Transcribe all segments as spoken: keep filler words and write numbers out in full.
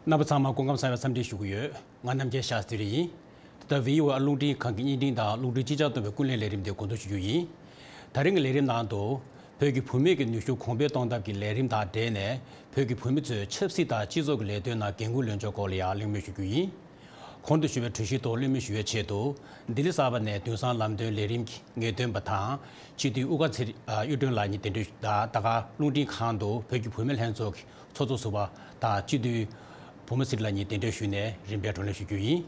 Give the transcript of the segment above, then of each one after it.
རྣམ་པ་ཚང་མ་སྐུ་ཁམས་བཟང་བའི་འཚམས་འདྲི་ཞུ་གི་ཡོད། ང་རྣམ་རྒྱལ་ཤཱ་སྟྲི་ཡིན། ད་ལྟ་བྷི་ཨོ་ཨེ་རླུང་འཕྲིན་ཁང་གི་བརྙན་འཕྲིན་དང་རླུང་འཕྲིན་སྤྱི་ཁྱབ་གཏོང་བའི་སྐུ་ལས་ལས་རིམ་དེ་འགོ་འཛུགས་ཞུ་རྒྱུ་ཡིན། ད་རིང་གི་ལས་རིམ་ནང་དུ། བོད་ཀྱི་བུད་མེད་ཀྱི་ནུས་ཤུགས་གོང་འཕེལ་གཏོང་ཐབས་ཀྱི་ལས་རིམ་དང་འབྲེལ་ནས། བོད་ཀྱི་བུད་མེད་ཚོས་ཆབ་སྲིད་དང་སྤྱི་ཚོགས་ཀྱི་ལས་དོན་ནང་འགན་འཁུར་ལེན་ཕྱོགས་སྐོར་ལ་ཡང་གླེང་མོལ་ཞུ་རྒྱུ་ཡིན། གོང་དུ་ཞུས་པའི་གྲོས་གཞིའི་ཐོག་གླེང་མོལ་ཞུ་བའི་ཆེད་དུ། ལྡི་ལི་གསར་པ་ནས་དུས་སང་ལམ་སྟོན་ལས་རིམ་གྱི་ངེས་སྟོན་པ་དང་། སྤྱི་འཐུས་དབུ་དཀར་ཚེ་རིང་གཡུ་སྒྲོན་ལགས་གཉིས་གདན་འདྲེན་ཞུ་དང་། ད་ག་རླུང་འཕྲིན་ཁང་དུ་བོད་ཀྱི་བུད་མེད་ལྷན་ཚོགས་ཀྱི་ཚོགས་གཙོ་ཟུར་པ་དང་སྤྱི་འཐུས་བུ་མོ་ཚེ་རིང་ལགས་གཉིས་གདན་འདྲེན་ཞུས་ནས་རིམ་པས་བགྲོ་གླེང་ཞུ་རྒྱུ་ཡིན།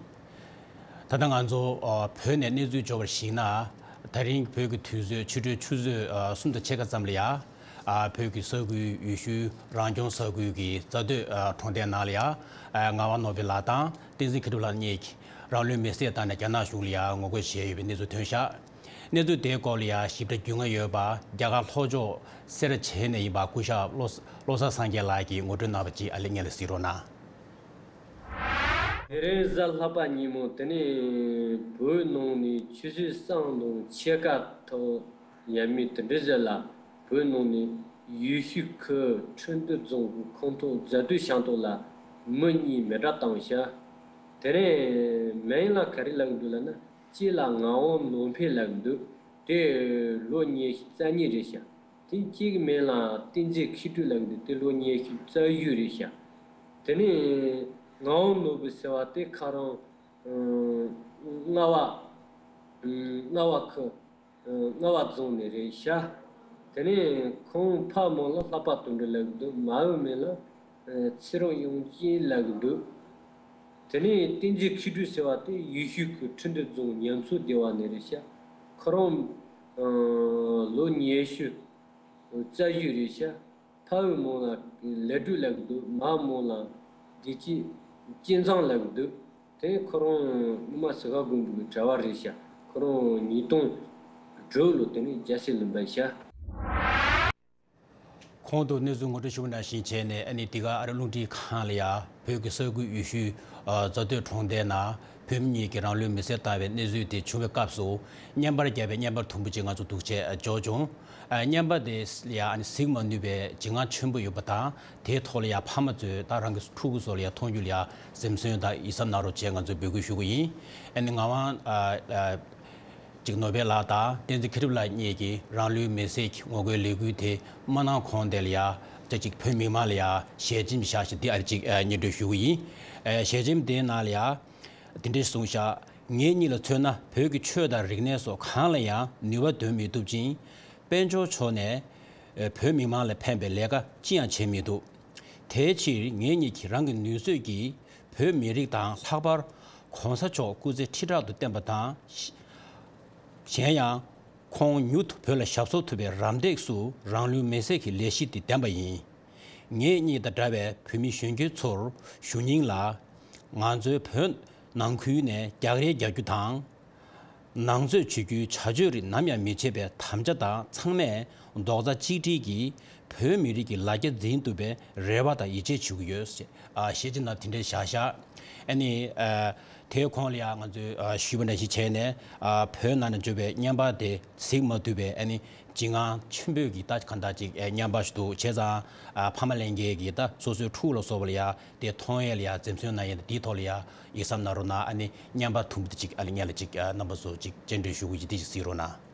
ད་ལྟ་ང་ཚོ་ཨ་བོད་ནས་གནས་ཚུལ་འབྱོར་བར་གཞིགས་ན། ད་རིང་བོད་ཀྱི་དུས་ཚོད་ཆུ་ཚོད་ཆུ་ཚོད་ཨ་གསུམ་དང་ཕྱེད་ཀ་ཙམ་ལ་ཡ། ཨ་བོད་ཀྱི་ས་ཁུལ་ཡུལ་ཤུལ་རང་སྐྱོང་ས་ཁུལ་གྱི་རྫ་སྟོད་ཨ་གྲོང་རྡལ་ནང་ལ་ཡ། ཨ་ངག་དབང་ནོར་བུ་ལགས་དང་བསྟན་འཛིན་མཁས་གྲུབ་ལགས་གཉིས་ཀྱིས་རང་ལུས་མེར་སྲེག་བཏང་ནས་རྒྱ་ནག་གཞུང་ལ་ཡ་ངོ་རྒོལ་བྱས་ཡོད་པའི་གནས་ཚུལ་ཐོན་ཤག་གནས་ཚུལ་དེའི་སྐོར་ལ་ཡ་ཞིབ་ཕྲ་རྒྱུས་མངའ་ཡོད་པ་རྒྱ་གར་ལྷོ་ཕྱོགས་སེ་ར་བྱེས་ནས་ཡིན་པ་སྐུ་ཞབས་བློ་བློ་བཟང་སངས་རྒྱས་ལགས་ཀྱིས་ངོ་སྤྲོད་གནང་བ་ཅིག་ཨ་ལེ་སྙན་ལ་གཟིགས་རོགས་གནང་། དེ་རིང་གཟའ་ལྷག་པ་ཉིན་མོ་དེ་ནས་བོད་ནང་ནས་ཆུ་ཚོད་གསུམ་དང་ཕྱེད་ཀ་ཐོག་ཡས་མས་དེ་འདྲ་ཟིག་ལ་བོད་ནང་ནས་ཡུལ་ཤུལ་ཁུལ་ཁྲིན་ཏུའུ་རྫོང་གི་ཁོངས་གཏོགས་རྫ་སྟོད་ཤང་ཏོག་ལ་མི་གཉིས་མེ་སྲེག་བཏང་ཤག་དེ་རིང་མིང་ལ་ག་རེ་ལབ་ཀྱི་འདུག་ལབ་ན། གཅིག་ལ་ངག་དབང་ནོར་འཕེལ་ལབ་ཀྱི་འདུག་དེ་ལོ་ཉི་ཤུ་རྩ་གཉིས་རེད་ཤག་དེ་གཅིག་གི་མིང་ལ་བསྟན་འཛིན་མཁས་གྲུབ་ལབ་ཀྱི་འདུག་དེ་ལོ་ཉི་ཤུ་རྩ་བཞི་རེད་ཤག་དེ་ནས་ངག་དབང་ནོར་བུ་ཟེར་བ་དེ་ཁ་རང་ཨ་རྔ་བ་ཨ་རྔ་བ་ཁུལ་ཨ་རྔ་བ་རྫོང་ནས་རེད་ཤག་དེ་ནས་ཁོང་ཕ་མིང་ལ་ལྷག་པ་དོན་གྲུབ་ལབ་ཀྱི་འདུག་མ་བུ་མིང་ལ་ཨ་ཚེ་རིང་དབྱངས་ཅན་ལབ་ཀྱི་འདུག་དེ་ནས་བསྟན་འཛིན་མཁས་གྲུབ་ཟེར་བ་དེ་ཡུལ་ཤུལ་ཁུལ་ཁྲིན་ཏུའུ་རྫོང་ཉམས་གསོ་སྡེ་བ་ནས་རེད་ཤག་ཁོ་རང་ཨ་ལོ་ཉི་ཤུ་རྩ་བཞི་རེད་ཤག་ཕ་བུ་མིང་ལ་ལེགས་གྲུབ་ལབ་ཀྱི་འདུག་མ་མིང་ལ་བདེ་སྐྱིད་སྐྱིད་མཚང་ལབ་ཀྱི་འདུག་དེ་ཁོ་རང་སྔོན་མ་སི་ཁ་དགོན་པའི་གྲྭ་པ་རེད་ཤག་ཁོ་རང་ཉིས་སྟོང་དྲུག་ལོ་དེ་ནས་རྒྱལ་སྲས་ལ་འབུལ་ཤག་གོང་དུ་གནས་ཚུལ་ངོ་སྤྲོད་ཞུ་བ་ནང་བཞིན་བྱས་ནས། ཨ་ནི་འདི་ག་ཨ་རི་རླུང་འཕྲིན་ཁང་ལ་ཡ་བོད་ཀྱི་ས་ཁུལ་ཡུལ་ཤུལ་ཨ་རྫ་སྟོད་གྲོང་རྡལ་ནང་བོད་མི་གཉིས་ཀྱིས་རང་ལུས་མེར་སྲེག་བཏང་བའི་གནས་ཚུལ་དེ་བྱུང་བའི་སྐབས་སུ། བརྙན་པར་བརྒྱབ་པའི་བརྙན་པར་དུམ་བུ་ཅིག་ང་ཚོ་འདུག་བྱས་འབྱོར་བྱུང་། ཨ་བརྙན་པར་དེ་ལ་ཡ་ཨ་ནི་གཟིགས་མ་ནུས་པའི་འཇིགས་དངངས་ཆེན་པོ་ཡོད་པ་དང་། དེའི་ཐོག་ལ་ཡ་ཕ་མ་ཚོས་ད་རང་གི་ཕྲུ་གུ་ཚོ་ལ་ཡ་མཐོང་རྒྱུ་ལ་ཡ་འཛེམ་ཟོན་དང་ཡིད་གཟབ་གནང་རོགས་བྱས་ང་ཚོས་འབོད་སྐུལ་ཞུ་གི་ཡིན། ཨ་ནི་ངག་དབང་ཨ་ཨ་ཅིག་ནོར་བེ་ལགས་དང་བསྟན་འཛིན་མཁས་གྲུབ་ལགས་གཉིས་ཀྱིས་རང་ལུས་མེར་སྲེག་གི་ངོ་རྒོལ་ལས་འགུལ་དེ་མ་གནང་གོང་དེ་ལ་ཡ། ཅིག་བོད་མི་མང་ལ་ཡ་ཞལ་ཆེམས་བཞག་བཞིན་འདི་ཨ་རི་ཅིག་ཨ་སྙན་སྒྲོན་ཞུ་གི་ཡིན། ཨ་ཞལ་ཆེམས་དེའི་ནང་ལ་ཡ། དེ་འདྲ་གསུངས་ཤག་ངེད་གཉིས་ལ་མཚོན་ན་བོད་ཀྱི་ཆོས་དང་རིག་གནས་སོགས་གང་ལ་ཡང་ནུས་པ་འདོན་མི་ཐུབ་ཅིང་། དཔལ་འབྱོར་ཕྱོགས་ནས་ཨ་བོད་མི་མང་ལ་ཕན་པའི་ལས་ཀ་ཅི་ཡང་བྱེད་མི་ཐུབ། དེའི་ཕྱིར་ངེད་གཉིས་ཀྱིས་རང་གི་ནུས་ཚོད་ཀྱིས་བོད་མི་རིགས་དང་ལྷག་པར་གོང་ས་མཆོག་སྐུ་ཚེ་ཁྲི་ཕྲག་ཏུ་བརྟན་པ་དང་། གཞན་ཡང་། ཁོང་མྱུར་དུ་བོད་ལ་ཞབས་སོར་ཐུབ་པའི་རམ་འདེགས་སུ་རང་ལུས་མེར་སྲེག་གི་ལས་གཞི་འདི་བདམས་པ་ཡིན། ངེད་གཉིས་དང་འདྲ་བའི་བོད་མི་གཞོན་སྐྱེས་ཚོར་ཞུ་སྙིང་ལ། ང་ཚོའི་བོད་ནང་ཁུལ་ནས་རྒྱག་རེས་རྒྱག་རྒྱུ་དང་། ནང་རྩོད་བྱེད་རྒྱུའི་བྱ་སྤྱོད་རིགས་ནམ་ཡང་མི་བྱེད་པའི་དམ་བཅའ་དང་། ཚང་མས་རྡོག་རྩ་གཅིག་སྒྲིལ་གྱིས་བོད་མི་རིགས་ཀྱི་ལ་རྒྱ་འཛིན་ཐུབ་པའི་རེ་བ་དང་ཡིད་ཆེས་ཞུ་གི་ཡོད། ཞེས་ཨ་ཞལ་ཆེམས་ནང་དེ་འདྲ་བཞག་ཤག་ཨ་ནི་ཨ་དེའི་གོང་ལ་ཡང་ང་ཚོས་ཨ་ཞུས་པ་ནང་བཞིན་བྱས་ནས། ཨ་བོད་ནང་ནས་འབྱོར་བའི་བརྙན་པར་དེ་གཟིགས་མ་ཐུབ་པའི་ཨ་ནི་འཇིགས་དངངས་ཆེན་པོས་ཀྱི་ད་གང་ལྟར་ཅིག་ཨ་བརྙན་པར་ཞིག་འདུག་བྱས་ཙང་། ཨ་ཕ་མ་ལྷན་རྒྱས་ཀྱིས་ད་སོ་སོའི་ཕྲུ་གུ་ལ་སོགས་པ་ལ་ཡང་དེ་མཐོང་ཡས་ལ་ཡང་འཛེམ་ཟོན་གནང་ཡས་དང་། དེའི་ཐོག་ལ་ཡང་ཡིད་གཟབ་གནང་རོགས་གནང་། ཨ་ནི་བརྙན་པར་དུམ་བུ་དེ་ཅིག་ཨ་ལ་སྔོན་ལ་ཅིག་ཨ་རྣམ་པ་ཚོ་ཅིག་སྤྱན་འདྲེན་ཞུ་དགོས་ཀྱི་དེ་ཅིག་གཟིགས་རོགས་གནང་།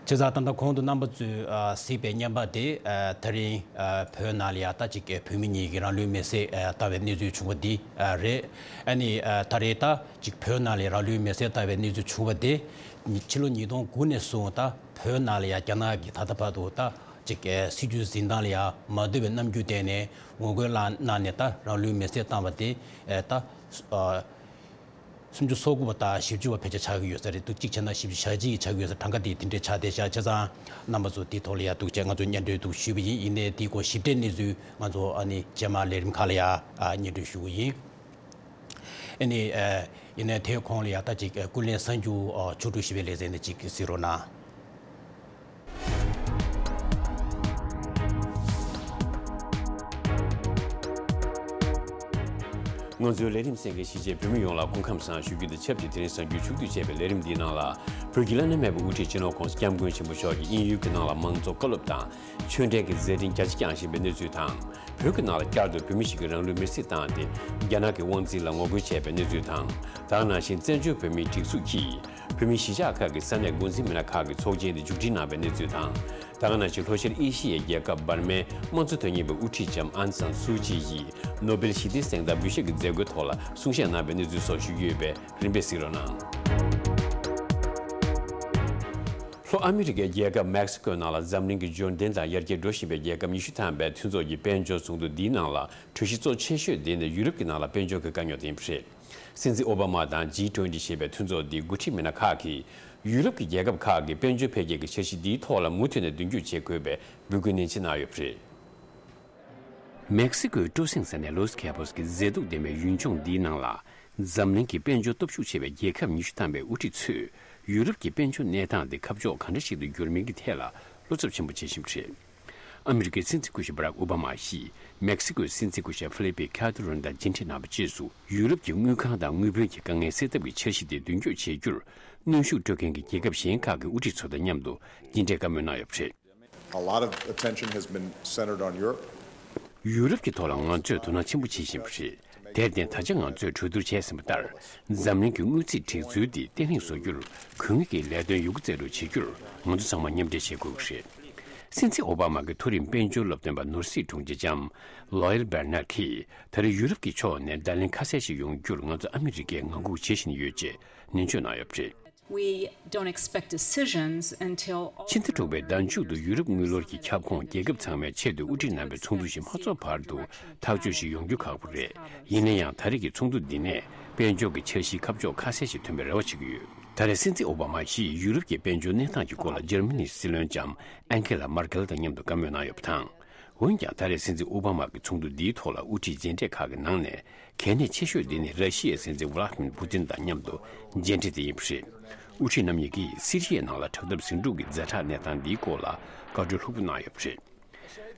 བྱས་ཙང་ད་ལྟ་གོང་དུ་རྣམ་པ་ཚོས་ཨ་གཟིགས་པའི་བརྙན་པར་དེ། ཨ་ད་རིང་ཨ་བོད་ནང་ལ་ཡ་ད་ཅིག་ཨ་བོད་མི་གཉིས་ཀྱིས་རང་ལུས་མེར་སྲེག་ཨ་བཏང་བའི་གནས་ཚུལ་བྱུང་བ་འདི་ཨ་རེད། ཨ་ནི་ཨ་ད་རེས་ད་ཅིག་བོད་ནང་ལ་རང་ལུས་མེར་སྲེག་བཏང་བའི་གནས་ཚུལ་བྱུང་བ་དེ། ཕྱི་ལོ་ཉིས་སྟོང་དགུ་ནས་བཟུང་ད་བོད་ནང་ལ་ཡ་རྒྱ་ནག་གིས་ད་ལྟ་བར་དུ་ད་ཅིག་ཨ་སྲིད་བྱུས་འཛིན་སྟངས་ལ་ཡ་མ་འདོད་པའི་རྣམ་འགྱུར་བསྟན་ནས་ངོ་རྒོལ་གནང་ནས་ད་རང་ལུས་མེར་སྲེག་བཏང་བ་དེ། ཨ་ད་ཨ། སུམ་ཅུ་སོ་དགུ་པ་དང་བཞི་བཅུ་པ་ཕལ་ཆེར་ཆགས་ཀྱི་ཡོད་ས་རེད་འདུག་གཅིག་བྱས་ན་བཞི་བཅུ་ཞེ་གཅིག་ཆགས་ཀྱི་ཡོད་ས། གྲངས་ཀ་དེ་དེ་འདྲས་ཆགས་བསྡད་ཤག་བྱས་ཙང་རྣམ་པ་ཚོ་དེའི་ཐོག་ལ་ཡ་འདུག་བྱས་ང་ཚོ་སྙན་སྒྲོན་འདུག་ཞུས་པ་ཡིན། ཡིན་ནའི་དེའི་སྐོར་ཞིབ་ཕྲའི་གནས་ཚུལ་ང་ཚོ་ཨ་ནི་རྗེས་མ་ལས་རིམ་ཁག་ལ་ཡ་ཨ་སྙན་སྒྲོན་ཞུ་གི་ཡིན། ཨ་ནི་ཨ་ཡིན་ནའི་དེའི་གོང་ལ་ཡ་ད་ཅིག་ཨ་ཀུན་གླེང་གསར་འགྱུར་ཨ་ཆོས་དྲུག་ཞེས་པའི་ལེ་ཚན་ནས་ཅིག་གཟིགས་རོགས་གནང་། ང་ཚོའི་ལས་རིམ་གསན་མཁན་གཞིས་བྱེས་བོད་མི་ཡོངས་ལ་སྐུ་ཁམས་བཟང་ཞུ་རྒྱུ་དང་ཆབས་ཅིག་དེ་རིང་གཟའ་འཁོར་ཕྱོགས་བསྡུས་བྱས་པའི་ལས་རིམ་འདིའི་ནང་ལ། བོད་ཀྱི་བླ་ན་མེད་པའི་དབུ་ཁྲིད་སྤྱི་ནོར་༸གོང་ས་༸སྐྱབས་མགོན་ཆེན་པོ་མཆོག་གིས་དབྱིན་ཡུལ་གྱི་ནང་ལ་མང་གཙོ་བཀའ་སློབ་དང་ཆོས་འབྲེལ་གྱི་མཛད་འཕྲིན་རྒྱ་ཆེ་བསྐྱངས་བཞིན་པའི་གནས་ཚུལ་དང་། བོད་ཀྱི་ནང་ལ་བསྐྱར་དུ་བོད་མི་ཞིག་གིས་རང་ལུས་མེར་སྲེག་བཏང་སྟེ། རྒྱ་ནག་གི་དབང་འཛིན་ལ་ངོ་རྒོལ་བྱས་པའི་གནས་ཚུལ་དང་། ད་ག་ནང་བཞིན་བཙན་བྱོལ་བོད་མིའི་སྒྲིག་འཛུགས་ཀྱིས་བོད་མིའི་གཞིས་ཆགས་ཁག་གི་ས་གནས་འགོ་འཛིན་མི་སྣ་ཁག་གི་ཚོགས་ཆེན་དེ་མཇུག་སྒྲིལ་གནང་བའི་གནས་ཚུལ་དང་། ད་ག་ནང་བཞིན་ལྷོ་ཤར་ཨེ་ཤི་ཡའི་རྒྱལ་ཁབ་འབར་མའི་དམངས་གཙོ་དོན་གཉེར་བའི་དབུ་ཁྲིད་ལྕམ་ཨང་སན་སུའུ་ཅི་ཡིས་ནོ་སྦེལ་ཞི་བདེའི་གཟེངས་རྟགས་འབུལ་བཞེས་ཀྱི་མཛད་སྒོའི་ཐོག་ལ་གསུང་བཤད་གནང་བའི་གནས་ཚུལ་སོགས་ཞུ་རྒྱུ་ཡོད་པས་རིམ་པས་གཟིགས་རོགས་གནང་། ལྷོ་ཨ་མི་རི་ཀའི་རྒྱལ་ཁབ་མེག་སི་ཀོའི་ནང་ལ་འཛམ་གླིང་གི་འབྱོར་ལྡན་དང་ཡར་རྒྱས་འགྲོ་བཞིན་པའི་རྒྱལ་ཁབ་ཉི་ཤུ་ཐམ་པའི་མཐུན་ཚོགས་ཀྱི་དཔལ་འབྱོར་ཚོགས་འདུ་འདིའི་ནང་ལ་གྲོས་གཞི་གཙོ་ཆེ་ཤོས་དེ་ནི་ཡུ་རོབ་ཀྱི་ནང་ལ་དཔལ་འབྱོར་གྱི་དཀའ་རྙོག་དེ་ཡིན་པ་རེད། སྲིད་འཛིན་ཨོ་བྷ་མ་དང་ཇི་ཊུ་ཝེན་ཊི་ཞེས་པའི་མཐུན་ཚོགས་འདིའི་འགོ་ཁྲིད་མི་སྣ་ཁག་གིས་ཡུ་རོབ་ཀྱི་རྒྱལ་ཁབ་ཁག་གིས་དཔལ་འབྱོར་འཕེལ་རྒྱས་ཀྱི་འཆར་གཞི་འདིའི་ཐོག་ལ་མུ་མཐུད་ནས་མདུན་སྐྱོད་བྱེད་དགོས་པའི་འབོད་སྐུལ་ནན་ཆེ་གནང་ཡོད་པ་རེད། མེག་སི་ཀོའི་སྤྲོ་གསེང་ས་གནས་ལོས་ཁེ་པོས་ཀྱི་མཛེས་སྡུག་ལྡན་པའི་ཡུལ་ལྗོངས་འདིའི་ནང་ལ། འཛམ་གླིང་གི་དཔལ་འབྱོར་སྟོབས་ཤུགས་ཆེ་བའི་རྒྱལ་ཁབ་ཉི་ཤུ་ཐམ་པའི་དབུ་ཁྲིད་ཚོས་ཡུ་རོབ་ཀྱི་དཔལ་འབྱོར་གནས་སྟངས་དེ་ཁ་ཕྱོགས་གང་འདྲ་ཞིག་ཏུ་འགྱུར་མིན་གྱི་ཐད་ལ་བློ་འཚབ་ཆེན་པོ་བྱེད་བཞིན་པ་རེད། ཨ་མི་རི་ཀའི་སྲིད་འཛིན་སྐུ་ཞབས་བྷ་རག་ཨོ་བྷ་མ་ཡིས་མེག་སི་ཀོའི་སྲིད་འཛིན་སྐུ་ཞབས་ཧྥི་ལི་པི་ཁལ་ཏེ་རོན་དང་མཇལ་འཕྲད་གནང་བའི་རྗེས་སུ། ཡུ་རོབ་ཀྱི་དངུལ་ཁང་དང་དངུལ་དཔོན་གྱི་དཀའ་ངལ་སེལ་ཐབས་ཀྱི་འཆར་གཞི་དེ་མདུན་སྐྱོད་བྱེད་རྒྱུར་གནོན་ཤུགས་སྤྲོད་མཁན་གྱི་རྒྱལ་ཁབ་གཞན་ཁག་གི་དབུ་ཁྲིད་ཚོ་དང་མཉམ་དུ་མཇལ་འཕྲད་བཀའ་མོལ་གནང་ཡོད་པ་རེད། A lot of attention has been centered on Europe. ཡུ་རོབ་ཀྱི་ཐོག་ལ་ང་ཚོས་དོ་སྣང་ཆེན་པོ་བྱེད་བཞིན་པ་རེད། དེར་བརྟེན་ད་ཆ་ང་ཚོས་གྲོས་བསྡུར་བྱས་ཟིན་པ་ལྟར། འཛམ་གླིང་གི་དངུལ་རྩིས་སྒྲིག་འཛུལ་འདི་བརྟན་ལྷིང་བཟོ་རྒྱུར་དགོས་ངེས་ཀྱི་ལས་དོན་ཡོང་སྒོ་བཙལ་རོགས་བྱེད་རྒྱུར་ང་ཚོ་ཚང་མ་མཉམ་འབྲེལ་བྱེད་དགོས་ཀྱི་རེད། སྲིད་འཛིན་ཨོ་བྷ་མ་གི་མཐོ་རིམ་དཔལ་འབྱོར་སློབ་སྟོན་པ་ནོར་སྲིད་དྲུང་ཆེ་ལྕམ་ལོ་ཡལ་བེར་ནར་གྱིས་ད་རེས་ཡུ་རོབ་ཀྱི་ཕྱོགས་ནས་བརྡ་ལན་ཁ་གསལ་ཞིག་ཡོང་རྒྱུར་ང་ཚོ་ཨ་མི་རི་ཀས་ངང་སྒུག་བྱེད་བཞིན་ཡོད་ཅེས་ནན་བརྗོད་གནང་ཡོད་པ་རེད། We don't expect decisions until all ཕྱི་ཟླ་དྲུག་པའི་ཟླ་མཇུག་ཏུ་ཡུ་རོབ་དངུལ་ལོར་གྱི་ཁྱབ་ཁོངས་རྒྱལ་ཁབ་ཚང་མའི་ཆེད་དུ་དབུ་ཁྲིད་རྣམ་པའི་ཚོགས་འདུ་ཞིག་མ་ཚོགས་བར་དུ་ཐག་གཅོད་ཞིག་ཡོང་རྒྱུ་ཁག་པོ་རེད། ཡིན་ན་ཡང་ད་རེས་ཀྱི་ཚོགས་འདུ་འདི་ནས་དཔལ་འབྱོར་གྱི་འཆར་གཞིའི་ཁ་ཕྱོགས་ཁ་གསལ་ཞིག་ཐོན་པའི་རེ་བ་བྱེད་ཀྱི་ཡོད། ད་རེས་སྲིད་འཛིན་ཨོ་བྷ་མ་ཡིས་ཡུ་རོབ་ཀྱི་དཔལ་འབྱོར་གནས་སྟངས་ཀྱི་སྐོར་ལ་འཇར་མ་ནིའི་སྲིད་བློན་ལྕམ་ཨན་ཁེ་ལ་མར་ཀེལ་དང་མཉམ་དུ་བཀའ་མོལ་གནང་ཡོད་པ་དང་། འོན་ཀྱང་ད་རེས་སྲིད་འཛིན་ཨོ་བྷ་མ་གི་ཚོགས་འདུ་འདིའི་ཐོག་ལ་དབུ་ཁྲིད་མཇལ་འཕྲད་ཁག་གི་ནང་ནས་གལ་གནད་ཆེ་ཤོས་འདི་ནི་ར་ཤི་ཡའི་སྲིད་འཛིན་ཝ་ལ་ཏི་མིར་པུ་ཏིན་དང་མཉམ་དུ་མཇལ་འཕྲད་དེ་ཡིན་པ་རེད། དབུ་ཁྲིད་རྣམ་གཉིས་ཀྱིས་སི་རི་ཡའི་ནང་ལ་དྲག་འཐབ་ཟིང་འཁྲུག་གི་ཛ་དྲག་གནས་སྟངས་འདིའི་སྐོར་ལ་བཀའ་འཁྲོལ་ལྷུག་པོ་གནང་ཡོད་པ་རེད།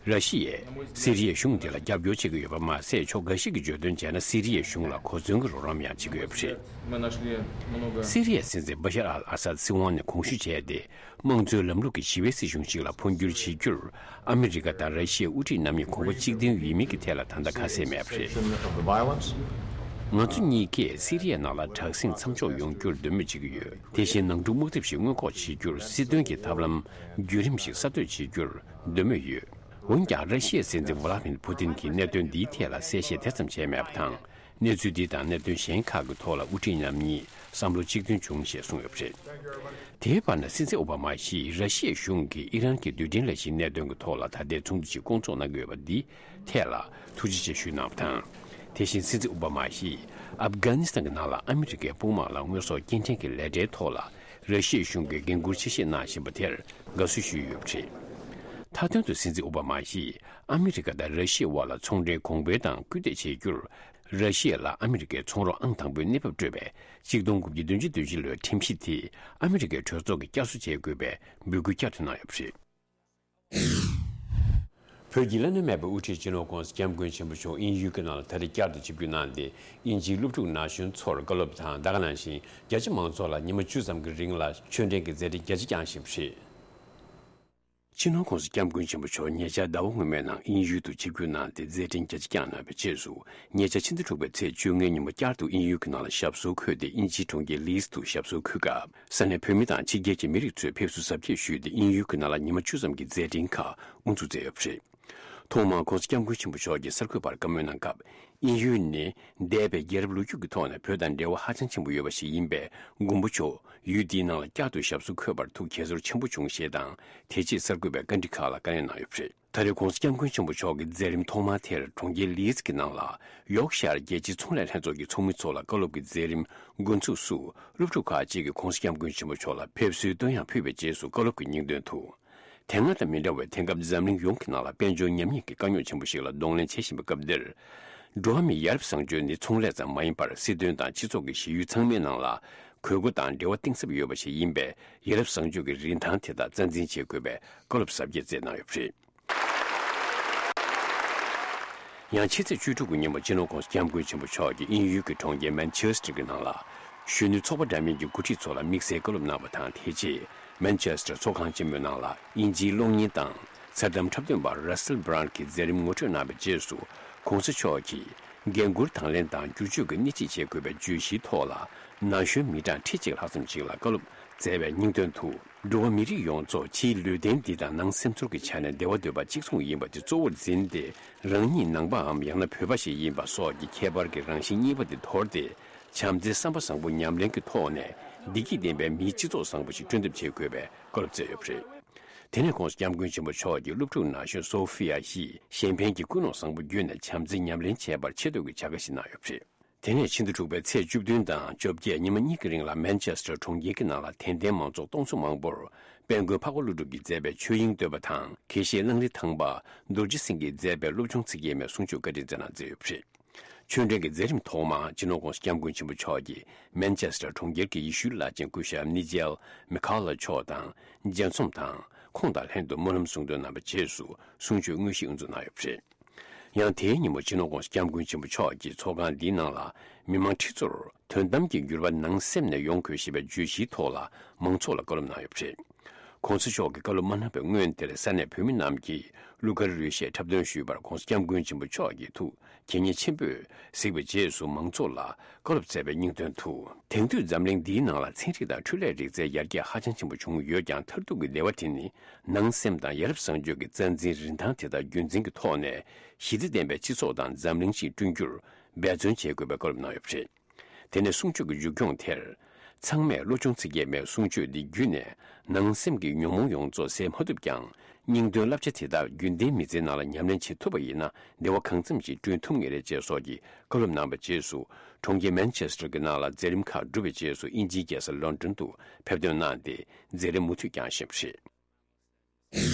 ར་ཤི་ཡས་སི་རི་ཡའི་གཞུང་འདི་ལ་རྒྱབ་སྐྱོར་བྱེད་ཀྱི་ཡོད་པ་མ་ཟད། ཕྱོགས་འགའ་ཞིག་གིས་བརྗོད་དོན་བྱས་ན། སི་རི་ཡའི་གཞུང་ལ་གོ་མཚོན་གྱི་རོགས་རམ་ཡང་བྱེད་ཀྱི་ཡོད་པ་རེད། སི་རི་ཡའི་སྲིད་འཛིན་བྷ་ཤར་ཨལ་ཨ་སཱད་སྲིད་དབང་ནས་གོང་ཞུ་བྱས་ཏེ། དམངས་གཙོའི་ལམ་ལུགས་ཀྱི་ཞི་བའི་སྲིད་གཞུང་ཞིག་ལ་འཕོ་འགྱུར་བྱེད་རྒྱུར་ཨ་མི་རི་ཀ་དང་ར་ཤི་ཡའི་དབུ་ཁྲིད་རྣམ་གཉིས་གོམ་པ་གཅིག་མཐུན་ཡིན་མིན་གྱི་ཐད་ལ་ད་ལྟ་ཁ་གསལ་མེད་པ་རེད། ང་ཚོ་གཉིས་ཀས་སི་རི་ཡའི་ནང་ལ་དྲག་ཟིང་མཚམས་འཇོག་ཡོང་རྒྱུར་འདོད་མོས་བྱེད་ཀྱི་ཡོད། དེ་བཞིན་ནང་འཁྲུག་དམག་འཐབ་ཞིག་སྔོན་འགོག་བྱེད་རྒྱུར་སྲིད་དོན་གྱི་ཐབས་ལམ་བརྒྱུད་རིམ་ཞིག་གསར་གཏོད་བྱེད་རྒྱུར་འདོད་མོས་ཡོད། འོན་ཀྱང་། ར་ཤི་ཡའི་སྲིད་འཛིན་ཝ་ལ་མིར་པུ་ཏིན་གྱིས་གནད་དོན་འདིའི་ཐད་ལ་གསལ་བཤད་དེ་ཙམ་བྱས་མེད་པ་དང་། གནས་ཚུལ་འདི་དང་གནད་དོན་གཞན་ཁག་གི་ཐོག་ལ་དབུ་ཁྲིད་རྣམ་གཉིས་བསམ་བློ་གཅིག་མཐུན་བྱུང་ཞེས་གསུངས་ཡོད་པ་རེད། དེའི་བར་ན། སྲིད་འཛིན་ཨོ་བྷ་མ་ཡིས་ར་ཤི་ཡའི་གཞུང་གིས་ཨི་རན་གྱི་རྡུལ་ཕྲན་ལས་གཞིའི་གནད་དོན་གྱི་ཐོག་ལ་ད་ལྟའི་ཚོགས་འདུ་ཞིག་བསྐོང་ཚོགས་གནང་གི་ཡོད་པ་འདིའི་ཐད་ལ་ཐུགས་རྗེ་ཆེ་ཞུས་གནང་བ་དང་། དེ་བཞིན་སྲིད་འཛིན་ཨོ་བྷ་མ་ཡིས་ཨབ་གྷ་ནི་སི་ཐན་གྱི་ནང་ལ་ཨ་མི་རི་ཀའི་དཔུང་དམག་ལ་དངོས་ཟོག་སྐྱེལ་འདྲེན་གྱི་ལས་གྲྭའི་ཐོག་ལ་ར་ཤི་ཡའི་གཞུང་གིས་འགན་འཁུར་ཆེ་བཞེས་གནང་བཞིན་པ་དེར་དགའ་བསུ་ཞུས་ཡོད་པ་རེད། མཐའ་དོན་དུ་སྲིད་འཛིན་ཨོ་བྷ་མ་ཡིས་ཨ་མི་རི་ཀ་དང་ར་ཤི་ཡའི་དབར་ལ་ཚོང་འབྲེལ་གོང་འཕེལ་དང་སྐུལ་འདེད་བྱེད་རྒྱུར། ར་ཤི་ཡ་ལ་ཨ་མི་རི་ཀའི་ཚོང་རོགས་ཨང་དང་པོའི་གནས་བབ་སྤྲོད་པའི་གཅིག་སྟོང་དགུ་བརྒྱ་བདུན་ཅུ་དོན་བཞི་ལོའི་ཁྲིམས་གཞི་དེ་ཨ་མི་རི་ཀའི་གྲོས་ཚོགས་ཀྱིས་བསྐྱར་གསོ་བྱེད་དགོས་པའི་འབོད་སྐུལ་བསྐྱར་དུ་གནང་ཡོད་པ་རེད། བོད་ཀྱི་བླ་ན་མེད་པའི་དབུ་ཁྲིད་སྤྱི་ནོར་༸གོང་ས་༸སྐྱབས་མགོན་ཆེན་པོ་མཆོག་དབྱིན་ཡུལ་གྱི་ནང་ལ་ད་རེས་བསྐྱར་དུ་ཆིབས་བསྒྱུར་གནང་སྟེ། དབྱིན་ཇིའི་སློབ་ཕྲུག་ན་གཞོན་ཚོར་བཀའ་སློབ་དང་། ད་ག་ནང་བཞིན་རྒྱ་ཆེ་མང་ཚོགས་ལ་ཉི་མ་བཅུ་ཙམ་གྱི་རིང་ལ་ཆོས་འབྲེལ་གྱི་མཛད་འཕྲིན་རྒྱ་ཆེ་བསྐྱངས་བཞིན་པ་རེད། སྤྱི་ནོར་༸གོང་ས་༸སྐྱབས་མགོན་ཆེན་པོ་མཆོག་ཉེ་ཆར་ཟླ་བ་སྔོན་མའི་ནང་དབྱིན་ཡུལ་དུ་ཆིབས་བསྒྱུར་གནང་སྟེ་མཛད་འཕྲིན་རྒྱ་ཆེ་བསྐྱངས་གནང་བའི་རྗེས་སུ། ཉེ་ཆར་ཕྱི་ཟླ་དྲུག་པའི་ཚེས་བཅོ་ལྔའི་ཉིན་མོ་བསྐྱར་དུ་དབྱིན་ཡུལ་གྱི་ནང་ལ་ཞབས་སོར་འཁོད་དེ། དབྱིན་ཇིའི་གྲོང་ཁྱེར་ལིས་དུ་ཞབས་སོར་འཁོད་སྐབས། ས་གནས་བོད་མི་དང་ཕྱི་རྒྱལ་གྱི་མི་རིགས་ཚོས་ཕེབས་བསུ་གཟབ་རྒྱས་ཞུས་ཏེ། དབྱིན་ཡུལ་གྱི་ནང་ལ་ཉི་མ་བཅུ་ཙམ་གྱི་མཛད་འཕྲིན་ཁག་དབུ་འཛུགས་མཛད་ཡོད་པ་རེད། ཐོག་མར་༸གོང་ས་༸སྐྱབས་མགོན་ཆེན་པོ་མཆོག་གིས་གསར་འགོད་པར་བཀའ་མོལ་གནང་སྐབས། དབྱིན་ཡུལ་ནི་འདས་པའི་རྒྱལ་རབས་ལོ་རྒྱུས་ཀྱི་ཐོག་ནས་བོད་དང་འབྲེལ་བ་ཧ་ཅང་ཆེན་པོ་ཡོད་པ་ཞིག་ཡིན་པས། མགོན་པོ་མཆོག་ཡུལ་འདིའི་ནང་ལ་བསྐྱར་དུ་ཞབས་སོར་འཁོད་པར་ཐུགས་དགྱེས་ཚོར་ཆེན་པོ་བྱུང་ཞེས་དང་། དེ་རྗེས་གསར་འགོད་པས་བཀའ་འདྲི་ཁག་ལ་བཀའ་ལན་གནང་ཡོད་པ་རེད། ད་རེས་༸གོང་ས་༸སྐྱབས་མགོན་ཆེན་པོ་མཆོག་གི་མཛད་རིམ་ཐོག་མ་དེར་གྲོང་ཁྱེར་ལིས་ཀྱི་ནང་ལ་ཡོག་ཤར་རྒྱལ་སྤྱིའི་ཚོང་ལས་ལྷན་ཚོགས་ཀྱི་ཚོགས་མི་ཚོ་ལ་བཀའ་སློབ་ཀྱི་མཛད་རིམ་འགོ་འཛུགས་སུ། སློབ་ཕྲུག་ཁག་ཅིག་གིས་༸གོང་ས་༸སྐྱབས་མགོན་ཆེན་པོ་མཆོག་ལ་ཕེབས་བསུའི་བསྟོད་དབྱངས་ཕུལ་བའི་རྗེས་སུ། བཀའ་སློབ་ཀྱི་སྙིང་དོན་དུ། དེ་སྔ་དང་མི་འདྲ་བའི་དེང་སྐབས་འཛམ་གླིང་ཡོངས་ཀྱི་ནང་ལ་དཔལ་འབྱོར་ཉམས་ཉེས་ཀྱི་དཀའ་རྙོག་ཆེན་པོ་ཞིག་ལ་གདོང་ལེན་བྱེད་བཞིན་པའི་སྐབས་འདིར། འགྲོ་བ་མིའི་ཡ་རབས་བཟང་སྤྱོད་ནི་ཚོང་ལས་ཙམ་མ་ཡིན་པར། སྲིད་དོན་དང་སྤྱི་ཚོགས་ཀྱི་གཞི་ཡུལ་ཚང་མའི་ནང་ལ་དགོས་མཁོ་དང་འབྲེལ་བ་གཏིང་ཟབ་ཡོད་པ་ཞིག་ཡིན་པས། ཡ་རབས་བཟང་སྤྱོད་ཀྱི་རིན་ཐང་དེ་དག་རྩ་འཛིན་བྱེད་དགོས་པའི་བཀའ་སློབ་གཟབ་རྒྱས་སྩལ་གནང་ཡོད་པ་རེད། ཡང་ཕྱི་ཚེས་བཅུ་དྲུག་གི་ཉིན་མོ་སྤྱི་ནོར་༸གོང་ས་༸སྐྱབས་མགོན་ཆེན་པོ་མཆོག་གིས་དབྱིན་ཡུལ་གྱི་གྲོང་ཁྱེར་མན་ཆེ་སི་ཊར་གྱི་ནང་ལ། གཞོན་ནུ་ཚོགས་པ་འདྲ་མིན་གྱི་འགོ་ཁྲིད་ཚོ་ལ་དམིགས་བསལ་བཀའ་སློབ་གནང་བ་དང་། དེ་རྗེས་མན་ཆེ་སི་ཊར་ཚོགས་ཁང་ཆེན་མོའི་ནང་ལ་དབྱིན་ཇིའི་གློག་བརྙན་དང་མཚར་གཏམ་འཁྲབ་སྟོན་པ་Russell Brand གྱིས་མཛད་རིམ་ངོ་སྤྲོད་གནང་བའི་རྗེས་སུ། ༸གོང་ས་མཆོག་གིས་འགན་འཁུར་དང་ལེན་དང་བསྒྱུར་བཅོས་ཀྱི་སྣེ་ཁྲིད་བྱེད་དགོས་པའི་བརྗོད་གཞིའི་ཐོག་ལ། ན་གཞོན་མི་གྲངས་ཁྲི་གཅིག་ལྷག་ཙམ་ཞིག་ལ་བཀའ་སློབ་སྩལ་བའི་སྙིང་དོན་དུ། འགྲོ་བ་མི་རིགས་ཡོངས་རྫོགས་ཕྱིའི་ལུས་རྟེན་འདི་དང་ནང་སེམས་ཚོར་གྱི་ཆ་ནས་བདེ་བ་འདོད་པ་གཅིག་མཚུངས་ཡིན་པ་དེ་གཙོ་བོར་འཛིན་ཏེ། རང་ཉིད་ནང་པའམ་ཡང་ན་བོད་པ་ཞིག་ཡིན་པ་སོགས་ཀྱི་ཁྱད་པར་གྱི་རང་བཞིན་གཉིས་པ་དེ་དོར་ཏེ། བྱམས་བརྩེའི་བསམ་པ་བཟང་པོ་ཉམས་ལེན་གྱི་ཐོག་ནས་བདེ་སྐྱིད་ལྡན་པའི་མིའི་སྤྱི་ཚོགས་བཟང་པོ་ཞིག་བསྐྲུན་ཐབས་བྱེད་དགོས་པའི་བཀའ་སློབ་སྩལ་ཡོད་པ་རེད། དེ་ནས་༸གོང་ས་༸སྐྱབས་མགོན་ཆེན་པོ་མཆོག་གིས་སློབ་ཕྲུག་ན་གཞོན་སོ་ཧྥི་ཡ་ཡིས་གཞན་ཕན་གྱི་ཀུན་སློང་བཟང་པོ་བརྒྱུད་ནས་བྱམས་བརྩེ་ཉམས་ལེན་བྱས་པར་ཆེ་བསྟོད་ཀྱི་བྱ་དགའ་ཞིག་གནང་ཡོད་པ་རེད། དེ་ནས་ཕྱི་ཟླ་དྲུག་པའི་ཚེས་བཅུ་བདུན་དང་བཅོ་བརྒྱད་ཉི་མ་གཉིས་ཀྱི་རིང་ལ་མན་ཆེ་སི་ཊར་གྲོང་ཁྱེར་གྱི་ནང་ལ་དད་ལྡན་མང་ཚོགས་སྟོང་ཚོ་མང་པོར་དཔལ་མགོན་འཕགས་པ་ཀླུ་སྒྲུབ་ཀྱིས་མཛད་པའི་ཆོས་དབྱིངས་བསྟོད་པ་དང་། དགེ་བཤེས་གླང་རི་ཐང་པ་རྡོ་རྗེ་སེང་གེས་མཛད་པའི་སློབ་ཆུང་ཚིག་བརྒྱད་མའི་གསུང་ཆོས་བཀའ་དྲིན་སྩལ་གནང་མཛད་ཡོད་པ་རེད། ཆོས་འབྲེལ་གྱི་མཛད་རིམ་ཐོག་མར་སྤྱི་ནོར་༸གོང་ས་༸སྐྱབས་མགོན་ཆེན་པོ་མཆོག་གིས་མན་ཆེ་སི་ཊར་གྲོང་ཁྱེར་གྱི་ཡེ་ཤུའི་བླ་ཆེན་སྐུ་ཞབས་ནི་ཇེལ་མི་ཁ་ལ་མཆོག་དང་མཇལ་འཛོམས་དང་། ཁོང་དང་ལྷན་དུ་སྨོན་ལམ་གསུང་འདོན་གནང་བའི་རྗེས་སུ་གསུང་ཆོས་དངོས་གཞི་དབུ་འཛུགས་གནང་ཡོད་པ་རེད། ཡང་དེའི་ཉིན་མོ་སྤྱི་ནོར་༸གོང་ས་༸སྐྱབས་མགོན་ཆེན་པོ་མཆོག་གིས་ཚོགས་ཁང་འདིའི་ནང་ལ་མི་མང་ཁྲི་ཚོར་དོན་དམ་གྱི་འགྱུར་བ་ནང་སེམས་ནས་ཡོང་དགོས་ཞེས་པའི་བརྗོད་གཞིའི་ཐོག་ལ་མང་ཚོགས་ལ་བཀའ་སློབ་གནང་ཡོད་པ་རེད། ༸གོང་ས་མཆོག་གི་བཀའ་སློབ་མ་གནང་བའི་སྔོན་དེར་ས་གནས་བོད་མི་རྣམས་ཀྱིས་གླུ་གར་རོལ་གཞས་འཁྲབ་སྟོན་ཞུས་པར་༸གོང་ས་༸སྐྱབས་མགོན་ཆེན་པོ་མཆོག་གི་ཐུགས་དགྱེས་མཉེས་ཆེན་པོས་གཟིགས་པའི་རྗེས་སུ་མང་ཚོགས་ལ་བཀའ་སློབ་སྩལ་བའི་སྙིང་དོན་དུ། དེང་དུས་འཛམ་གླིང་འདིའི་ནང་ལ་ཚན་རིག་དང་འཕྲུལ་ལས་རིག་རྩལ་ཡར་རྒྱས་ཧ་ཅང་ཆེན་པོ་བྱུང་ཡོད་ཀྱང་། མཐར་ཐུག་གི་བདེ་བ་དེ་ནི་ནང་སེམས་དང་ཡ་རབས་བཟང་སྤྱོད་ཀྱི་རྩ་འཛིན་རིན་ཐང་དེ་དག་རྒྱུན་འཛིན་གྱི་ཐོག་ནས་ཞི་བདེ་ལྡན་པའི་སྤྱི་ཚོགས་དང་འཛམ་གླིང་ཞིག་བསྐྲུན་རྒྱུར་འབད་བརྩོན་བྱེད་དགོས་པའི་བཀའ་སློབ་གནང་ཡོད་པ་རེད། དེ་ནས་གསུང་ཆོས་ཀྱི་མཇུག་སྐྱོང་དེར། ཚང་མས་བློ་སྦྱོང་ཚིག་བརྒྱད་མའི་གསུང་ཆོས་འདི་བརྒྱུད་ནས་ནང་སེམས་ཀྱི་ཉོན་མོངས་ཡོངས་རྫོགས་སེལ་མ་ཐུབ་ཀྱང་། སྙིང་དོན་བསླབ་བྱ་དེ་དག་རྒྱུན་ལྡན་མི་ཚེའི་ནང་ལ་ཉམས་ལེན་བྱེད་ཐུབ་པ་ཡིན་ན། བདེ་བ་གང་འཚམ་ཞིག་བསྐྲུན་ཐུབ་ངེས་རེད་ཅེས་སོགས་ཀྱི་བཀའ་སློབ་གནང་བའི་རྗེས་སུ། གྲོང་ཁྱེར་མན་ཆེ་སི་ཊར་གྱི་ནང་ལ་མཛད་རིམ་ཁག་གྲུབ་པའི་རྗེས་སུ། དབྱིན་ཇིའི་རྒྱལ་ས་ལོན་ཌོན་དུ་ཕེབས་ཐོན་གནང་སྟེ། མཛད་རིམ་མུ་མཐུད་བསྐྱངས་བཞིན་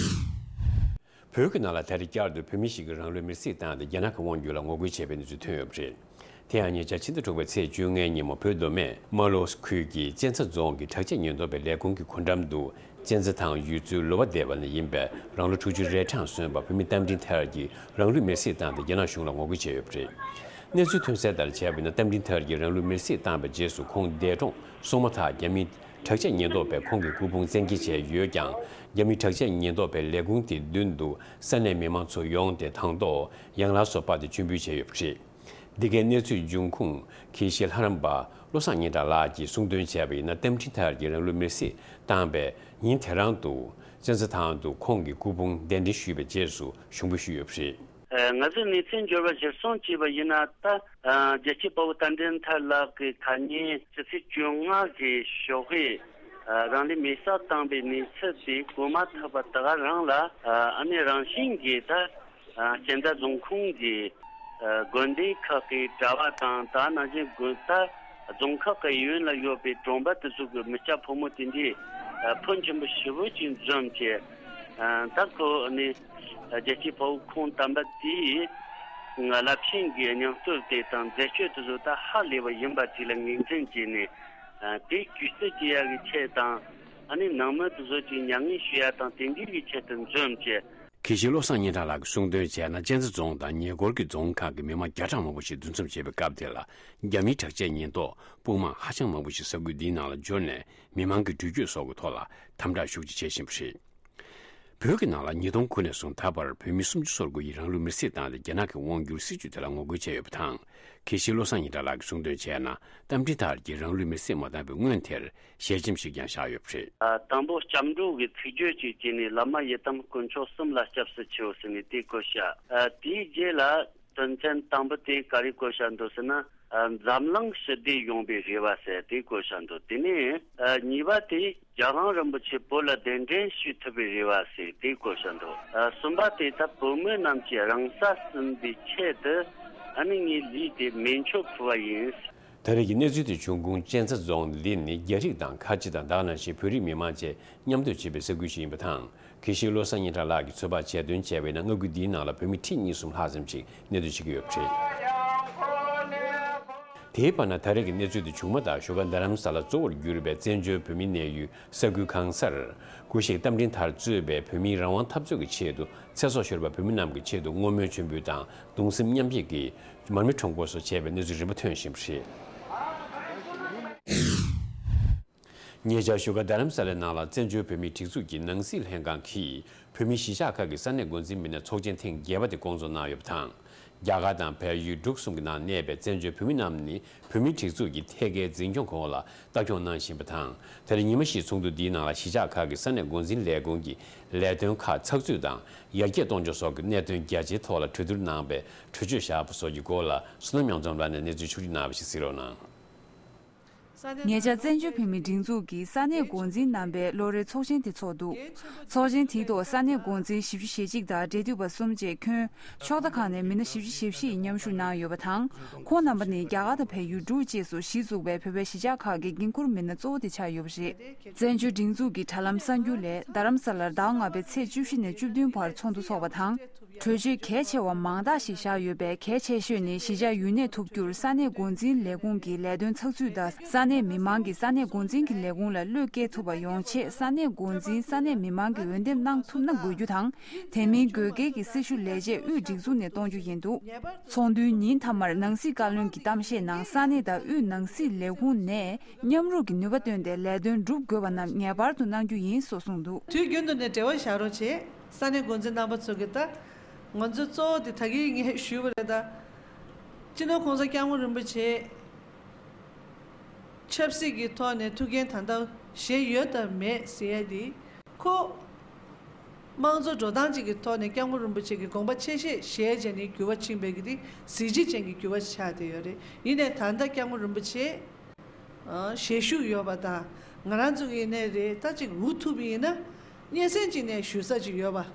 པ་རེད། བོད་ཀྱི་ནང་ལ་ད་རེས་བསྐྱར་དུ་བོད་མི་ཞིག་གིས་རང་ལུས་མེར་སྲེག་བཏང་སྟེ། རྒྱ་ནག་གི་དབང་སྒྱུར་ལ་ངོ་རྒོལ་བྱས་པའི་གནས་ཚུལ་ཐོན་ཡོད་པ་རེད། དེ་ཡང་ཉེ་ཆར་ཕྱི་ཟླ་དྲུག་པའི་ཚེས་བཅོ་ལྔའི་ཉིན་མོ། བོད་མདོ་སྨད་རྨ་ལྷོ་ཁུལ་གྱི་གཅན་ཚ་རྫོང་གི་དྲག་ཆས་ཉེན་རྟོག་པའི་ལས་ཁུངས་ཀྱི་སྒོ་འགྲམ་དུ། གཅན་ཚ་དང་ཡུལ་ཚོའི་ལོ་བ་སྡེ་བ་ནས་ཡིན་པའི་རང་ལོ་དྲུག་ཅུ་རེ་གྲངས་སོན་པ་བོད་མི་རྟ་མགྲིན་ཐར་གྱིས་རང་ལུས་མེར་སྲེག་བཏང་སྟེ། རྒྱ་ནག་གཞུང་ལ་ངོ་རྒོལ་བྱས་ཡོད་པ་རེད། གནས་ཚུལ་ཐོན་གསལ་ལྟར་བྱས་པ་ཡིན་ན། རྟ་མགྲིན་ཐར་གྱིས་རང་ལུས་མེར་སྲེག་བཏང་བའི་རྗེས་སུ། ཁོང་འདས་གྲོངས་སོང་མ་ཐག་རྒྱ་མིའི་དྲག་ཆས་ཉེན་རྟོག་པས་ཁོང་གི་སྐུ་ཕུང་བཙན་འཁྱེར་བྱས་ཡོད་ཀྱང་། རྒྱ་མིའི་དྲག་ཆས་ཉེན་རྟོག་པའི་ལས་ཁུངས་དེའི་མདུན་དུ་ས་གནས་མི་མང་ཚོ་ཡོང་སྟེ། དང་ཐོག་ཡང་ལ་སོགས་སྤར་ཏེ་མཆོད་འབུལ་བྱས་ཡོད་པ་རེད། འདི་གའི་གནས་ཚུལ་འབྱུང་ཁུངས་དགེ་བཤེས་ལྷ་རམས་པ་བློ་བཟང་སྙན་གྲགས་ལགས་ཀྱིས་གསུང་དོན་བྱས་པ་ཡིན་ན། རྟ་མགྲིན་ཐར་གྱིས་རང་ལུས་མེར་སྲེག་བཏང་བའི་ཉིན་དེ་རང་དུ། གཅན་ཚ་ཐང་དུ་ཁོང་གི་སྐུ་ཕུང་གདན་འདྲེན་ཞུས་པའི་རྗེས་སུ་ཞུགས་འབུལ་ཞུས་ཡོད་པ་རེད། ཨ། ང་ཚོས་གནས་ཚུལ་འབྱོར་བ་གཞིར་བཟུང་བྱས་པ་ཡིན་ན། ད། ཨ། རྒྱལ་གཅེས་དཔའ་བོ་རྟ་མགྲིན་ཐར་ལགས་ཀྱིས་ཁ་ཉིན་ཕྱི་ཚེས་བཅོ་ལྔ་གི་ཞོགས་ཀས། ཨ། རང་ལུས་མེར་སྲེག་བཏང་བའི་གནས་ཚུལ་དེ་གོ་མ་ཐག་པ་དེ་ག་རང་ལ། ཨ། ཨ་ནི་རང་བཞིན་གྱིས་ད། ཨ། གཅན་ཚ་རྫོང་ཁོངས་ཀྱི། ཨ། དགོན་སྡེ་ཁག་གི་གྲྭ་བ་དང་། ད་ནང་བཞིན་དགོན། ད་རྫོང་ཁག་གི་གཡས་གཡོན་ལ་ཡོད་པའི་གྲོང་པ་དེ་ཚོ་གི་མི་སྐྱ་ཕོ་མོ་དེ་འདྲས། ཨ། ཕོན་ཆེན་པོ་ཞེ་པོ་ཅིག་འཛོམས་བྱས། ཨ། ད་ཁོ་ནི་རྒྱལ་གཅེས་དཔའ་བོ་ཁོང་དམ་པ་དེས་རླབས་ཆེན་གྱི་སྙིང་སྟོབས་དེ་དང་མཛད་སྤྱོད་དེ་ཚོ་ད་ཧ་ལས་པ་ཡིན་པ་དེ་ལ་ངོས་འཛིན་བྱས་ནས། ཨ། དེ་གུས་བརྩི་བྱེད་ཡག་གི་ཆེད་དང་། ཨ་ནི་ནང་མི་དེ་ཚོ་ཅིག་མྱ་ངན་ཞུ་ཡག་དང་དེ་འདྲའི་གི་ཆེད་དུ་འཛོམས་བྱས། དགེ་བཤེས་བློ་བཟང་སྙན་གྲགས་ལགས་ཀྱིས་གསུངས་དོན་བྱས་ན། གཅན་ཚ་རྫོང་དང་ཉེ་འཁོར་གྱི་རྫོང་ཁག་གི་མི་མང་བརྒྱ་ཕྲག་མང་པོ་ཞིག་འདུ་འཛོམས་བྱེད་པའི་སྐབས་དེ་ལ། རྒྱ་མིའི་དྲག་ཆས་ཉེན་རྟོག་དཔུང་དམག་ཧ་ཅང་མང་པོ་ཞིག་ས་ཁུལ་འདིའི་ནང་ལ་འབྱོར་ནས། མི་མང་གི་འགྲུལ་སྐྱོད་སོགས་ཀྱི་ཐོག་ལ་དམ་དྲག་ཤུགས་ཆེ་བྱེད་བཞིན་པ་རེད། བོད་ཀྱི་ནང་ལ་ཉིས་སྟོང་དགུ་ནས་བཟུང་ད་བར་བོད་མི་སུམ་ཅུ་སོ་དགུ་ཡིས་རང་ལུས་མེར་སྲེག་བཏང་སྟེ། རྒྱ་ནག་གི་དབང་སྒྱུར་སྲིད་བྱུས་དེ་ལ་ངོ་རྒོལ་བྱས་ཡོད་པ་དང་། དགེ་བཤེས་བློ་བཟང་སྙན་གྲགས་ལགས་ཀྱིས་གསུངས་དོན་བྱས་ན། རྟ་མགྲིན་ཐར་གྱིས་རང་ལུས་མེར་སྲེག་མ་བཏང་བའི་སྔོན་དེར་ཞལ་ཆེམས་ཤིག་ཀྱང་བཞག་ཡོད་པ་རེད། ཨ། དང་པོ་སྐྱབས་འགྲོ་གི་ཚིག་བརྗོད་ཅིག་བྱས་ནས། བླ་མ་ཡི་དམ་དཀོན་མཆོག་གསུམ་ལ་སྐྱབས་སུ་མཆིའོ་ཟེར་ནས་དེ་བཀོད་བཞག། ཨ། དེའི་རྗེས་ལ་དོན་ཚན་དང་པོ་དེ་ག་རེ་བཀོད་བཞག་འདུག་ཟེར་ན། ཨ། འཛམ་གླིང་ཞི་བདེ་ཡོང་བའི་རེ་བ་ཟེར་དེ་བཀོད་བཞག་འདུག། དེ་ནས། ཨ། གཉིས་པ་དེ། རྒྱལ་དབང་རིན་པོ་ཆེ་བོད་ལ་གདན་འདྲེན་ཞུ་ཐུབ་པའི་རེ་བ་ཟེར་དེ་བཀོད་བཞག་འདུག། ཨ། གསུམ་པ་དེ་ད་བོད་མི་རྣམས་ཀྱི་རང་ས་ཟིན་པའི་ཆེད་དུ། ཨ་ནི་ངའི་ལུས་དེ་མེ་མཆོད་ཕུལ་བ་ཡིན། ད་རེས་ཀྱི་གནས་ཚུལ་དེ་བྱུང་ཁུངས། གཅན་ཚ་རྫོང་འདི་ནི་རྒྱ་རིགས་དང་ཁ་ཆེ་དང་། དེ་ནང་བཞིན་བོད་རིགས་མི་མང་བཅས་མཉམ་སྡོད་བྱེད་པའི་ས་ཁུལ་ཞིག་ཡིན་པ་དང་། དགེ་བཤེས་བློ་བཟང་སྙན་གྲགས་ལགས་ཀྱིས་ཚོད་དཔག་བྱས་དོན་བྱས་པ་ཡིན་ན། མངའ་ཁུལ་འདིའི་ནང་ལ་བོད་མི་ཁྲི་གཉིས་གསུམ་ལྷག་ཙམ་ཞིག་གནས་སྡོད་བྱེད་ཀྱི་ཡོད་པ་རེད། དེའི་བར་ན་ད་རེས་ཀྱི་གནས་ཚུལ་དེ་བྱུང་མ་ཐག་བཞུགས་སྒར་རྡ་རམ་ས་ལ་གཙོ་བོར་གྱུར་པའི་བཙན་བྱོལ་བོད་མིའི་གནས་ཡུལ་ས་ཁུལ་གང་སར་སྐུ་གཤེགས་རྟ་མགྲིན་ཐར་གཙོས་པའི་བོད་མིའི་རང་དབང་འཐབ་རྩོད་ཀྱི་ཆེད་དུ་ཚེ་སྲོག་ཤོར་བ་བོད་མི་རྣམས་ཀྱི་ཆེད་དུ་བསྔོ་སྨོན་མཆོད་འབུལ་དང་གདུང་སེམས་མཉམ་སྐྱེད་ཀྱིས་མར་མེ་ཁྲོམ་སྐོར་སོགས་བྱས་པའི་གནས་ཚུལ་རིམ་པ་ཐོན་བཞིན་པ་རེད། ཉེ་ཆར་བཞུགས་སྒར་རྡ་རམ་ས་ལའི་ནང་ལ་བཙན་བྱོལ་བོད་མིའི་སྒྲིག་འཛུགས་ཀྱི་ནང་སྲིད་ལྷན་ཁང་གིས་བོད་མིའི་གཞིས་ཆགས་ཁག་གི་ས་གནས་འགོ་འཛིན་མི་སྣའི་ཚོགས་ཆེན་ཐེངས་བརྒྱད་པ་དེ་བསྐོང་ཚོགས་གནང་ཡོད་པ་དང་། རྒྱ་གར་དང་བལ་ཡུལ་འབྲུག་གསུམ་གྱི་ནང་གནས་པའི་བཙན་བྱོལ་བོད་མི་རྣམས་ནི་བོད་མིའི་སྒྲིག་འཛུགས་ཀྱི་ཐད་ཀའི་འཛིན་སྐྱོང་འོག་ལ་ལྟ་སྐྱོང་གནང་བཞིན་པ་དང་། ད་རེས་ཉི་མ་བཞིའི་ཚོགས་འདུ་འདིའི་ནང་ལ་གཞིས་ཆགས་ཁག་གི་ས་གནས་འགོ་འཛིན་ལས་ཁུངས་ཀྱི་ལས་དོན་ཁག་ཚགས་ཚུད་དང་ཡར་རྒྱས་གཏོང་ཕྱོགས་སོགས་ཀྱི་གནད་དོན་རྒྱ་ཆེའི་ཐོག་ལ་གྲོས་བསྡུར་གནང་བའི་གྲོས་ཆོད་བཞག་པ་སོགས་ཀྱི་སྐོར་ལ་བསོད་ནམས་གཡུ་ལྗོངས་ལགས་ནས་གནས་ཚུལ་ཕྱོགས་བསྒྲིགས་གནང་བ་ཞིག་གཟིགས་རོགས་གནང་། ཉེ་ཆར་བཙན་བྱོལ་བོད་མིའི་སྒྲིག་འཛུགས་ཀྱི་ས་གནས་འགོ་འཛིན་རྣམ་པའི་ལོ་རེའི་ཚོགས་ཆེན་དེ་ཚོགས་འདུག་ཚོགས་ཆེན་དེའི་ཐོག་ས་གནས་འགོ་འཛིན་བཞི་བཅུ་ཞེ་གཅིག་དང་འབྲེལ་མཐུད་པ་གསུམ་བཅས་ཁྱོན་ཕྱོགས་མཐའ་ཁག་ནས་མི་སྣ་བཞི་བཅུ་ཞེ་བཞི་ཡིས་མཉམ་ཞུགས་གནང་ཡོད་པ་དང་། ཁོང་རྣམ་པ་ནི་རྒྱ་གར་དང་བལ་ཡུལ་འབྲུག་བཅས་སུ་གཞི་བཙུགས་པའི་བོད་པའི་གཞིས་ཆགས་ཁག་གི་འགན་འཁུར་མི་སྣ་གཙོ་བོ་དེ་ཆགས་ཡོད་པ་རེད། བཙན་བྱོལ་སྒྲིག་འཛུགས་ཀྱི་དྲ་ལམ་གསར་འགྱུར་ལས་རྡ་རམ་ས་ལར་ཟླ་བ་ལྔ་པའི་ཚེས་བཅུ་བཞི་ནས་བཅུ་བདུན་བར་ཚོགས་འདུ་འཚོགས་པ་དང་། གྲོས་ཆོད་གལ་ཆེ་བ་མང་དག་ཞིག་བཞག་ཡོད་པའི་གལ་ཆེ་ཤོས་ནི་གཞིས་ཆགས་ཡུན་གནས་ཐུབ་རྒྱུར་ས་གནས་འགོ་འཛིན་ལས་ཁུངས་ཀྱི་ལས་དོན་ཚགས་ཚུད་དང་ས་གནས་མི་མང་གིས་ས་གནས་འགོ་འཛིན་གྱི་ལས་ཁུངས་ལ་བློས་འགེལ་ཐུབ་པ་ཡོང་ཆེད་ས་གནས་འགོ་འཛིན་ས་གནས་མི་མང་གིས་འོས་འདེམས་གནང་ཐུབ་ན་དགོས་རྒྱུ་དང་། དེ་མིན་དགོས་གལ་གྱི་སྲི་ཞུ་ལས་བྱེད་དབུས་སྒྲིག་འཛུགས་ནས་གཏོང་རྒྱུ་ཡིན་འདུག་ཚོགས་འདུའི་ཉིན་མཐའ་མར་ནང་སྲིད་བཀའ་བློན་གྱི་གཏམ་བཤད་ནང་ས་གནས་དང་དབུས་ནང་སྲིད་ལས་ཁུངས་ནས་མཉམ་རུབ་ཀྱི་ནུས་པ་བཏོན་ཏེ་ལས་དོན་སྒྲུབ་དགོས་པ་རྣམས་ངེས་པར་དུ་གནང་རྒྱུ་ཡིན་སོགས་གསུངས་འདུག་དུས་རྒྱུན་དུ་ནས་འབྲེལ་བ་བཞག་རོགས་བྱེད། ས་གནས་འགོ་འཛིན་རྣམ་པ་ཚོ་གིས་ད་ང་ཚོ་གཙོ་བོ་དེ་ད་གིན་ངས་ཞུས་པ་རེད་ད། སྤྱི་ནོར་༸གོང་ས་༸སྐྱབས་མགོན་རིན་པོ་ཆེ་ཆབ་སྲིད་ཀྱི་ཐོག་ནས་ཐུགས་འགན་ད་ལྟ་བཞེས་ཡོད་དམ་མེད་ཟེར་ཡ་དེ་ཁོ་དམངས་གཙོ་འགྲོ་སྟངས་ཅིག་གི་ཐོག་ནས་སྐྱབས་མགོན་རིན་པོ་ཆེ་གི་དགོངས་པ་ཆེ་བཞེས་བྱས་ནས་འགྱུར་བ་ཕྱིན་པའི་གི་དེ་གཟི་བརྗིད་ཅན་གྱི་འགྱུར་བ་ཆགས་བསྡད་ཡོད་རེད། ཡིན་ནའི་ད་ལྟ་སྐྱབས་མགོན་རིན་པོ་ཆེ་ཞལ་བཞུགས་ཡོད་པ་དང་། ང་རང་ཚོ་གི་ཡིན་ནའི་རེད། ད་ཅིག་འུ་ཐུག་པ་ཡིན་ན་སྙན་སེང་ཅིག་ནས་ཞུ་ས་ཅིག་ཡོད་པ།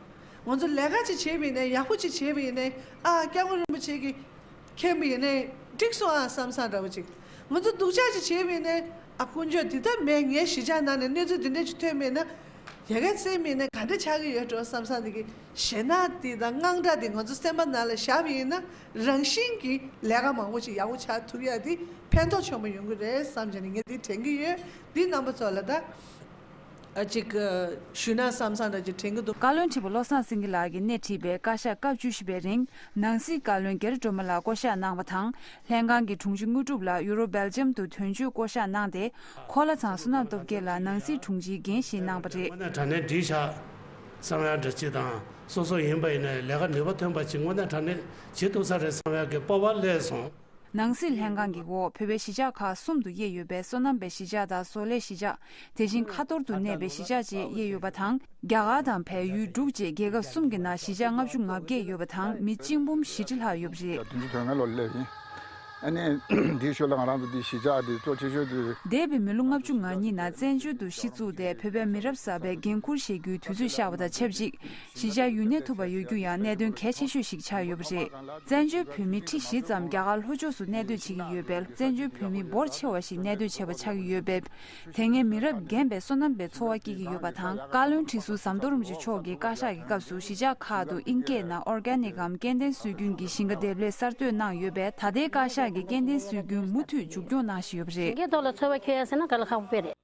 ང་ཚོ་ལས་ཀ་ཅིག་བྱེད་པ་ཡིན་ནའི་ཡག་པོ་ཅིག་བྱེད་པ་ཡིན་ནའི་ཨ་སྐྱབས་མགོན་རིན་པོ་ཆེ་གིས་མཁྱེན་པ་ཡིན་ནའི་འགྲིག་སོང་ཨ་བསམ་བསམ་འདྲ་བོ་ཅིག་ང་ཚོ་སྡུག་ཅག་ཅིག་བྱེད་པ་ཡིན་ནའི་ཨ་དཀོན་མཆོག་འདི་ལྟར་མེད། ངའི་གཞིས་ཆགས་ནང་ནས་གནས་ཚུལ་འདི་འདྲ་ཅིག་ཐོན་པ་ཡིན་ན་ཡ་ག་བཙལ་མི་ཡིན་ནའི་ག་འདྲ་ཆགས་ཀྱི་ཡོད་འགྲོ་བསམ་བསམ་འདི་གི་ཞེད་སྣང་འདི་དང་དངངས་སྐྲག་འདི་ང་ཚོ་སེམས་པ་ནང་ལ་བཞག་པ་ཡིན་ན་རང་བཞིན་གྱིས་ལས་ཀ་མང་པོ་ཅིག་ཡག་པོ་ཆགས་ཐུབ་ཡ་འདི་ཕན་ཐོགས་ཆེན་པོ་ཡོང་གི་རེད་བསམ་བྱས་ནས་ངས་འདི་དྲན་གྱི་ཡོད། འདི་རྣམ་པ་ཚོ་ལ་ད། ཨ་ཅིག་ཞུས་ན་བསམ་བསམ་འདྲ་ཅིག་དྲན་གྱི་འདུག་བཀའ་བློན་ཁྲི་པ་བློ་བཟང་སེང་གེ་ལགས་ཀྱིས་སྣེ་ཁྲིད་པའི་བཀའ་ཤག་སྐབས་བཅུ་བཞི་པའི་རིང་ནང་སྲིད་བཀའ་བློན་སྒེར་སྒྲོལ་མ་ལགས་བསྐོ་གཞག་གནང་བ་དང་། ལྷན་ཁང་གི་དྲུང་ཆེ་དངོས་གྲུབ་ལགས་ཡུ་རོབ་སྦེལ་ཇམ་དུ་དོན་གཅོད་བསྐོ་གཞག་གནང་སྟེ། ཁོ་ལ་ཚང་བསོད་ནམས་སྟོབས་རྒྱལ་ལགས་ནང་སྲིད་དྲུང་ཆེའི་འགན་བཞེས་གནང་བ་རེད། དངོས་གནས་དྲང་གནས་འགྲིག་ཤག་བསམ་ཡག་འདྲ་ཅིག་དང་སོ་སོ་ཡིན་པ་ཡིན་ནའི་ལས་ཀ་ནུས་པ་ཐོན་པ་ཅིག་དངོས་གནས་དྲང་གནས་བྱེད་ཐུབ་ས་རེད་བསམ་ཡག་གི་སྤོབས་པ་སླེབས་སོང་། ནང་སྲིད་ལྷན་ཁང་གི་འོག་བོད་པའི་གཞིས་ཆགས་ཁག་གསུམ་དུ་དབྱེ་ཡོད་པའི་བསོད་ནམས་པའི་གཞིས་ཆགས་དང་བཟོ་ལས་གཞིས་ཆགས། དེ་བཞིན་ཁ་ཐོར་དུ་གནས་པའི་གཞིས་ཆགས་བཅས་དབྱེ་ཡོད་པ་དང་། རྒྱ་གར་དང་བལ་ཡུལ་འབྲུག་བཅས་རྒྱལ་ཁབ་གསུམ་གྱི་ནང་གཞིས་ཆགས་ལྔ་བཅུ་ང་བརྒྱད་ཡོད་པ་དང་མི་གཅིག་འབུམ་བཞི་ཁྲི་ལྷག་ཡོད་པ་རེད། བདུན་ཅུ་དོན་ལྔ་ལོར་སླེབས་ཡིན། ཨ་ནི་འདིའི་ཞོར་ལ་ང་རང་ཚོ་འདི་གཞིས་ཆགས་འདི་གཙོ་ཆེ་ཤོས་དེ། འདས་པའི་མི་ལོ་ལྔ་བཅུ་ང་གཉིས་ནང་བཙན་བྱོལ་དུ་གཞི་བཙུགས་ཏེ་བོད་པའི་མི་རབས་གསར་པའི་འགན་འཁུར་བཞེས་རྒྱུའི་དུས་ཚོད་ཤར་བ་དང་ཆབས་ཅིག་གཞིས་ཆགས་ཡུན་གནས་ཐུབ་པ་ཡོད་རྒྱུ་ཡང་གནད་དོན་གལ་ཆེ་ཤོས་ཤིག་ཆགས་ཡོད་པ་རེད། བཙན་བྱོལ་བོད་མི་ཁྲི་བཞི་ཙམ་རྒྱ་གར་ལྷོ་ཕྱོགས་སུ་གནས་སྡོད་བྱེད་ཀྱི་ཡོད་པས་བཙན་བྱོལ་བོད་མི་འབོར་ཆེ་བ་ཞིག་གནས་སྡོད་བྱེད་པ་ཆགས་ཀྱི་ཡོད་པས། དེ་སྔའི་མི་རབས་རྒན་པའི་བསོད་ནམས་པའི་འཚོ་བ་སྐྱེལ་གྱི་ཡོད་པ་དང་། བཀའ་བློན་ཁྲི་ཟུར་ཟམ་གདོང་རིན་པོ་ཆེ་མཆོག་གིས་བཀའ་ཤག་གི་སྐབས་སུ་གཞིས་ཆགས་ཁག་ཏུ་ཨིན་སྐད་ནང་ཨོར་གྷ་ནིག་གམ་སྐྱེ་ལྡན་སྲོལ་རྒྱུན་གྱི་ཞིང་ཁ་འདེབས་ལས་གསར་གཏོད་གནང་ཡོད་པས། ད་ལྟའི་བཀའ་ཤག་གིས་སྐྱེ་ལྡན་སྲོལ་རྒྱུན་མུ་མཐུད་མཇུག་སྐྱོང་གནང་བཞིན་ཡོད་པ་རེད། ཞིང་ཁའི་ཐོག་ལ་འཚོ་བ་འཁྱོལ་ཡ་ཟེར་ན་དཀའ་ལས་ཁག་པོ་དཔེ་རེད།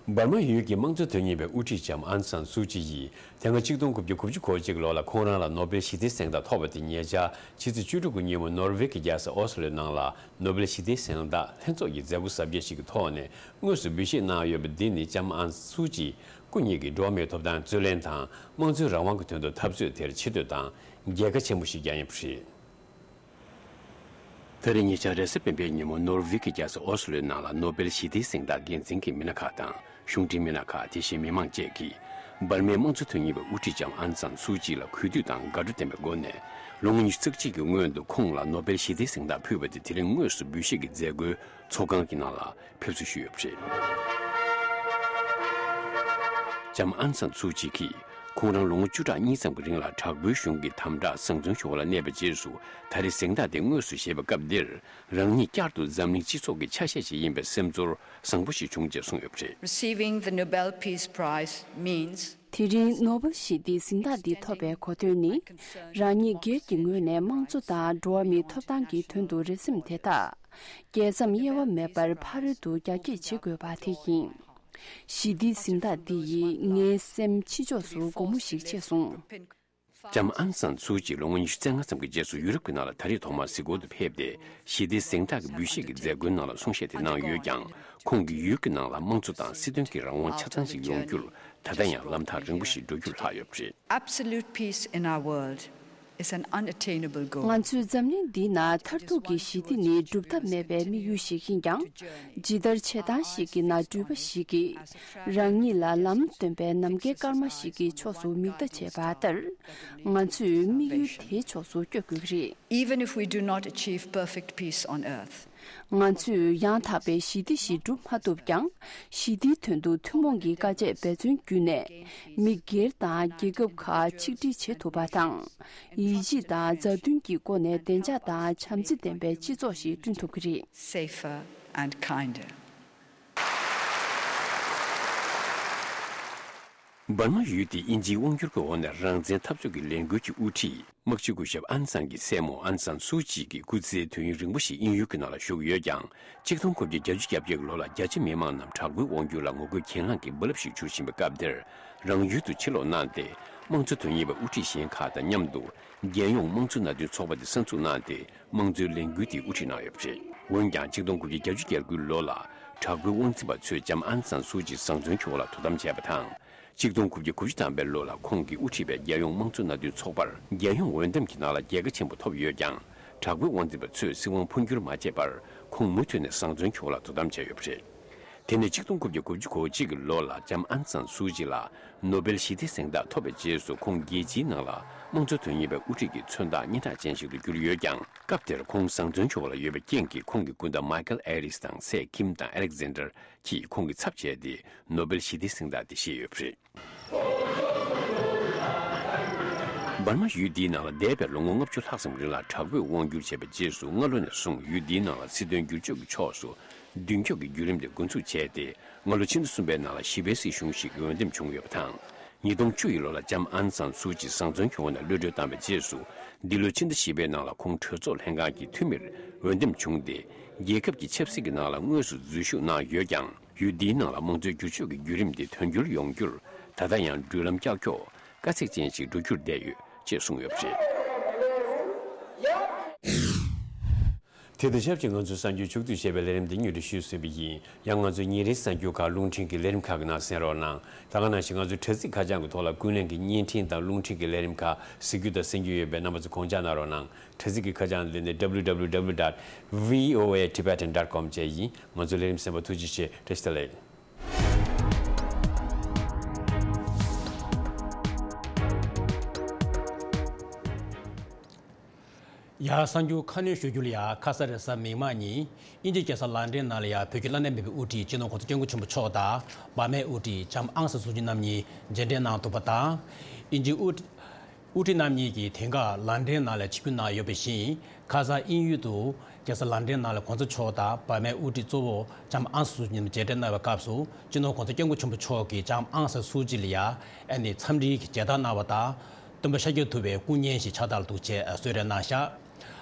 འབར་མ་ཡུལ་གྱི་དམངས་གཙོ་དོན་གཉེར་བའི་དབུ་ཁྲིད་ལྕམ་ཨང་སན་སུའུ་ཅི་ཡིས་དེ་སྔ་ཆིག་སྟོང་དགུ་བརྒྱ་དགུ་བཅུ་གོ་གཅིག་ལོ་ལ་ཁོང་རང་ལ་ནོ་སྦེལ་ཞི་བདེའི་གཟེངས་རྟགས་ཐོབ་པ་དེ་ཉེ་ཆར་ཕྱི་ཚེས་བཅུ་དྲུག་གི་ཉིན་མོ་ནོར་ཝེ་གི་རྒྱལ་ས་ཨོ་སི་ལོའི་ནང་ལ་ནོ་སྦེལ་ཞི་བདེའི་གཟེངས་རྟགས་ལྷན་ཚོགས་ཀྱི་མཛད་སྒོ་གཟབ་རྒྱས་ཤིག་གི་ཐོག་ནས་དངོས་སུ་འབུལ་བཞེས་གནང་ཡོད་པ་འདི་ནི་ལྕམ་ཨང་སུའུ་ཅི་སྐུ་ཉིད་ཀྱི་འགྲོ་བ་མིའི་ཐོབ་ཐང་རྩོད་ལེན་དང་དམངས་གཙོའི་རང་དབང་གི་དོན་དུ་འཐབ་རྩོད་དེར་ཆེ་བསྟོད་དང་རྒྱལ་ཁ་ཆེན་པོ་ཞིག་ཀྱང་ཡིན་པ་རེད། ད་རེས་ཉེ་ཆར་རེས་གཟའ་སྤེན་པའི་ཉིན་མོ་ནོར་ཝེ་གི་རྒྱལ་ས་ཨོ་སི་ལོའི་ནང་ལ་ནོ་སྦེལ་ཞི་བདེའི་གཟེངས་རྟགས་འགན་འཛིན་གྱི་མི་སྣ་ཁག་དང་གཞུང་འབྲེལ་མི་སྣ་ཁག་དེ་བཞིན་མི་མང་བཅས་ཀྱིས་འབར་མའི་དམངས་གཙོ་དོན་གཉེར་བའི་དབུ་ཁྲིད་ལྕམ་ཨང་སན་སུའུ་ཅི་ལ་གུས་འདུད་དང་དགའ་སྤྲོ་ལྡན་པའི་སྒོ་ནས་ལོ་ངོ་ཉི་ཤུ་རྩ་གཅིག་གི་སྔོན་དུ་ཁོང་ལ་ནོ་སྦེལ་ཞི་བདེའི་གཟེངས་རྟགས་ཕུལ་བ་དེ་དེ་རིང་དངོས་སུ་འབུལ་བཞེས་ཀྱི་མཛད་སྒོའི་ཚོགས་ཁང་གི་ནང་ལ་ཕེབས་བསུ་ཞུས་ཡོད་པ་རེད། ལྕམ་ཨང་སན་སུའུ་ཅི་གིས་ཁོང་རང་ལོ་ངོ་བཅུ་ཕྲག་གཉིས་ཙམ་གྱི་རིང་ལ་དྲག་པོའི་གཞུང་གི་དམ་དྲག་བཟང་བཙོན་ཞུ་བ་ལ་གནས་པའི་རྗེས་སུ་ད་རེས་གཟེངས་རྟགས་དེ་དངོས་སུ་བཞེས་པའི་སྐབས་འདིར་རང་ཉིད་བསྐྱར་དུ་འཛམ་གླིང་སྤྱི་ཚོགས་ཀྱི་ཆ་ཤས་ཤིག་ཡིན་པའི་སེམས་ཚོར་བཟང་པོ་ཞིག་བྱུང་ཅེས་གསུངས་ཡོད་པ་རེད། Receiving the Nobel Peace Prize means དེ་རིང་ནོ་བེལ་ཞི་བདེའི་གཟེངས་རྟགས་འདི་ཐོབ་པའི་གོ་དོན་ནི། རང་ཉིད་སྒེར་གྱི་ངོས་ནས་དམངས་གཙོ་དང་འགྲོ་བ་མིའི་ཐོབ་ཐང་གི་དོན་དུ་རེ་སེམས་དེ་དག་རྒྱལ་མཚམས་དབྱེ་བ་མེད་པར་ཕ་རོལ་ཏུ་རྒྱ་སྐྱེད་བྱེད་དགོས་པ་དེ་ཡིན། ཞི་བདེའི་གཟེངས་རྟགས་འདི་ཡིས་ངའི་སེམས་ཕྱི་ཕྱོགས་སུ་སྒོ་མོ་ཞིག་ཕྱེ་སོང་། ལྕམ་ཨང་སན་སུའུ་ཅི་ལོ་ངོ་ཉི་ཤུ་རྩ་ལྔ་ཙམ་གྱི་རྗེས་སུ་ཡུ་རོབ་ཀྱི་ནང་ལ་ད་རེས་ཐོག་མར་གཟིགས་སྐོར་དུ་ཕེབས་ཏེ། ཞི་བདེའི་གཟེངས་རྟགས་ཀྱི་འབུལ་བཞེས་ཀྱི་མཛད་སྒོའི་ནང་ལ་གསུང་བཤད་དེ་གནང་ཡོད་ཀྱང་། ཁོང་གིས་ཡུལ་གྱི་ནང་ལ་དམངས་གཙོ་དང་སྲིད་དོན་གྱི་རང་དབང་ཆ་ཚང་ཞིག་ཡོང་རྒྱུར་ད་ལྟ་ཡང་ལམ་ཐག་རིང་པོ་ཞིག་འགྲོ་རྒྱུར་ལྷག་ཡོད་པ་རེད། Absolute peace in our world is an unattainable goal. ང་ཚོའི་འཛམ་གླིང་འདིའི་ནང་མཐར་ཐུག་གི་ཞི་བདེ་ནི་སྒྲུབ་ཐབས་མེད་པའི་དམིགས་ཡུལ་ཞིག་ཡིན་ཀྱང་། ཇི་ལྟར་བྱེད་སྟངས་ཤིག་གི་ནང་འགྲུལ་པ་ཞིག་གིས་རང་ཉིད་ལ་ལམ་སྟོན་པའི་ནམ་མཁའི་སྐར་མ་ཞིག་གི་ཕྱོགས་སུ་མིག་ལྟ་བྱས་པ་ལྟར། ང་ཚོས་དམིགས་ཡུལ་དེའི་ཕྱོགས་སུ་བསྐྱོད་དགོས་ཀྱི་རེད། Even if we do not achieve perfect peace on earth, ང་ཚོས་ཡང་དག་པའི་ཞི་བདེ་ཞིག་སྒྲུབ་མ་ཐུབ་ཀྱང་། ཞི་བདེའི་དོན་དུ་ཐུན་མོང་གི་དཀའ་སྤྱད་འབད་བརྩོན་བརྒྱུད་ནས། མི་སྒེར་དང་རྒྱལ་ཁབ་ཁག་ཆིག་སྒྲིལ་བྱེད་ཐུབ་པ་དང་། ཡིད་ཆེས་དང་མཛའ་མཐུན་གྱི་སྒོ་ནས་བདེ་འཇགས་དང་བྱམས་བརྩེ་ལྡན་པའི་སྤྱི་ཚོགས་ཤིག་བསྐྲུན་ཐུབ་ཀྱི་རེད། Safer and kinder. འབར་མ་ཡུལ་དེའི་དབྱིན་ཇིའི་དབང་སྒྱུར་གྱི་འོག་ནས་རང་བཙན་འཐབ་རྩོད་ཀྱི་ལས་འགུལ་གྱི་དབུ་ཁྲིད། དམག་སྤྱི་སྐུ་ཞབས་ཨན་སན་གྱི་སྲས་མོ་ཨན་སན་སུའུ་ཅི་གི་སྐུ་ཚེའི་དུས་ཡུན་རིང་པོ་ཞིག་དབྱིན་ཡུལ་གྱི་ནང་ལ་བཞུགས་ཡོད་ཀྱང་། ཆིག་སྟོང་དགུ་བརྒྱ་བརྒྱད་ཅུ་གྱ་བརྒྱད་ཀྱི་ལོ་ལ་རྒྱ་ཆེ་མི་མང་རྣམས་དྲག་པོའི་དབང་སྒྱུར་ལ་ངོ་རྒོལ་གྱེན་ལངས་ཀྱི་རྦ་རླབས་ཤིག་འཕྱུར་བཞིན་པའི་སྐབས་དེར། རང་ཡུལ་དུ་ཕྱིར་ལོག་གནང་སྟེ། དམངས་གཙོ་དོན་གཉེར་བའི་དབུ་ཁྲིད་གཞན་ཁག་དང་མཉམ་དུ། རྒྱལ་ཡོངས་དམངས་གཙོ་མནའ་མཐུན་ཚོགས་པ་དེ་གསར་འཛུགས་གནང་སྟེ། དམངས་གཙོའི་ལས་འགུལ་དེའི་དབུ་ཁྲིད་གནང་ཡོད་པ་རེད། འོན་ཀྱང་། ཆིག་སྟོང་དགུ་བརྒྱ་བརྒྱད་ཅུ་གྱ་དགུའི་ལོ་ལ། དྲག་པོའི་དབང་འཛིན་པ་ཚོས་ལྕམ་ཨན་སན་སུའུ་ཅི་བཟང་བཙོན་ཁྲིམས་འོག་ལ་དོ་དམ་བྱས་པ་དང་། ཆིག་སྟོང་དགུ་བརྒྱ་དགུ་བཅུ་ཐམ་པའི་ལོ་ལ་ཁོང་གིས་དབུ་ཁྲིད་པའི་རྒྱལ་ཡོངས་དམངས་གཙོ་མནའ་མཐུན་ཚོགས་པར་རྒྱལ་ཡོངས་འོས་འདེམས་ཀྱི་ནང་ལ་རྒྱལ་ཁ་ཆེན་པོ་ཐོབ་ཡོད་ཀྱང་། དྲག་པོའི་དབང་འཛིན་པ་ཚོས་སྲིད་དབང་འཕོ་འགྱུར་མ་བྱས་པར། ཁོང་མུ་མཐུད་ནས་བཟང་བཙོན་ཁྲིམས་འོག་ལ་དོ་དམ་བྱས་ཡོད་པ་རེད། དེ་ནས་ཆིག་སྟོང་དགུ་བརྒྱ་དགུ་བཅུ་གོ་གཅིག་གི་ལོ་ལ་ལྕམ་ཨན་སན་སུའུ་ཅི་ལ་ནོ་སྦེལ་ཞི་བདེའི་གཟེངས་རྟགས་ཐོབ་པའི་རྗེས་སུ། ཁོང་རྒྱལ་སྤྱིའི་ནང་ལ་དམངས་གཙོ་དོན་གཉེར་བའི་དབུ་ཁྲིད་ཀྱི་མཚོན་རྟགས་སྙན་གྲགས་ཅན་ཞིག་ཏུ་གྱུར་ཡོད་ཀྱང་། སྐབས་དེར་ཁོང་བཟང་བཙོན་ཁྲིམས་འོག་ལ་ཡོད་པའི་རྐྱེན་གྱིས། ཁོང་གི་སྐུ་ཟླ་མའི་ཁལ་ཨེ་རིས་དང་སྲས་ཁིམ་དང་ཨ་ལེག་ཟན་ཌར་གྱིས་ཁོང་གི་ཚབ་བྱས་ཏེ། ནོ་སྦེལ་ཞི་བདེའི་གཟེངས་རྟགས་དེ་བཞེས་ཡོད་པ་རེད། འབར་མ་ཡུལ་འདིའི་ནང་ལ་འདས་པའི་ལོ་ངོ་ལྔ་བཅུ་ལྷག་ཙམ་རིང་ལ་དྲག་པོས་དབང་བསྒྱུར་བྱས་པའི་རྗེས་སུ། སྔ་ལོ་ནས་བཟུང་ཡུལ་འདིའི་ནང་ལ་སྲིད་དོན་བསྒྱུར་བཅོས་ཀྱི་ཕྱོགས་སུ་མདུན་སྐྱོད་ཀྱི་བརྒྱུད་རིམ་དེ་འགོ་འཛུགས་བྱས་ཏེ། སྔ་ལོ་ཕྱི་ཟླ་གསུམ་པའི་ནང་ལ་ཞི་བའི་སྲིད་གཞུང་ཞིག་འོས་འདེམས་བྱུང་ཡོད་པ་དང་། ཉིས་སྟོང་བཅུ་ཡི་ལོ་ལ་ལྕམ་ཨན་སན་སུའུ་ཅི་བཟང་བཙོན་ཁྲིམས་འོག་ནས་གློད་གྲོལ་བཏང་བའི་རྗེས་སུ། འདི་ལོའི་ཕྱི་ཟླ་བཞི་པའི་ནང་ལ་ཁོང་གྲོས་ཚོགས་ལྷན་ཁང་གི་འཐུས་མིར་འོས་འདེམས་བྱུང་སྟེ། རྒྱལ་ཁབ་ཀྱི་ཆབ་སྲིད་ཀྱི་ནང་ལ་དངོས་སུ་འཛུལ་ཞུགས་གནང་ཡོད་ཀྱང་། ཡུལ་འདིའི་ནང་ལ་དམངས་གཙོའི་བསྒྱུར་བཅོས་ཀྱི་བརྒྱུད་རིམ་དེ་དོན་འཁྱོལ་ཡོང་རྒྱུར། ད་ལྟ་ཡང་འགྲུལ་ལམ་ཀྱག་ཀྱོག་དཀའ་ཚེགས་ཅན་ཞིག་འགྲོ་རྒྱུར་བསྡད་ཡོད་ཅེས་གསུངས་ཡོད་པ་རེད། དེ་དང་ཆབས་ཅིག་ང་ཚོའི་གསར་འགྱུར་ཕྱོགས་བསྡུས་བྱས་པའི་ལས་རིམ་འདི་སྙན་སྒྲོན་ཞུས་ཟིན་པ་ཡིན། ཡང་ང་ཚོའི་ཉིན་རེའི་གསར་འགྱུར་ཁག་རླུང་འཕྲིན་གྱི་ལས་རིམ་ཁག་གི་ནང་གསན་རོགས་གནང་། ད་ག་ནང་བཞིན་ང་ཚོའི་དྲ་ཚིགས་ཁ་བྱང་གི་ཐོག་ལ་ཀུན་གླེང་གི་བརྙན་འཕྲིན་དང་རླུང་འཕྲིན་གྱི་ལས་རིམ་ཁག་གཟིགས་རྒྱུ་དང་གསན་རྒྱུ་ཡོད་པས། རྣམ་པ་ཚོས་དགོངས་འཇགས་གནང་རོགས་གནང་། དྲ་ཚིགས་ཀྱི་ཁ་བྱང་འདི་ནི་W W W dot V O A Tibetan dot com བཅས་ཡིན། ང་ཚོའི་ལས་རིམ་གསན་པར་ཐུགས་རྗེ་ཆེ། བཀྲ་ཤིས་བདེ་ལེགས། ཡ། གསར་འགྱུར་ཁ་སྣོན་ཞུ་རྒྱུ་ལ་ཡ། ཁ་ས་རེས་གཟའ་མིག་དམར་ཉིན་དབྱིན་ཇིའི་རྒྱལ་ས་ལན་ཀྲན་ནང་ལ་ཡ། བོད་ཀྱི་བླ་ན་མེད་པའི་དབུ་ཁྲིད་སྤྱི་ནོར་༸གོང་ས་༸སྐྱབས་མགོན་ཆེན་པོ་མཆོག་དང་འབར་མའི་དབུ་ཁྲིད་ལྕམ་ཨང་སན་སུའུ་ཅི་རྣམ་གཉིས་མཇལ་འཕྲད་གནང་འདུག་པ་དང་། དབྱིན་ཇིའི་དབུ་དབུ་ཁྲིད་རྣམ་གཉིས་ཀྱིས་དེང་སྐབས་ལན་ཀྲན་ནང་ལ་ཆིབས་བསྒྱུར་གནང་ཡོད་པ་བཞིན། ཁ་སང་དབྱིན་ཡུལ་དུ་རྒྱལ་ས་ལན་ཀྲན་ནང་ལ་༸གོང་ས་མཆོག་དང་འབར་མའི་དབུ་ཁྲིད་གཙོ་བོ་ལྕམ་ཨང་སན་སུའུ་ཅི་མཇལ་འཕྲད་གནང་བའི་སྐབས་སུ། སྤྱི་ནོར་༸གོང་ས་༸སྐྱབས་མགོན་ཆེན་པོ་མཆོག་གིས་ལྕམ་ཨང་སན་སུའུ་ཅི་ལ་ཡ། ཨ་ནི་འཚམས་འདྲིའི་མཇལ་དར་གནང་བ་དང་། སྟོན་པ་ཤཱཀྱ་ཐུབ་པའི་སྐུ་བརྙན་ཞིག་ཕྱག་རྟགས་ལ་འདུག་ཅེས་གསོལ་རས་གནང་བཞག་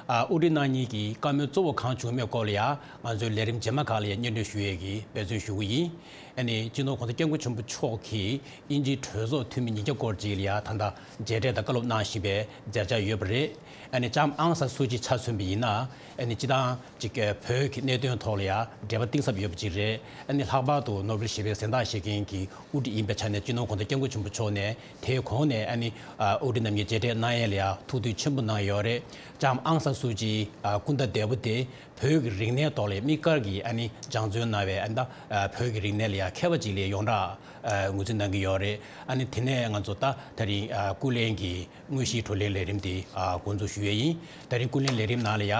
ཨ། དབུ་ཁྲིད་རྣམ་གཉིས་ཀྱི་བཀའ་མོལ་གཙོ་བོ་གང་བྱུང་མེད་སྐོར་ལ་ཡ། ང་ཚོའི་ལས་རིམ་རྗེས་མ་ཁག་ལ་ཡ་སྙན་སྒྲོན་ཞུ་ཡས་ཀྱི་འབད་བརྩོན་ཞུ་གི་ཡིན། ཨ་ནི་སྤྱི་ནོར་༸གོང་ས་༸སྐྱབས་མགོན་ཆེན་པོ་མཆོག་གིས་དབྱིན་ཇིའི་གྲོས་ཚོགས་འཐུས་མི་ཉིས་བརྒྱ་སྐོར་ཅིག་ལ་ཡ་ད་ལྟ་མཇལ་འཕྲད་དང་བཀའ་སློབ་གནང་བཞིན་པའི་མཛད་འཆར་ཡོད་པ་རེད། ཨ་ནི་ལྕམ་ཨང་སན་སུའུ་ཅི་ཆ་མཚོན་པ་ཡིན་ན། ཨ་ནི་སྤྱིར་བཏང་ཅིག་བོད་ཀྱི་གནད་དོན་ཐོག་ལ་ཡ་འབྲེལ་བ་གཏིང་ཟབ་ཡོད་པ་ཅིག་རེད། ཨ་ནི་ལྷག་པར་དུ་ནོ་བེལ་ཞི་བའི་གཟེངས་རྟགས་བཞེས་མཁན་གྱི་དབུ་ཁྲིད་ཡིན་པའི་ཆ་ནས་སྤྱི་ནོར་༸གོང་ས་༸སྐྱབས་མགོན་ཆེན་པོ་མཆོག་ནས་དེའི་གོང་ནས་ཨ་ནི་དབུ་ཁྲིད་རྣམ་གཉིས་མཇལ་འཕྲད་གནང་ཡས་ལ་ཡ་ཐུགས་འདུན་ཆེན་པོ་གནང་ཡོད་རེད། ལྕམ་ཨང་སན་སུའུ་ཅིའི་སྐུ་ཟླ་འདས་པོ་དེ་བོད་ཀྱི་རིག་གནས་ཐོག་ལ་དམིགས་བཀར་གྱིས་ཨ་ནི་སྦྱང་བརྩོན་གནང་བའི་ཨ་ནི་བོད་ཀྱི་རིག་གནས་ལ་ཡ་མཁས་པ་ཅིག་ལ་ཡོངས་གྲགས་ངོས་འཛིན་གནང་གི་ཡོད་རེད། ཨ་ནི་དེ་ནས་ང་ཚོ་ད་དེ་རིང་ཀུན་གླེང་གི་དངོས་གཞིའི་བགྲོ་གླེང་ལས་རིམ་དེ་འགོ་འཛུགས་ཞུ་ཡས་ཡིན། དེ་རིང་ཀུན་གླེང་ལས་རིམ་ནང་ལ་ཡ།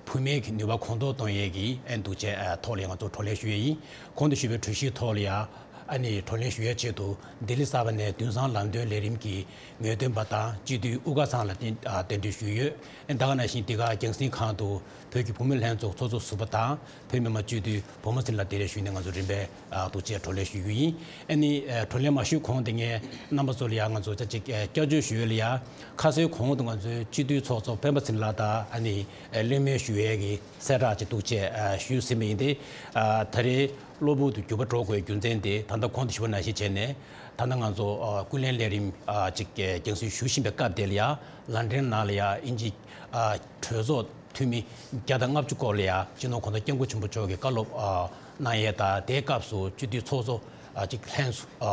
བུད་མེད་ཀྱི་ནུས་པ་གོང་མཐོར་གཏོང་ཡས་ཀྱི་ཨན་འདུག་ཅེས་ཐོག་ལ་ང་ཚོ་བགྲོ་གླེང་ཞུ་ཡས་ཡིན། གོང་དུ་ཞུས་པའི་གྲོས་གཞིའི་ཐོག་ལ་ཡ། ཨ་ནི་བགྲོ་གླེང་ཞུ་ཡའི་ཆེད་དུ་ལྡི་ལི་གསར་པ་ནས་དུས་བཟང་ལམ་སྟོན་ལས་རིམ་གྱི་ངེས་སྟོན་པ་དང་སྤྱི་འཐུས་དབུ་དཀར་ཚང་ལ་རྟེན་ཨ་རྟེན་འབྲེལ་ཞུས་ཡོད། ཨ་ནི་ད་ག་ནང་བཞིན་འདི་ག་རྒྱང་སྲིང་ཁང་དུ་བོད་ཀྱི་བུད་མེད་ལྷན་ཚོགས་ཚོགས་གཙོ་ཟུར་པ་དང་བོད་མི་མང་སྤྱི་འཐུས་བུ་མོ་ཚེ་རིང་ལགས་གདན་འདྲེན་ཞུས་ནས་ང་ཚོ་རིམ་པས་ཨ་ཐུགས་རྗེ་ཆེ་བགྲོ་གླེང་ཞུ་རྒྱུ་ཡིན། ཨ་ནི་ཨ་བགྲོ་གླེང་མ་ཞུས་གོང་དེ་ངས་རྣམ་པ་ཚོ་ལ་ཡང་ང་ཚོ་ཅིག་ཨ་སྐྱབས་བཅོལ་ཞུ་ཡས་ལ་ཡ་ཁ་སང་གོང་དུ་ང་ཚོའི་སྤྱི་འཐུས་ཚོགས་གཙོ་སྤེན་པ་ཚེ་རིང་ལགས་དང་ཨ་ནི་ཨ་གླེང་མོལ་ཞུ་ཡས་ཀྱི་གསལ་བསྒྲགས་ཅིག་ཐུགས་རྗེ་ཆེ་ཨ་ཞུས་ཟིན་པ་ཡིན་ཏེ། ཨ་ད་རེས་གློ་བུར་དུ་འགྱུར་བ་འགྲོ་དགོས་རྒྱུ་མཚན་དེ་ད་ལྟ་གོང་དུ་ཞུས་པ་ནང་བཞིན་བྱས་ནས། ད་ལྟ་ང་ཚོ་ཨ་ཀུན་གླེང་ལས་རིམ་ཨ་ཅིག་རྒྱང་སྲིང་ཞུ་བཞིན་པའི་སྐབས་དེ་ལ་ཡ་ལན་ཀྲན་ནང་ལ་ཡ་དབྱིན་ཇི་ཨ་གྲོས་ཚོགས་འཐུས་མི་བརྒྱ་དང་ལྔ་བཅུ་སྐོར་ལ་ཡ་སྤྱི་ནོར་༸གོང་ས་༸སྐྱབས་མགོན་ཆེན་པོ་མཆོག་གིས་བཀའ་སློབ་ཨ་གནང་ཡས་དང་དེའི་སྐབས་སུ་སྤྱི་འཐུས་ཚོགས་གཙོ་ཨ་ཅིག་ལྷན་ཚོགས་ཨ་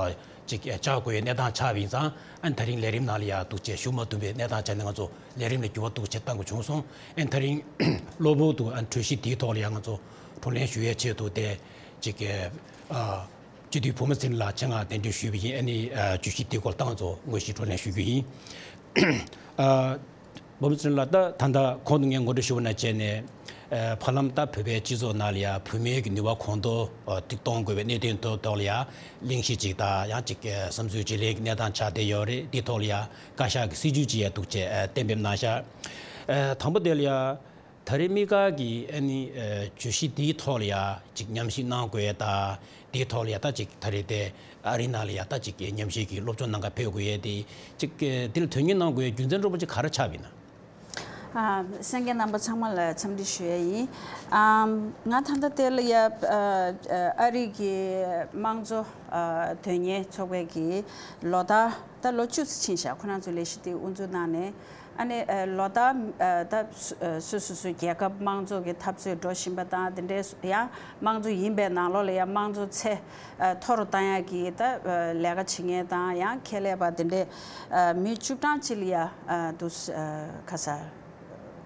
ཅིག་བཅར་དགོས་ཡས་གནས་སྟངས་ཆགས་པ་ཡིན་ཙང་། ཨ་ནི་ད་རིང་ལས་རིམ་ནང་ལ་ཡ་འདུག་ཅེས་ཞུ་མ་ཐུབ་པའི་གནས་སྟངས་ཆགས་ནས་ང་ཚོ་ལས་རིམ་ལ་འགྱུར་བ་འདུག་ཅེས་བཏང་དགོས་བྱུང་སོང་། ཨ་ནི་ད་རིང་གློ་བུར་དུ་ཨ་གྲོས་གཞི་འདིའི་ཐོག་ལ་ཡ་ང་ཚོ་བགྲོ་གླེང་ཞུ་ཡས་ཆེད་དུ་དེ་ཅིག་ཨ་སྤྱི་འཐུས་བུ་མོ་ཚེ་རིང་ལགས་ཆེད་མངགས་གདན་འདྲེན་ཞུས་པ་ཡིན། ཨ་ནི་ཨ་བརྗོད་གཞི་འདིའི་སྐོར་ཏང་ཚོ་དངོས་གཞི་བགྲོ་གླེང་ཞུ་རྒྱུ་ཡིན། ཨ་བུ་མོ་ཚེ་རིང་ལགས། ད་ད་ལྟ་གོང་དུ་ངས་ངོ་སྤྲོད་ཞུས་པ་ནང་བྱས་ནས། ཨ་བར་ལམ་ད་བོད་པའི་སྤྱི་ཚོགས་ནང་ལ་ཡ་བུད་མེད་ཀྱི་ནུས་པ་གོང་མཐོར་ཨ་གཏོང་དགོས་པའི་གནད་དོན་ཐོག་ཐོག་ལ་ཡ་གླེང་གཞི་ཅིག་དང་ཡང་ཅིག་ཨ་བསམ་ཚུལ་བརྗེ་ལེན་གྱི་གནས་སྟངས་ཆགས་བསྡད་ཡོད་རེད། འདིའི་ཐོག་ལ་ཡ་བཀའ་ཤག་གི་སྲིད་ཇུས་ཅིག་ཡ་འདུག་ཅེས་ཨ་གཏན་འབེབས་གནང་ཤག་ཨ་དང་པོ་དེ་ལ་ཡ། ད་རེས་དམིགས་བཀར་གྱི་ཨ་ནི་ཨ་བརྗོད་གཞི་འདིའི་ཐོག་ལ་ཡ་ཅིག་ཉམས་ཞིབ་གནང་དགོས་ཡ་ད། འདིའི་ཐོག་ལ་ཡ་ད་ཅིག་ད་རེས་དེ་ཨ་རི་ནང་ལ་ཡ་ད་ཅིག་ཉམས་ཞིབ་ཀྱི་སློབ་སྦྱོང་གནང་ག་ཕེབས་དགོས་ཡ་དེ་ཅིག་ཨ་འདི་ལ་དོན་གཉེར་གནང་དགོས་ཡ་རྒྱུ་མཚན་རོབ་པོ་ཅིག་ག་རེ་ཆགས་པ་ཡིན་ན། ཨ་གསན་མཁན་རྣམ་པ་ཚང་མ་ལ་འཚམས་འདྲི་ཞུ་ཡ་ཡིན། ཨ་ང་ད་ལྟ་དེ་ལ་ཡ་ཨ་ཨ་རི་གི་དམངས་གཙོ་ཨ་དོན་གཉེར་ཚོགས་པའི་གི་ལོ་ལྟར་ད་ལོ་བཅུ་ཙམ་ཕྱིན་ཤག་ཁོ་རང་ཚོའི་ལས་གཞི་དེ་དབུ་འཛུགས་གནང་ནས། ཨ་ནི་ཨ་ལོ་ལྟར་ཨ་ད་སུ་ཨ་སུ་སུ་སུ་རྒྱལ་ཁབ་དམངས་གཙོ་གི་འཐབ་རྩོད་འགྲོ་བཞིན་པ་དང་དེ་འདྲའི་སུ་ཡང་དམངས་གཙོ་ཡིན་པའི་ནང་ལོགས་ལ་ཡང་དམངས་གཙོ་ཚད་ཨ་མཐོ་རུ་བཏང་ཡག་གི་ད་ཨ་ལས་ཀ་བྱེད་མཁན་དང་ཡང་ཁྱད་ལས་པ་དེ་འདྲའི་ཨ་མི་བཅུ་གྲངས་ཅིག་ལ་ཡ་ཨ་དུ་ཨ་ཁ་ས་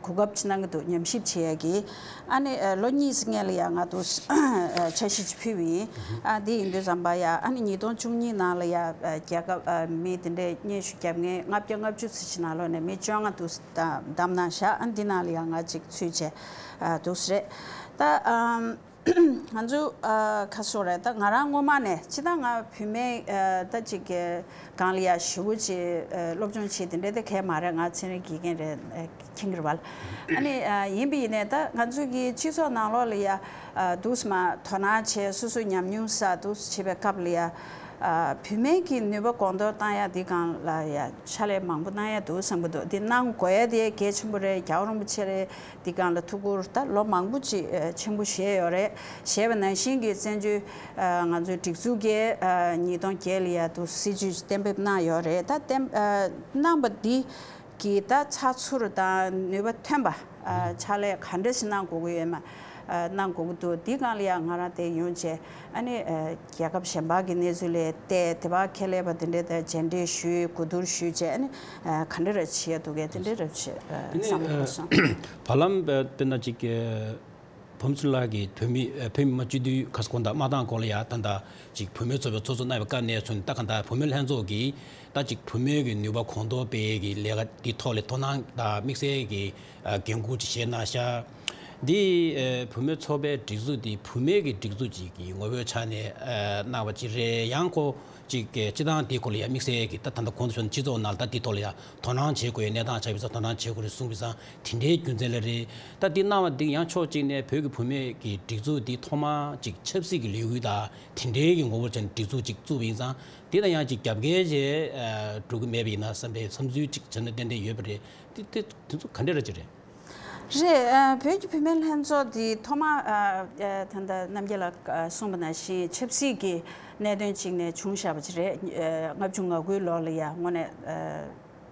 གོ་སྐབས་ཅིག་གནང་གི་འདུག་ཉམས་ཞིབ་བྱེད་ཡག་གི། ཨ་ནི་ཨ་ལོ་གཉིས་སྔོན་ལ་ཡ་ང་དུ་ཨ་འཆར་གཞི་ཅིག་ཕུལ་བ་ཡིན། ཨ་འདི་ཡིན་དུས་ཙམ་པ་ཡ་ཨ་ནི་ཉིས་སྟོང་བཅུ་གཉིས་ནང་ལ་ཡ་ཨ་རྒྱལ་ཁབ་ཨ་མི་དེ་འདྲའི་སྙན་ཞུ་རྒྱབ་མཁན་ལྔ་བརྒྱ་ལྔ་བཅུ་ཙམ་ཞིག་ནང་ལོགས་ནས་མི་བཅོ་ལྔ་དུ་བདམས་གནང་ཤག་ཨ་འདི་ནང་ལ་ཡང་ང་གཅིག་ཚུད་བྱས་ཨ་འདུག་སེ་རེད། ད་ཨམ་ང་ཚོ་ཨ་ཁ་སོ་རེད། ད་ང་རང་སྔོན་མ་ནས་ཅི་ད་ང་བུད་མེད་ཨ་ད་ཅིག་གི་སྒང་ལ་ཡ་ཞེ་པོ་ཅིག་ཨ་སློབ་སྦྱོང་བྱེད་དེ་འདྲ་དེ་གས་མ་རེད། ང་ཚན་རིག་དགེ་རྒན་རེད། ཨ་ཁྱིང་གིར་བལ། ཨ་ནི་ཨ་ཡིན་པ་ཡིན་ནས་ད་ང་ཚོ་གི་སྤྱི་ཚོགས་ནང་ལོགས་ལ་ཡ་ཨ་འདུག་སེ་མ་དོ་སྣང་བྱས་སོ་སོ་ཉམས་མྱོང་བསགས་འདུག་སེ་བྱེད་པའི་སྐབས་ལ་ཡ། ཨ་བུད་མེད་ཀྱི་ནུས་པ་གོང་མཐོར་བཏང་ཡ་འདི་སྒང་ལ་ཡ་ཕྱག་ལས་མང་པོ་གནང་ཡ་འདུག་བསམ་གྱི་འདུག་འདི་གནང་དགོས་ཡ་དེ་གལ་ཆེན་པོ་རེད། རྒྱལ་བ་རིན་པོ་ཆེ་རེད། འདི་སྒང་ལ་ཐུགས་ཁུར་ད་ལོ་མང་པོ་ཅིག་ཨ་ཆེན་པོ་བཞེས་ཡོད་རེད། བཞེས་པ་ནང་བཞིན་གྱི་བཙན་བྱོལ་ཨ་ང་ཚོའི་སྒྲིག་འཛུགས་ཀྱིས་ཨ་ཉིས་སྟོང་བརྒྱད་ལ་ཡ་འདུག་སྲིད་ཇུས་གཏན་འབེབས་གནང་ཡོད་རེད། ད་གཏན་ཨ་གནང་པ་འདི་གི་ད་ཚགས་ཚུད་དང་ནུས་པ་ཐོན་པ་ཨ་ཕྱག་ལས་ག་འདྲ་ཞིག་གནང་དགོས་ཀྱི་ཡོད་མ་ཨ་གནང་དགོས་ཀྱི་འདུག་འདི་སྒང་ལ་ཡང་ང་རང་དེ་ཡོང་བྱས་ཨ་ནི་ཨ་རྒྱལ་ཁབ་གཞན་པ་གི་གནས་ཚུལ་ལ་བལྟས། དེ་བ་ཁྱད་ལས་པ་དེ་འདྲའི་དང་མཇལ་འཕྲད་ཞུས། གོ་བསྡུར་ཞུས་བྱས་ཨ་ནི་ཨ་ག་འདྲ་ར་བྱེད་ཡ་འདུག་གས་དེ་འདྲ་ར་བྱེད་ཨ་དེ་ནས་བསམ་བློ་འཁོར་སོང་། བར་ལམ་དཔེར་ན་ཅིག་བུ་མོ་ཚེ་རིང་ལགས་ཀྱིས་བོད་མི་ཨ་བོད་མི་མང་སྤྱི་འཐུས་ཁ་སང་དགོང་དག་མ་བཏང་གོང་ལ་ཡ་ད་ལྟ་ཅིག་བུད་མེད་ཚོགས་པའི་ཚོགས་གཙོ་གནང་བའི་སྐབས་ནས་བཟུང་ད་གང་ལྟར་བུད་མེད་ལྷན་ཚོགས་ཀྱིས་ད་ཅིག་བུད་མེད་ཀྱི་ནུས་པ་གོང་མཐོར་སྤེལ་གྱི་ལས་ཀ་འདི་ཐོག་ལ་དོ་སྣང་དང་དམིགས་བསལ་གྱི་ཨ་འགན་འཁུར་ཅིག་བཞེས་གནང་ཤག་འདི་ཨ་བུད་མེད་ཚོགས་པའི་སྒྲིག་འཛུགས་འདི་བུད་མེད་ཀྱི་སྒྲིག་འཛུགས་ཅིག་གི་ངོ་བོའི་ཆ་ནས་ཨ་གནང་བ་ཅིག་རེད། ཡང་ཁོ་ཅིག་གི་སྤྱི་བཏང་འདི་སྐོར་ལ་ཡང་དམིགས་བསལ་གྱི་ད་ད་ལྟ་གོང་དུ་ཞུས་ན་སྤྱི་ཚོགས་ནང་ལ་ད་འདི་ཐོག་ལ་ཡང་དོ་སྣང་བྱེད་དགོས་ཡའི་གནས་སྟངས་ཆགས་པའི་ས་དོ་སྣང་བྱེད་དགོས་རེད་གསུངས་པའི་ས་དེ་འདྲའི་རྒྱུ་མཚན་ལ་རེད། ད་འདི་གནང་བ་འདི་ཡང་ཕྱོགས་གཅིག་ནས་བོད་ཀྱི་བུད་མེད་ཀྱི་སྒྲིག་འཛུགས་འདི་ཐོག་མ་ཅིག་ཆབ་སྲིད་ཀྱི་ལས་འགུལ་དང་དེ་འདྲའི་གི་ངོ་བོར་བྱས་ནས་སྒྲིག་འཛུགས་ཅིག་བཙུགས་པ་ཡིན་ཙང་དེ་ལ་ཡང་ཅིག་རྒྱབ་འགལ་བྱས་འགྲོ་གི་མེད་པ་ཡིན་ན་བསམ་པའི་བསམ་ཚུལ་ཅིག་བྱས་ན་ཏན་ཏན་ཡོད་པ་རེད། དེ་དེ་དེ་ཚོ་ག་འདྲ་ར་ཅིག་རེད། རེད། ཨ་བོད་ཀྱི་བུད་མེད་ལྷན་ཚོགས་འདི་ཐོག་མ་ཨ་ཨ་ད་ལྟ་རྣམ་རྒྱལ་ལགས་ཨ་གསུངས་པ་ནང་བཞིན་ཆབ་སྲིད་ཀྱི་གནད་དོན་ཅིག་ནས་བྱུང་བཞག་པ་ཅིག་རེད། ཨ་ལྔ་བཅུ་ང་དགུའི་ལོ་ལ་ཡ་དངོས་གནས་ཨ་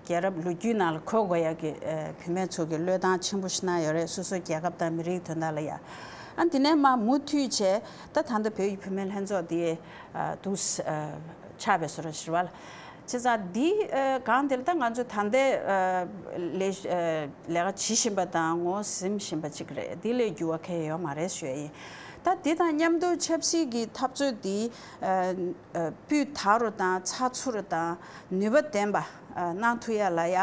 རྒྱལ་རབས་ལོ་རྒྱུས་ནང་ལ་འཁོད་དགོས་ཡ་གི་ཨ་བུད་མེད་ཚོ་གི་བློས་བཏང་ཆེན་པོ་ཞིག་གནང་ཡོད་རེད། སོ་སོའི་རྒྱལ་ཁབ་དང་མི་རིགས་དོན་དག་ལ་ཡ། ཨ་འདི་ནས་མར་མུ་མཐུད་བྱས་ད་ད་ལྟ་བོད་ཀྱི་བུད་མེད་ལྷན་ཚོགས་འདི་ཨ་འདུག་ཨ་ཆགས་པའི་བཟོ་འདྲ་ཞིག་རེད་བ་ལ། བྱས་ཙང་འདི་ཨ་སྒང་འདིར་ད་ང་ཚོ་ད་ལྟའི་ཨ་ལས་ཨ་ལས་ཀ་བྱེད་བཞིན་པ་དང་ངོ་ཟིན་བཞིན་པ་ཅིག་རེད། འདི་ལས་འགྱུར་བ་གང་ཡང་ཡོད་མ་རེད་ཞུ་ཡ་ཡིན། ད་འདི་དང་མཉམ་དུ་ཆབ་སྲིད་ཀྱི་འཐབ་རྩོད་འདི་ཨ་ཨ་སྤུས་དག་རུ་དང་ཚགས་ཚུད་རུ་དང་ནུས་པ་ལྡན་པ་ཨ་གནང་ཐུབ་ཡ་ལ་ཡ་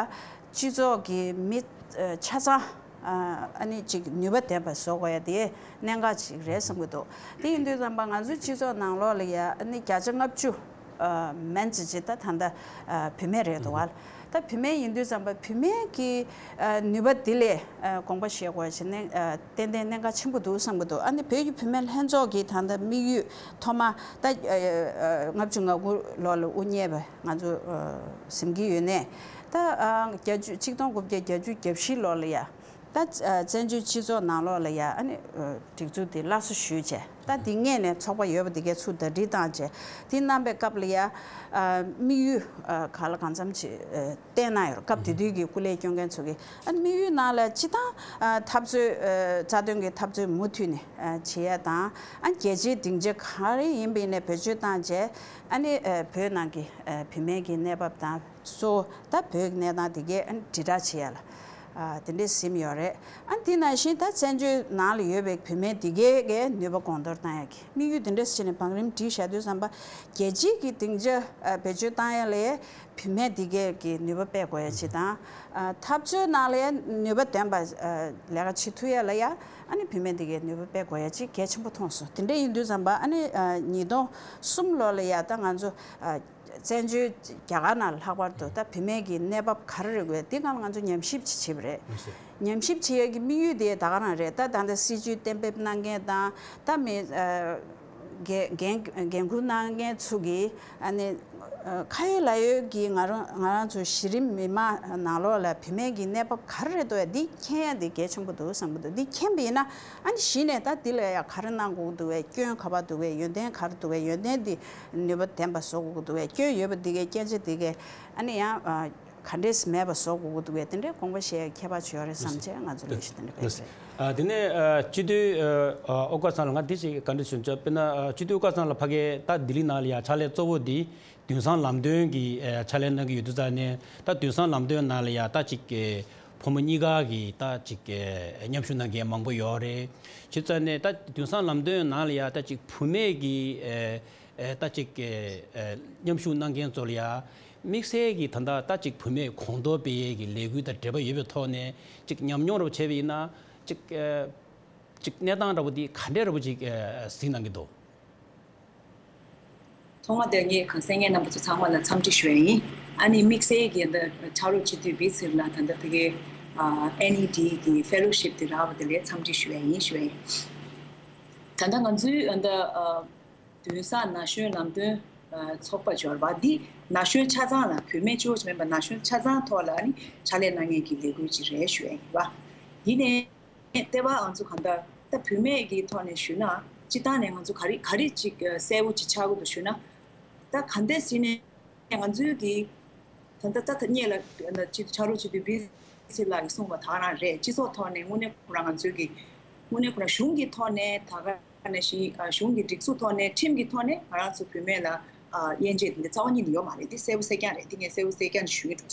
སྤྱི་ཚོགས་ཀྱི་མི་ཨ་ཆ་ཚང་ ཨ་ནི་ཅིག་ནུས་པ་ལྡན་པ་བཟོ་དགོས་ཡ་དེ་གནད་འགག་ཅིག་རེད་བསམ་གྱི་འདུག་དེ་ཡིན་དུས་ཙམ་པ་ང་ཚོའི་སྤྱི་ཚོགས་ནང་ལོགས་ལ་ཡ་ཨ་ནི་བརྒྱ་ཆ་ལྔ་བཅུ་མན་ཙམ་ཅིག་ད་ད་ལྟ་བུད་མེད་རེད་འདུག་བ། ད་བུད་མེད་ཡིན་དུས་ཙམ་པ་བུད་མེད་ཀྱི་ནུས་པ་འདི་ལས་དགོངས་པ་བཞེས་དགོས་ཡ་ཅིག་ནི་ཏན་ཏན་གནད་འགག་ཆེན་པོ་འདུག་བསམ་གྱི་འདུག་ཨ་ནི་བོད་ཀྱི་བུད་མེད་ལྷན་ཚོགས་ཀྱིས་ད་ལྟ་དམིགས་ཡུལ་ཐོག་མ་ད་ལྔ་བཅུ་ང་དགུ་ལོ་ལ་དབུ་བརྙེས་པ་ང་ཚོ་ཟིན་གྱི་ཡོད་ནས། ད་བརྒྱད་ཅུ་ཆིག་སྟོང་དགུ་བརྒྱ་བརྒྱད་ཅུ་གྱ་བཞི་ལོ་ལ་ཡ། ད་བཙན་བྱོལ་སྤྱི་ཚོགས་ནང་ལོགས་ལ་ཡ་ཨ་ནི་སྒྲིག་འཛུགས་དེ་སླར་གསོ་ཞུས་བྱས། ད་དེ་སྔས་ནས་ཚོགས་པ་ཡོད་པ་དེ་གའི་ཚུར་ཟླ་སྒྲིལ་བཏང་བྱས། དེ་གནང་པའི་སྐབས་ལ་ཡ་དམིགས་ཡུལ་ག་ལ་གང་འཚམ་ཅིག་བསྟན་གནང་ཡོད་རེད། སྐབས་དེ་དུས་ཀྱི་སྐུ་ལས་སྐྱོན་མཁན་ཚོ་གིས་ཨ་ནི་དམིགས་ཡུལ་ནང་ལ་སྤྱི་བཏང་འཐབ་རྩོད་རྩ་དོན་གྱི་འཐབ་རྩོད་མུ་མཐུད་ནས་བྱེད་ཡ་དང་། ཨ་རྒྱལ་སྤྱིའི་སྡིངས་ཆ་ག་རེ་ཡིན་པ་ཡིན་ནའི་བེད་སྤྱོད་བཏང་བྱས། ཨ་ནི་བོད་ནང་གི་བུད་མེད་ཀྱི་གནས་བབ་དང་། གཙོ་བོ་ད་བོད་ཀྱི་གནས་སྟངས་དེ་གའི་ཨ་ནི་དྲིལ་བསྒྲགས་བྱེད་ཡ་ལ་དེ་འདྲའི་ཟིན་ཡོད་རེད། ཨ་ནི་དེ་ནང་བཞིན་ད་བཙན་བྱོལ་ནང་ལ་ཡོད་པའི་བུད་མེད་དེ་གའི་གའི་ནུས་པ་གོང་མཐོར་བཏང་ཡ་གི་དམིགས་ཡུལ་དེ་འདྲ་བྱས་ནས་བང་རིམ་བསྒྲིགས་བཞག་དུས་ཙམ་པ་རྒྱལ་སྤྱིའི་གི་སྡིངས་ཆ་བེད་སྤྱོད་བཏང་ཡ་ལ་བུད་མེད་དེ་གའི་གི་ནུས་པ་སྤེལ་དགོས་ཡ་ཅིག་དང་། འཐབ་རྩོད་ནང་ལ་ཡ་ནུས་པ་ལྡན་པ་ལས་ཀ་བྱེད་ཐུབ་ཡ་ལ་ཡ་ཨ་ནི་བུད་མེད་དེ་གའི་ནུས་པ་སྤེལ་དགོས་ཡ་ཅིག་གལ་ཆེན་པོ་མཐོང་སོང་། དེ་འདྲ་ཡིན་དུས་ཙམ་པ་ཨ་ནི་ཉིས་སྟོང་གསུམ་ལོ་ལ་ཡ་ད་ང་ཚོ། བཙན་བྱོལ་རྒྱ་གར་ནང་ལྷག་པར་དུ་ད་བུད་མེད་ཀྱི་གནས་བབ་ག་རེ་རེད་དགོས་འདི་སྒང་ལ་ང་ཚོ་ཉམས་ཞིབ་ཅིག་བྱས་པ་རེད། ཉམས་ཞིབ་བྱེད་ཡས་ཀྱི་དམིགས་ཡུལ་དེ་ད་ག་རང་རེད། ད་ད་ལྟ་སྲིད་བྱུས་གཏན་འབེབས་གནང་མཁན་དང་ད་མི་འགན་འགན་འགན་འཁུར་གནང་མཁན་ཚོ་གིས་ཨ་ནི་ཁ་ཡོད་ལག་ཡོད་ཀྱིས་ང་རང་ང་རང་ཚོ་གཞི་རིམ་མི་མང་ནང་ལོགས་ལ་བུད་མེད་ཀྱི་གནས་བབ་ག་རེ་རེད་འདུག་ཡ་འདི་མཁྱེན་ཡ་འདི་གལ་ཆེན་པོ་འདུག་བསམ་གྱི་འདུག་འདི་མཁྱེན་པ་ཡིན་ན། ཨ་ནི་གཞི་ནས་ད་འདི་ལ་ཡ་ག་རེ་གནང་དགོས་འདུག་བས། སྐྱོན་ག་པར་འདུག་བས། ཡོན་ཏན་ག་རེ་འདུག་བས། ཡོན་ཏན་འདི་ནུས་པ་ལྡན་པ་བཟོ་དགོས་འདུག་བས། སྐྱོན་ཡོད་པ་འདི་གའི་སྐྱོན་ཆ་འདི་གའི་ཨ་ནི་ཡང་ག་འདྲས་མེད་པ་བཟོ་དགོས་འདུག་བས། དེ་འདྲའི་དགོངས་པ་བཞེས་ཡ་ཁྱད་པར་ཅིག་ཡོད་རེད་བསམ་བྱས་ང་ཚོ་ལས་གཞི་དེ་འདྲ་སྤེལ་རེད། དེ་ནས་སྤྱི་འཐུས་ཨོ་ཀ་ཚང་ལ་ང་འདི་ཞིག་བཀའ་འདྲི་ཞུ་ཆོག་དཔེར་ན་སྤྱི་འཐུས་ཨོ་ཀ་ཚང་ལ་ཕ་གའི་ད་ལྡི་ལི་ནང་ལ་ཡ་ཕྱག་ལས་གཙོ་བོ་འདི་དུས་སང་ལམ་སྟོན་གྱི་ཕྱག་ལས་གནང་གི་ཡོད་དུས་ཙང་ནས། ད་དུས་སང་ལམ་སྟོན་ནང་ལ་ཡ་ད་ཅིག་ཕོ་མོ་གཉིས་ཀ་གི་ད་ཅིག་མཉམ་ཞུགས་གནང་མཁན་མང་པོ་ཡོད་རེད། བྱས་ཙང་ནས་ད་དུས་སང་ལམ་སྟོན་ནང་ལ་ཡ་ད་ཅིག་བུད་མེད་ཀྱི་ད་ཅིག་མཉམ་ཞུགས་གནང་མཁན་ཚོ་ལ་ཡ་དམིགས་བསལ་གྱི་ད་ལྟ་ད་ཅིག་བུད་མེད་གོང་མཐོར་སྤེལ་ཡས་ཀྱི་ལས་འགུལ་དང་འབྲེལ་བ་ཡོད་པའི་ཐོག་ནས་ཅིག་ཉམས་མྱོང་འདྲ་པོ་བྱས་པ་ཡིན་ན་ཅིག་ཅིག་གནས་སྟངས་འདྲ་པོ་འདི་ག་འདྲས་འདྲ་པོ་ཅིག་གཟིགས་གནང་གི་འདུག་ཐོག་མ་དེར་ངས་གངས་སེང་ངེད་རྣམ་པ་ཚོ་ཚང་མ་ལ་འཚམས་འདྲི་ཞུ་ཡ་ཡིན། ཨ་ནི་དམིགས་བསལ་གྱི་འདི་ཕྱག་རོགས་བྱེད་དུས་བི་སིར་ལ་ད་ལྟ་ཕ་གི་ཨེན་ཨི་ཌི་གི་ཕེ་ལོ་ཤིབ་དེ་རག་པ་དེ་ལ་འཚམས་འདྲི་ཞུ་ཡ་ཡིན་ཞུ་ཡ་ཡིན། ད་ལྟ་ང་ཚོའི་འདི་དུས་སང་ན་གཞོན་ལམ་སྟོན་ཚོགས་པ་འབྱོར་བ་འདི་ན་གཞོན་ཆ་ཚང་ལ་བུད་མེད་གཅིག་པོ་ཅིག་མིན་པ་ན་གཞོན་ཆ་ཚང་ཐོག་ལ་ཨ་ནི་ཕྱག་ལས་གནང་མཁན་གྱི་ལས་འགུལ་ཅིག་རེད་ཞུ་ཡ་ཡིན་པ། ཡིན་ནའི། ལྟེ་བ་ང་ཚོ་གང་ལྟར་ད་བུད་མེད་ཀྱི་ཐོག་ནས་ཞུས་ན་སྤྱི་བཏང་ནས་ང་ཚོ་ག་རེ་ག་རེ་ཅིག་གསལ་བོ་ཅིག་ཆགས་ཀྱི་འདུག་ཞུས་ན། ད་ག་འདྲས་ཟེར་ནས་ང་ཚོའི་གི་ད་ལྟ་ད་ད་སྔོན་ལ་ཅིག་ཕྱག་རོགས་བྱེད་དུས་བི་སི་ལགས་ཀྱིས་གསུངས་པ་ད་ག་རང་རེད། སྤྱི་ཚོགས་ཐོག་ནས་དངོས་གནས་ཁོ་རང་ང་ཚོའི་གི་དངོས་གནས་ཁོ་རང་གཞུང་གི་ཐོག་ནས་ད་ག་ནང་བཞིན་གཞུང་གི་སྒྲིག་འཛུགས་ཐོག་ནས་ཁྲིམས་ཀྱི་ཐོག་ནས་ང་རང་ཚོ་བུད་མེད་ལ་དབྱེ་འབྱེད་དེ་འདྲ་རྩ་བ་ཉིད་ནས་ཡོད་མ་རེད། འདི་གསལ་བོ་གསལ་རྐྱང་རེད། འདི་ངས་གསལ་བོ་གསལ་རྐྱང་ཞུ་གི་འདུག་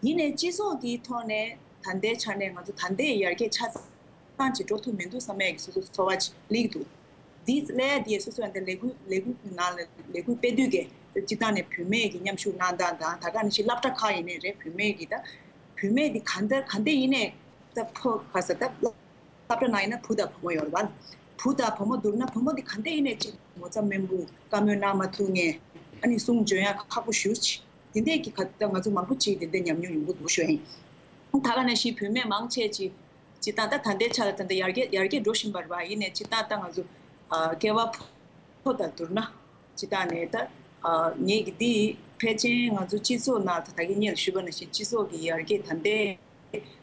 ཡིན་ནའི་སྤྱི་ཚོགས་ཀྱི་ཐོག་ནས་ད་ལྟའི་ཆ་ནས་ང་ཚོ་ད་ལྟའི་ཡར་རྒྱས་ཆ་ཚང་ཅིག་འགྲོ་ཐུབ་མི་འདུག་བསམ་ཡས་ཀྱི་སོ་སོ་ཚོར་བ་ཅིག་སླེབས་འདུག་འདི་ལས་དེ་སོ་སོ་ཡང་ད་ལས་འགུལ་ལས་འགུལ་ནང་ལ་ལས་འགུལ་སྤེལ་དུས་ཀྱི་སྤྱི་བཏང་ནས་བུད་མེད་ཀྱི་མཉམ་ཞུགས་གནང་སྟངས་དང་ད་ག་ནང་བཞིན་སློབ་གྲྭ་ཁག་ཡིན་ནའི་རེད། བུད་མེད་ཀྱི་ད་བུད་མེད་འདི་གང་ལྟར་གང་ལྟར་ཡིན་ནའི་ད་ཕོ་ག་ས་ད་སློབ་གྲྭ་ནང་ཡིན་ན་བུ་དང་བུ་མོ་ཡོད་རེད་བ། བུ་དང་བུ་མོ་བསྡུར་ན་བུ་མོ་འདི་གང་ལྟར་ཡིན་ནའི་ཅིག་ངོ་ཚ་དམན་པོ་བཀའ་མོལ་གནང་མ་ཐུབ་མཁན། ཨ་ནི་གསུང་འབྱོན་ཡ་ཁག་པོ་ཞེ་པོ་ཅིག་དེ་འདྲས་ཀྱི་ག་ད་ང་ཚོ་མང་པོ་ཅིག་དེ་འདྲས་ཉམས་མྱོང་ཡོང་གི་འདུག་ཞུ་ཡ་ཡིན། ད་ག་ནང་བཞིན་བུད་མེད་མང་ཆེ་ཅིག་སྤྱི་བཏང་ད་ད་ལྟའི་ཆ་ལ་ད་ལྟ་ཡར་རྒྱས་ཡར་རྒྱས་འགྲོ་བཞིན་པ་རེད་བ། ཡིན་ནའི་སྤྱི་བཏང་ད་ང་ཚོ་ཨ་སྐྱེ་བ་ཕོ་དང་བསྡུར་ན་སྤྱི་བཏང་ནས་ད་ཨ་ངེད་ཀྱི་འདི་ཕལ་ཆེར་ང་ཚོ་སྤྱི་ཚོགས་ནང་ད་ད་གིན་སྔོན་ལ་ཞུས་པ་ནང་བཞིན་སྤྱི་ཚོགས་ཀྱི་ཡར་རྒྱས་ད་ལྟའི་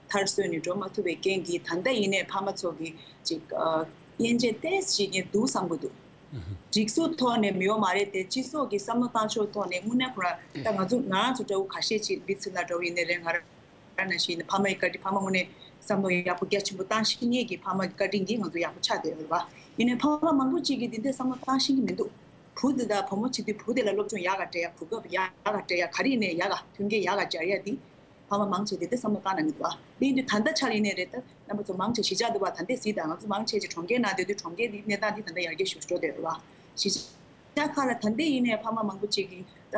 མཐར་སོན་ནས་འགྲོ་མ་ཐུབ་པའི་རྐྱེན་གྱིས་ད་ལྟ་ཡིན་ནའི་ཕ་མ་ཚོ་གིས་ཅིག་ཨ་དབྱེ་འབྱེད་ཏོག་ཙམ་ཅིག་ངས་འདུག་བསམ་གྱི་འདུག་སྒྲིག་འཛུགས་ཐོག་ནས་མི་ཡོང་མ་རེད་དེ། སྤྱི་ཚོགས་ཀྱི་བསམ་བློ་བཏང་ཕྱོགས་ཐོག་ནས་དངོས་གནས་ཁོ་རང་ད་ང་ཚོ་ང་རང་ཚོ་འདྲ་བོ་ཁ་ཤས་ཅིག་བི་ཚི་ལ་འདྲ་བོ་ཡིན་ནའི་རེད། ང་རང་ནང་བཞིན་ཕ་མ་ཡི་བཀའ་དྲིན། ཕ་མ་དངོས་གནས་བསམ་བློ་ཡག་པོ་རྒྱ་ཆེན་པོ་བཏང་ཤེས་མཁན་གྱི་ཕ་མ་གི་བཀའ་དྲིན་གྱིས་ང་ཚོ་ཡག་པོ་ཆགས་བསྡད་ཡོད་རེད་བ། ཡིན་ནའི་ཕ་མ་མང་པོ་ཅིག་གིས་འདི་འདྲའི་བསམ་བློ་བཏང་ཤེས་ཀྱི་མི་འདུག་བུ་འདི་དང་བུ་མོ་བྱེད་དུས་བུ་དེ་ལ་སློབ་སྦྱོང་ཡག་ག་སྤྲད་ཡ། གོ་སྐབས་ཡག་ག་སྤྲད་ཡ། ག་རེ་ཡིན་ནའི་ཡག་ག་མཐུན་རྐྱེན་ཡག་ག་སྦྱར་ཡ་འདི་ཕ་མ་མང་ཆེ་དེ་འདྲ་བསམ་བློ་བཏང་གནང་གི་འདུག་བ། འདི་ཡིན་དུས་ད་ལྟ་ཆར་ཡིན་ནའི་རེད། ད་རྣམ་པ་ཚོ་མང་ཆེ་གཞིས་ཆགས་འདུག་བ། ད་འདི་གཟིགས་དང་། ང་ཚོ་མང་ཆེ་ཅིག་གྲོང་ཁྱེར་ནང་སྡོད་དུས་གྲོང་ཁྱེར་འདི་གནས་སྟངས་འདི་ད་ལྟ་ཡར་རྒྱས་ཞེ་པོ་འགྲོ་བསྡད་ཡོད་རེད་བ། གཞིས་ཆགས་ཁག་ལ་ད་འདི་ཡིན་ནའི་ཕ་མ་མང་པོ་ཅིག་གིས་ད་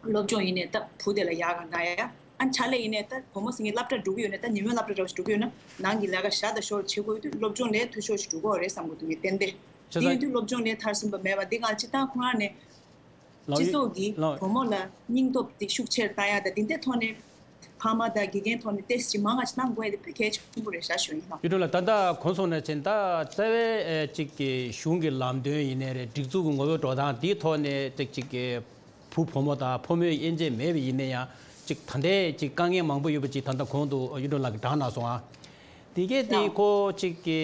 སློབ་སྦྱོང་ཡིན་ནའི་ད་བུ་དེ་ལ་ཡག་ག་གནང་ཡ། ཨ་ཕྱག་ལས་ཡིན་ནའི་ད་བུ་མོ་ཟེར་མཁན་སློབ་གྲྭ་འགྲོ་གི་ཡོད་ནའི་ད་ཉིན་མོའི་སློབ་གྲྭ་འདྲ་བོ་ཞིག་འགྲོ་གི་ཡོད་ན་ནང་གི་ལས་ཀ་ཞ་དང་ཞོར་བྱེད་དགོས་ཡོད་དུས་སློབ་སྦྱོང་ལས་འཐུས་ཤོར་ཞིག་འགྲོ་གི་ཡོད་རེད་བསམ་གི་འདུག་ངས་ཏན་ཏན། བྱས་དེ་ཙང་ཡིན་དུས་སློབ་སྦྱོང་ལས་མཐར་སོན་པ་མེད་པ་འདི་གང་སྤྱིར་བཏང་ཁོ་རང་ནས་ལགས་སྤྱི་ཡོད་ཚོགས་ཀྱིས་ལགས། བུ་མོ་ལ་སྙིང་སྟོབས་དེ་ཤུགས་ཆེར་བཏང་ཡ་དང་དེ་འདྲའི་ཐོག་ནས་ཕ་མ་དང་དགེ་རྒན་ཐོག་ནས་ཏོག་ཙམ་མང་ང་ཞིག་གནང་དགོས་ཡ་དེ་དཔེ་གལ་ཆེན་པོ་རེད་ཤག་ཞུ་ཡིན་ལགས། ཡུལ་གྲུ་ལགས། ད་ལྟ་གོང་སོང་ནས་ཕྱིན་ད་རྩ་བའི་ཨེ་ཅིག་གི་གཞུང་གི་ལམ་སྟོན་ཡིན་ནའི་རེད། སྒྲིག་འཛུགས་ཀྱི་ངོ་བོའི་འགྲོ་སྟངས་དེའི་ཐོག་ནས་ཅིག་ཅིག་གི་བུ་བུ་མོ་དང་ཕོ་མོའི་དབྱེ་འབྱེད་མེད་པ་ཡིན་ན་ཡང་ཅིག་ད་ལྟའི་ཅིག་དཀའ་ངལ་མང་པོ་ཡོད་པ་ཅིག་ད་ལྟ་གོང་དུ་ཡུལ་གྲུ་ལགས་ཀྱིས་བསྒྲགས་གནང་སོང་ཨ། དེ་གས་དེ་ཡང་ཁོ་ཅིག་གི་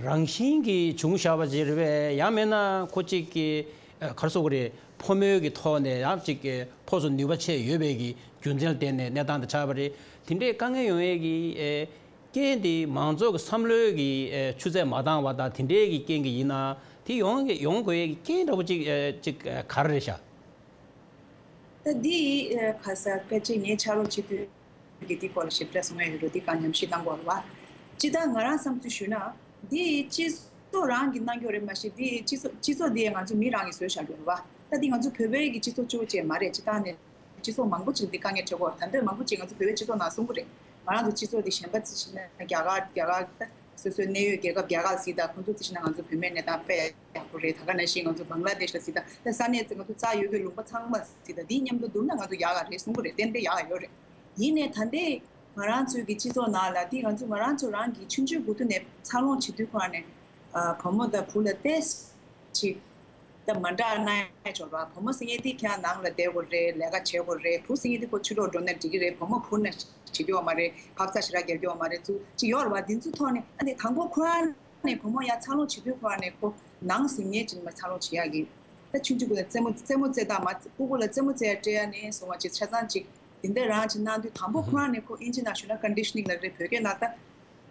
རང་བཞིན་གྱིས་བྱུང་བཞག་པ་ཅིག་རེད་པས། ཡང་མིན་ན་ཁོ་ཅིག་གི་ཨ་ག་རེ་ཟེར་དགོས་རེད། ཕོ་མོའི་གི་ཐོག་ནས་ཡང་ཅིག་གི་ཕོ་སོ་ནུས་པ་ཆེ་ཡོད་པའི་གི་རྒྱུ་མཚན་ལ་བརྟེན་ནས་གནས་སྟངས་དེ་ཆགས་པ་རེད། དེ་འདྲའི་དཀའ་ངལ་ཡོང་ཡས་ཀྱི་ཨེ་རྐྱེན་དེ་མང་ཚོགས་ཀྱི་བསམ་བློའི་གི་ཨེ་ཆུ་ཚད་མ་འདང་བ་དང་དེ་འདྲའི་གི་རྐྱེན་གྱིས་ཡིན་ན་དེ་ཡོང་གི་ཡོང་དགོས་ཡས་ཀྱི་རྐྱེན་འདྲ་པོ་ཅིག་ཨེ་ཅིག་ཨེ་ག་རེ་རེད་ཤག་ད་འདི་ཡི་ཁ་ས་སྐད་ཆ་ངའི་ཆ་རོགས་བྱེད་དུས་ཀྱི་འདི་སྐོར་ལ་ཞིབ་ཕྲ་གསུང་ཡ་ཡོད་རེད། འདི་ག་ཉམས་ཞིབ་གནང་དགོས་རེད་བ། སྤྱིར་བཏང་ང་རང་བསམ་ཚུལ་ཞུས་ན་འདི་ཡི་སྤྱི་ཚོགས་རང་གིས་གནང་རྒྱུ་རེད་མ་གཞི་འདི་ཡི་སྤྱི་ཚོགས་སྤྱི་ཚོགས་འདི་ཡི་ང་ཚོ་མི་རང་གིས་བཟོས་བཞག་རྒྱུ་རེད་བ། ད་འདི་ང་ཚོ་བོད་པའི་གི་སྤྱི་ཚོགས་གཅིག་པོ་ཅིག་མ་རེད། སྤྱིར་བཏང་ནས་སྤྱི་ཚོགས་མང་པོ་ཅིག་འདི་དཀའ་ངལ་འཕྲད་ཀྱི་ཡོད་རེད། ད་འདོད་མང་པོ་ཅིག་ང་ཚོ་བོད་པའི་སྤྱི་ཚོགས་ནང་གསུང་གི་རེད། ང་རང་ཚོ་སྤྱི་ཚོགས་འདི་གཞན་པ་ཅིག་བྱས་ན་རྒྱ་གར་རྒྱ་གར་ད་སོ་སོའི་གནས་ཡུལ་རྒྱལ་ཁབ་རྒྱ་གར་ཟེར་ད་ཁོང་ཚོ་ཅིག་བྱས་ན་ང་ཚོ་བོད་མིའི་གནས་སྟངས་དཔེ་ཡག་པོ་རེད། ད་ག་ནང་བཞིན་ང་ཚོ་བང་ལ་དེཤ་ལ་ཟེར་ད་ད་ས་གནས་ཚོ་ང་ཚོ་རྩ་ཡོད་རྒྱུ་ལུང་པ་ཚང་མ་ཟེར་ད་འདི་མཉམ་དུ་བསྡུར་ན་ང་ཚོ་ཡག་ག་རེད་གསུང་གི་རེད། ཏན་ཏན་ཡག་ག་ཡོད་རེད། ཡིན་ནའི་ད་ལྟའི་ང་རང་ཚོའི་གི་སྤྱི་ཚོགས་ནང་ལ་འདི་ང་ཚོ་ང་རང་ཚོ་རང་གི་ཆུང་ཆུང་དགུ་ཐུག་ནས་འཚར་ལོངས་བྱེད་དུས་ཁོ་ནས་ཨ་བུ་མོ་དང་བུ་ལ་ཏོག་ཙམ་ཅིག་ད་མ་འདྲ་གནང་ཡ་ཅིག་ཡོད་རེད་བ། བུ་མོ་ཟེར་མཁན་དེ་ཁྱེད་རང་ནང་ལ་བསྡད་དགོས་རེད། ལས་ཀ་བྱེད་དགོས་རེད། བུ་ཟེར་མཁན་དེ་ཁོ་ཕྱི་ལོགས་འགྲོ་ན་འགྲིག་གི་རེད། བུ་མོ་བུ་ན་བྱེད་རྒྱུ་ཡོད་མ་རེད། ཕབ་ཚ་ཞེ་དྲག་རྒྱག་རྒྱུ་ཡོད་མ་རེད། ཚུལ་ཅིག་ཡོད་རེད་བ། འདི་ཚོའི་ཐོག་ནས་ཨ་ནི་དང་པོ་ཁོ་རང་ནས་བུ་མོ་ཡར་འཚར་ལོངས་བྱེད་དུས་ཁོ་རང་ནས་ཁོ་ནང་ཟིན་ངེས་ཅིག་མ་འཚར་ལོངས་བྱེད་ཡག་གི་ད་ཆུང་ཆུང་གུ་ལ་རྩེད་མོ་རྩེད་མོ་རྩེ་དང་མ་རྩེ་སྤུ་གུ་ལ་རྩེད་མོ་རྩེ་ཡ་སྤྲད་ཡ་ནས་བཟུང་བ་ཅིག་ཆ་ཚང་ཅིག་འདི་འདྲ་རང་ཅིག་གནང་དུས་དང་པོ་ཁོ་རང་ནས་ཁོ་ཨིན་ཇི་ནང་ཞུ་ན་ཀོན་ཌི་ཤ་ནིང་ལབ་རེད། བོད་སྐད་ནང་ད་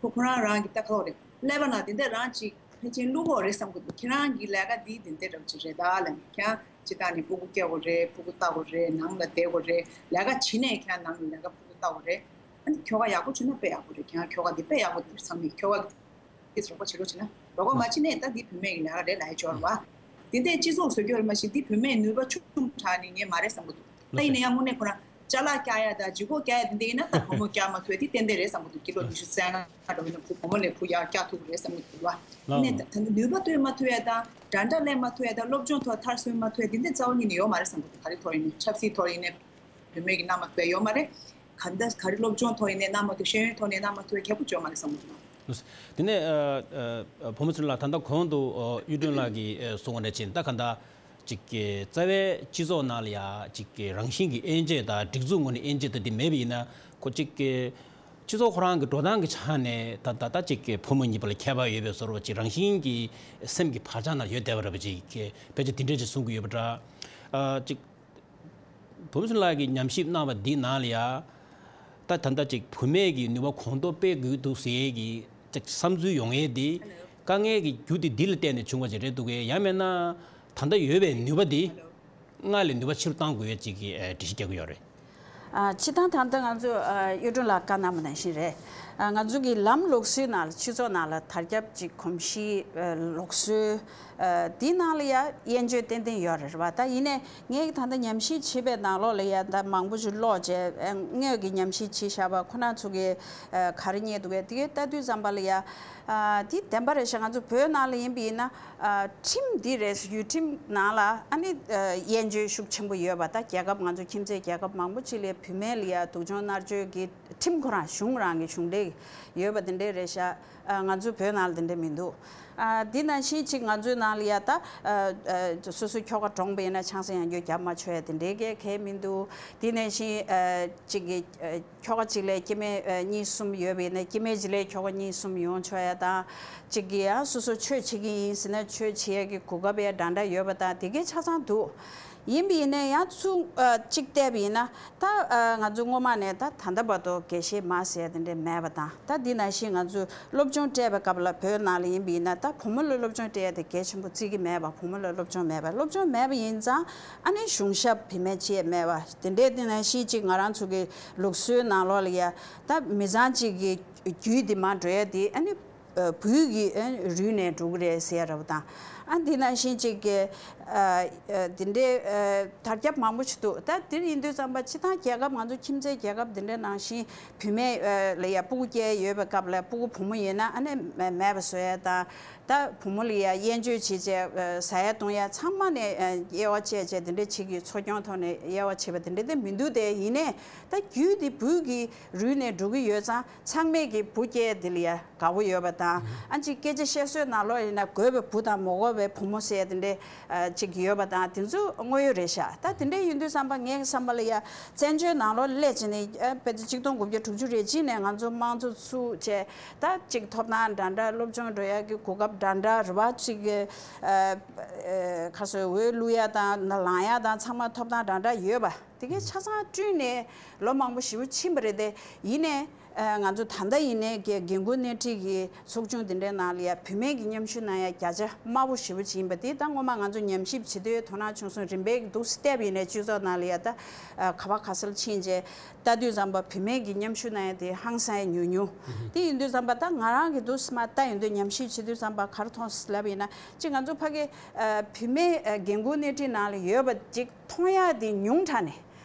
ཁོ་ཁོ་རང་རང་གི་ད་ཁ་ལོ་རེད། ཀླད་པ་ནང་འདི་འདྲ་རང་ཅིག་ཕལ་ཆེར་བླུག་གོ་རེད་བསམ་གི་འདུག་ཁྱེད་རང་གི་ལས་ཀ་འདི་འདི་འདྲ་འདྲ་བོ་ཅིག་རེད་ད་ལབ་ནས་ཁྱེད་རང་སྤྱིར་བཏང་ནས་སྤུ་གུ་སྐྱེ་དགོས་རེད། སྤུ་གུ་ལྟ་དགོས་རེད། ནང་ལ་བསྡད་དགོས་རེད། ལས་ཀ་བྱེད་ནས་ཁྱེད་རང་ནང་ལ་ལས་ཀ་སྤུ་གུ་ལྟ་དགོས་རེད། ཨ་ནི་ཁྱོ་ག་ཡག་པོ་བྱུང་ན་དཔེ་ཡག་པོ་རེད། ཁྱེད་རང་ཁྱོ་ག་འདི་དཔེ་ཡག་པོ་འདུག་བསམ་ནས་ཁྱོ་ག་དེ་རོགས་པ་བྱེད་རོགས་བྱེད་ན་རོགས་པ་མ་བྱེད་ནས་ད་འདི་བུད་མེད་ཀྱི་ལས་ཀ་རེད་ལབ་ཡ་ཅིག་ཡོད་རེད་བ། དེ་འདྲའི་སྤྱི་ཚོགས་བཟོ་རྒྱུ་རེད་མ་གཞི་འདི་བུད་མེད་ནུས་པ་ཆུང་དྲགས་ནས་ངས་མ་རེད་བསམ་གི་འདུག་ད་ཡིན་ན་ཡང་དངོས་གནས་ཁོ་རང་ཅ་ལག་བཀྱག་ཡ་དང་ལྗིད་ཁོག་བཀྱག་ཡ་དེ་འདྲ་ཡིན་ན་ད་བུ་མོ་བཀྱག་མ་ཐུབ་ཡ་དེ་ཏན་ཏན་རེད་བསམ་གི་འདུག་ཀི་ལོ་ཉི་ཤུ་རྩ་ལྔ་འགྲོ་ཡིན་ན་བུ་བུ་མོ་ལས་བུ་ཡར་བཀྱག་ཐུབ་ཀྱི་རེད་བསམ་གི་འདུག་བ། ཡིན་ནའི་ད་ད་ནུས་པ་ཐོན་མ་ཐུབ་ཡ་དང་འདྲ་འདྲ་ལས་མ་ཐུབ་ཡ་དང་སློབ་སྦྱོང་ཐོག་མཐར་སོན་མ་ཐུབ་ཡ་དེ་འདྲ་རྩ་བ་ཉིད་ནས་ཡོད་མ་རེད་བསམ་གི་འདུག་ག་རེ་ཐོག་ཡིན་ནའི་ཆབ་སྲིད་ཐོག་ཡིན་ནའི། བུད་མེད་ཀྱིས་གནང་མ་ཐུབ་ཡ་ཡོད་མ་རེད། གང་ལྟར་ག་རེ་སློབ་སྦྱོང་ཐོག་ཡིན་ནའི་གནང་མ་ཐུབ། ཤེས་ཡོན་ཐོག་ནས་གནང་མ་ཐུབ་ཡ་ཁག་པོ་ཅིག་ཡོད་མ་རེད་བསམ་གྱི་འདུག་དེ་ནས་ཨ་ཨ་བུ་མོ་ཚེ་རིང་ལགས་ད་ལྟ་གོང་དུ་ཨ་གཡུ་སྒྲོན་ལགས་ཀྱིས་ཨ་གསུངས་པ་ནང་བཞིན་ད་ག་འདྲ་ཅིག་གི་རྩ་བའི་སྤྱི་ཚོགས་ནང་ལ་ཡ་ཅིག་གི་རང་བཞིན་གྱི་དབྱེ་འབྱེད་དང་སྒྲིག་འཛུགས་ངོས་ནས་དབྱེ་འབྱེད་དང་དེ་མེད་པ་ཡིན་ན་ཁོ་ཅིག་གི་སྤྱི་ཚོགས་ཁོ་རང་གི་འགྲོ་སྟངས་ཀྱི་ཆ་ནས་ད་ད་ད་ཅིག་གི་ཕོ་མོ་གཉིས་བར་ལ་ཁྱད་པར་ཡོད་པའི་བཟོ་འདྲ་ཅིག་རང་བཞིན་གྱི་སེམས་ཀྱི་བག་ཆགས་ནང་ཡོད་བསྡད་པ་འདྲ་པོ་ཅིག་གི་ཕལ་ཆེར་དེ་འདྲ་ཅིག་གསུང་གི་ཡོད་པ་འདྲ། ཨ་ཅིག་བུ་མོ་ཚེ་རིང་ལགས་ཀྱིས་ཉམས་ཞིབ་གནང་བ་འདི་ནང་ལ་ཡ། ད་ད་ལྟ་ཅིག་བུད་མེད་ཀྱི་ནུས་པ་གོང་མཐོར་སྤེལ་དགོས་འདུག་ཟེར་གྱི་ཅིག་བསམ་ཚུལ་ཡོང་ཡས་འདི་དཀའ་ངལ་གྱི་རྒྱུ་དེ་འདི་ལ་བརྟེན་ནས་བྱུང་བ་ཅིག་རེད་འདུག་གས། ཡང་མིན་ན་ད་ལྟ་ཡོད་པའི་ནུས་པ་འདི་སྔར་ལས་ནུས་པ་ཆེ་རུ་གཏང་དགོས་ཡས་ཅིག་གི་ཨ་འགྲེལ་བཤད་རྒྱག་གི་ཡོད་རེད། ཨ་སྤྱིར་བཏང་ད་ལྟ་ང་ཚོ་ཨ་གཡུ་སྒྲོན་ལགས་བཀའ་གནང་བ་ནང་བཞིན་རེད། ཨ་ང་ཚོ་གི་ལམ་ལུགས་སྲོལ་ནང་ལ་སྤྱི་ཚོགས་ནང་ལ་དར་ཁྱབ་ཅིག་གོམས་གཤིས་ཨ་ལུགས་སྲོལ། ཨ་དེའི་ནང་ལ་ཡ་དབྱེ་འབྱེད་ཏན་ཏན་ཡོད་རེད་བ། ད་ཡིན་ནའི་ངས་ད་ལྟ་ཉམས་ཞིབ་བྱེད་པའི་ནང་ལོགས་ལ་ཡ་ད་མང་པོ་ཞིག་ཀློག་བྱས་ཨ་དངོས་ཀྱི་ཉམས་ཞིབ་བྱེད་བཞག་པ་ཁོ་ན་ཚོ་གི་ཨ་ག་རེ་རྙེད་འདུག་གས། དེ་གའི་ལྟ་དུས་ཙམ་པ་ལ་ཡ་ཨ་དེ་བདེན་པ་རེད་ཤག་ང་ཚོ་བོད་ནང་ལ་ཡིན་པ་ཡིན་ན་ཨ་ཁྲིམས་འདི་རེད། ཡུལ་ཁྲིམས་ནང་ལ་ཨ་ནི་ཨ་དབྱེ་འབྱེད་ཤུགས་ཆེན་པོ་ཡོད་པ། ད་རྒྱལ་ཁབ་ང་ཚོ་ཁྱིམ་མཚེས་རྒྱལ་ཁབ་མང་པོ་ཅིག་ལ་བུད་མེད་ལ་ཡ་སྡུག་སྦྱོང་མནར་གཅོད་ཀྱི་ཁྲིམས་ཁོ་རང་གཞུང་རང་གི་གཞུང་འབྲེལ་ཡོད་པ་དེ་འདྲས་རེད་ཤག་ཨ་ང་ཚོའི་བོད་ནང་ལ་དེ་འདྲས་མི་འདུག་ཨ་འདི་ནང་བཞིན་ཅིག་ང་ཚོའི་ནང་ལ་ཡ་ད་ཨ་ཨ་སོ་སོའི་ཁྱོ་ག་གྲོངས་པ་ཡིན་ན་ཆང་ས་ཡང་བསྐྱར་རྒྱབ་མ་ཆོག་ཡ་དེ་འདྲས་གས་གས་མི་འདུག་དེ་ནང་བཞིན་ཨ་ཅིག་གི་ཨ་ཁྱོ་ག་གཅིག་ལ་སྐྱེ་དམན་ཨ་གཉིས་གསུམ་ཡོད་པ་ཡིན་ན་སྐྱེ་དམན་གཅིག་ལ་ཁྱོ་ག་གཉིས་གསུམ་ཡོང་ཆོག་ཡ་དང་། གཅིག་གིས་ཡང་སོ་སོ་ཆོས་བྱེད་ཀྱི་ཡིན་ཟེར་ན་ཆོས་བྱེད་ཡས་ཀྱི་གོ་སྐབས་ཡང་འདྲ་འདྲ་ཡོད་པ་དང་དེ་གའི་ཆ་ཚང་འདུག་ཡིན་པ་ཡིན་ན་ཡང་ཚུར་ཨ་གཅིག་བལྟས་པ་ཡིན་ན་ད་ཨ་ང་ཚོ་སྔོན་མ་ནས་ད་ད་ལྟ་བར་དུ་དགེ་བཤེས་མ་ཟེར་ཡ་དེ་འདྲ་མེད་པ་དང་། ད་འདི་ནང་བཞིན་ང་ཚོས་སློབ་སྦྱོང་སྤྲད་པའི་སྐབས་ལ་བོད་ནང་ལ་ཡིན་པ་ཡིན་ན་ད་བུ་མོ་ལ་སློབ་སྦྱོང་སྤྲད་ཡ་དེ་གལ་ཆེན་པོ་བརྩི་གི་མེད་པ། བུ་མོ་ལ་སློབ་སྦྱོང་མེད་པ། སློབ་སྦྱོང་མེད་པ་ཡིན་ཙང་ཨ་ནི་གཞུང་ཞབས་བུད་མེད་ཅིག་མེད་པ་དེ་འདྲའི་འདི་ནང་བཞིན་ཅིག་ང་རང་ཚོ་གི་ལུགས་སྲོལ་ནང་ལོགས་ལ་ཡ་ད་མི་ཚང་གཅིག་གི་རྒྱུད་འདི་མར་འགྲོ་ཡ་དེ་ཨ་ནི། ཨ་བུ་གི་ཨ་རུས་ནས་འགྲོ་གི་རེད་ཟེར་ཡ་འདྲ་པོ་དང་། ཨ་འདི་ནང་བཞིན་ཅིག་གི་ཨ་ཨ་འདི་འདྲའི་ཨ་དར་ཁྱབ་མང་པོ་ཞིག་འདུག་ད་འདིར་ཡིན་དུས་ཙམ་པ་སྤྱིར་བཏང་རྒྱལ་ཁབ་ང་ཚོ་ཁྱིམ་མཚེས་རྒྱལ་ཁབ་འདི་འདྲའི་ནང་བཞིན་བུད་མེད་ཨ་ལ་ཡ་སྤུ་གུ་སྐྱེས་ཡོད་པའི་སྐབས་ལ་སྤུ་གུ་བུ་མོ་ཡིན་ན་ཨ་ནི་མེད་པ་བཟོ་ཡ་དང་། ད་བུ་མོ་ལ་ཡ་དབྱེ་གཅོད་བྱེད་བྱས་ཨ་ཟ་ཡ་བཏུང་ཡ་ཚང་མ་ནས་ཨ་དབྱེ་བ་བཅད་བྱས་འདི་འདྲ་བྱེད་ཀྱི་འཚོ་སྐྱོང་ཐོག་ནས་དབྱེ་བ་བྱེད་པ་འདི་འདྲ་དེ་མི་འདུག་དེ་ཡིན་ནའི་ད་རྒྱུད་དེ་བུ་གི་རུས་ནས་འགྲོ་གི་ཡོད་ཙང་ཚང་མས་ཀྱི་བུ་སྐྱེས་འདི་ལ་ཡ་དགའ་པོ་ཡོད་པ་དང་། ཨ་ཅིག་སྐད་ཆ་བཤད་སྲོལ་ནང་ལོགས་ཡིན་ན་དགོས་པའི་བུ་དང་མ་དགོས་པའི་བུ་མོ་ཟེར་དེ་འདྲས་ཅིག་ཡོད་པ་དང་དེ་ཚོ་དངོས་ཡོད་རེད་ཤག་ད་དེ་འདྲས་ཡིན་དུས་ཙམ་པ་ངའི་བསམ་པ་ལ་ཡ་བཙན་བྱོལ་ནང་ལོགས་སླེབས་བྱས་ནས་ཨ་དཔེ་ཆ་གཅིག་སྟོང་དགུ་བརྒྱ་དྲུག་ཅུ་རེ་གཅིག་ནས་ང་ཚོ་དམངས་གཙོ་ཚུགས་བྱས་ད་ཅིག་ཐོབ་ཐང་འདྲ་འདྲ་སློབ་སྦྱོང་འགྲོ་ཡ་གི་གོ་སྐབས་འདྲ་འདྲ་རེ་བ་ཅིག་ཨ་ཨ་ཁ་སོ་འོས་བླུག་ཡ་དང་ལངས་ཡ་དང་ཚང་མ་ཐོབ་ཐང་འདྲ་འདྲ་ཡོད་པ། དེ་གའི་ཆ་ཚང་བསྐྲུན་ནས་ལོ་མང་པོ་ཞེ་པོ་ཕྱིན་པ་རེད་དེ། ཡིན་ནའི་ཨ་ང་ཚོ་ད་ལྟ་ཡིན་ནའི་གི་འགན་ཁུར་སྣེ་ཁྲིད་ཀྱི་ཚོགས་ཆུང་དེ་འདྲའི་ནང་ལ་ཡ་བུད་མེད་ཀྱི་མཉམ་ཞུགས་གནང་ཡ་བརྒྱ་ཆ་དམའ་པོ་ཞེ་པོ་ཅིག་ཡིན་པ་དེ་ད་སྔོན་མ་ང་ཚོ་ཉམས་ཞིབ་བྱེད་དུས་དོ་སྣང་བྱུང་སོང་། རིམ་པས་འདུག་སེ་བལྟས་པ་ཡིན་ནའི་སྤྱི་ཚོགས་ནང་ལ་ཡ་ད་ཨ་ག་བ་ག་ས་ལ་ཕྱིན་རྗེས་ལྟ་དུས་ཙམ་པ་བུད་མེད་ཀྱི་མཉམ་ཞུགས་གནང་ཡ་དེ་ཧང་སང་ཡ་ཉུང་ཉུང་། དེ་ཡིན་དུས་ཙམ་པ་ད་ང་རང་གི་འདུག་སེ་མ་ལྟ་ཡོང་དུས་ཉམས་ཞིབ་བྱེད་དུས་ཙམ་པ་ག་རེ་མཐོང་སོང་ལབ་ཡིན་ན་ཅིག་ང་ཚོ་ཕ་གི་ཨ་བུད་མེད་ཨ་འགན་ཁུར་སྣེ་ཁྲིད་ནང་ལ་ཡོད་པ་ཅིག་མཐོང་ཡག་དེ་ཉུང་དྲགས་ནས།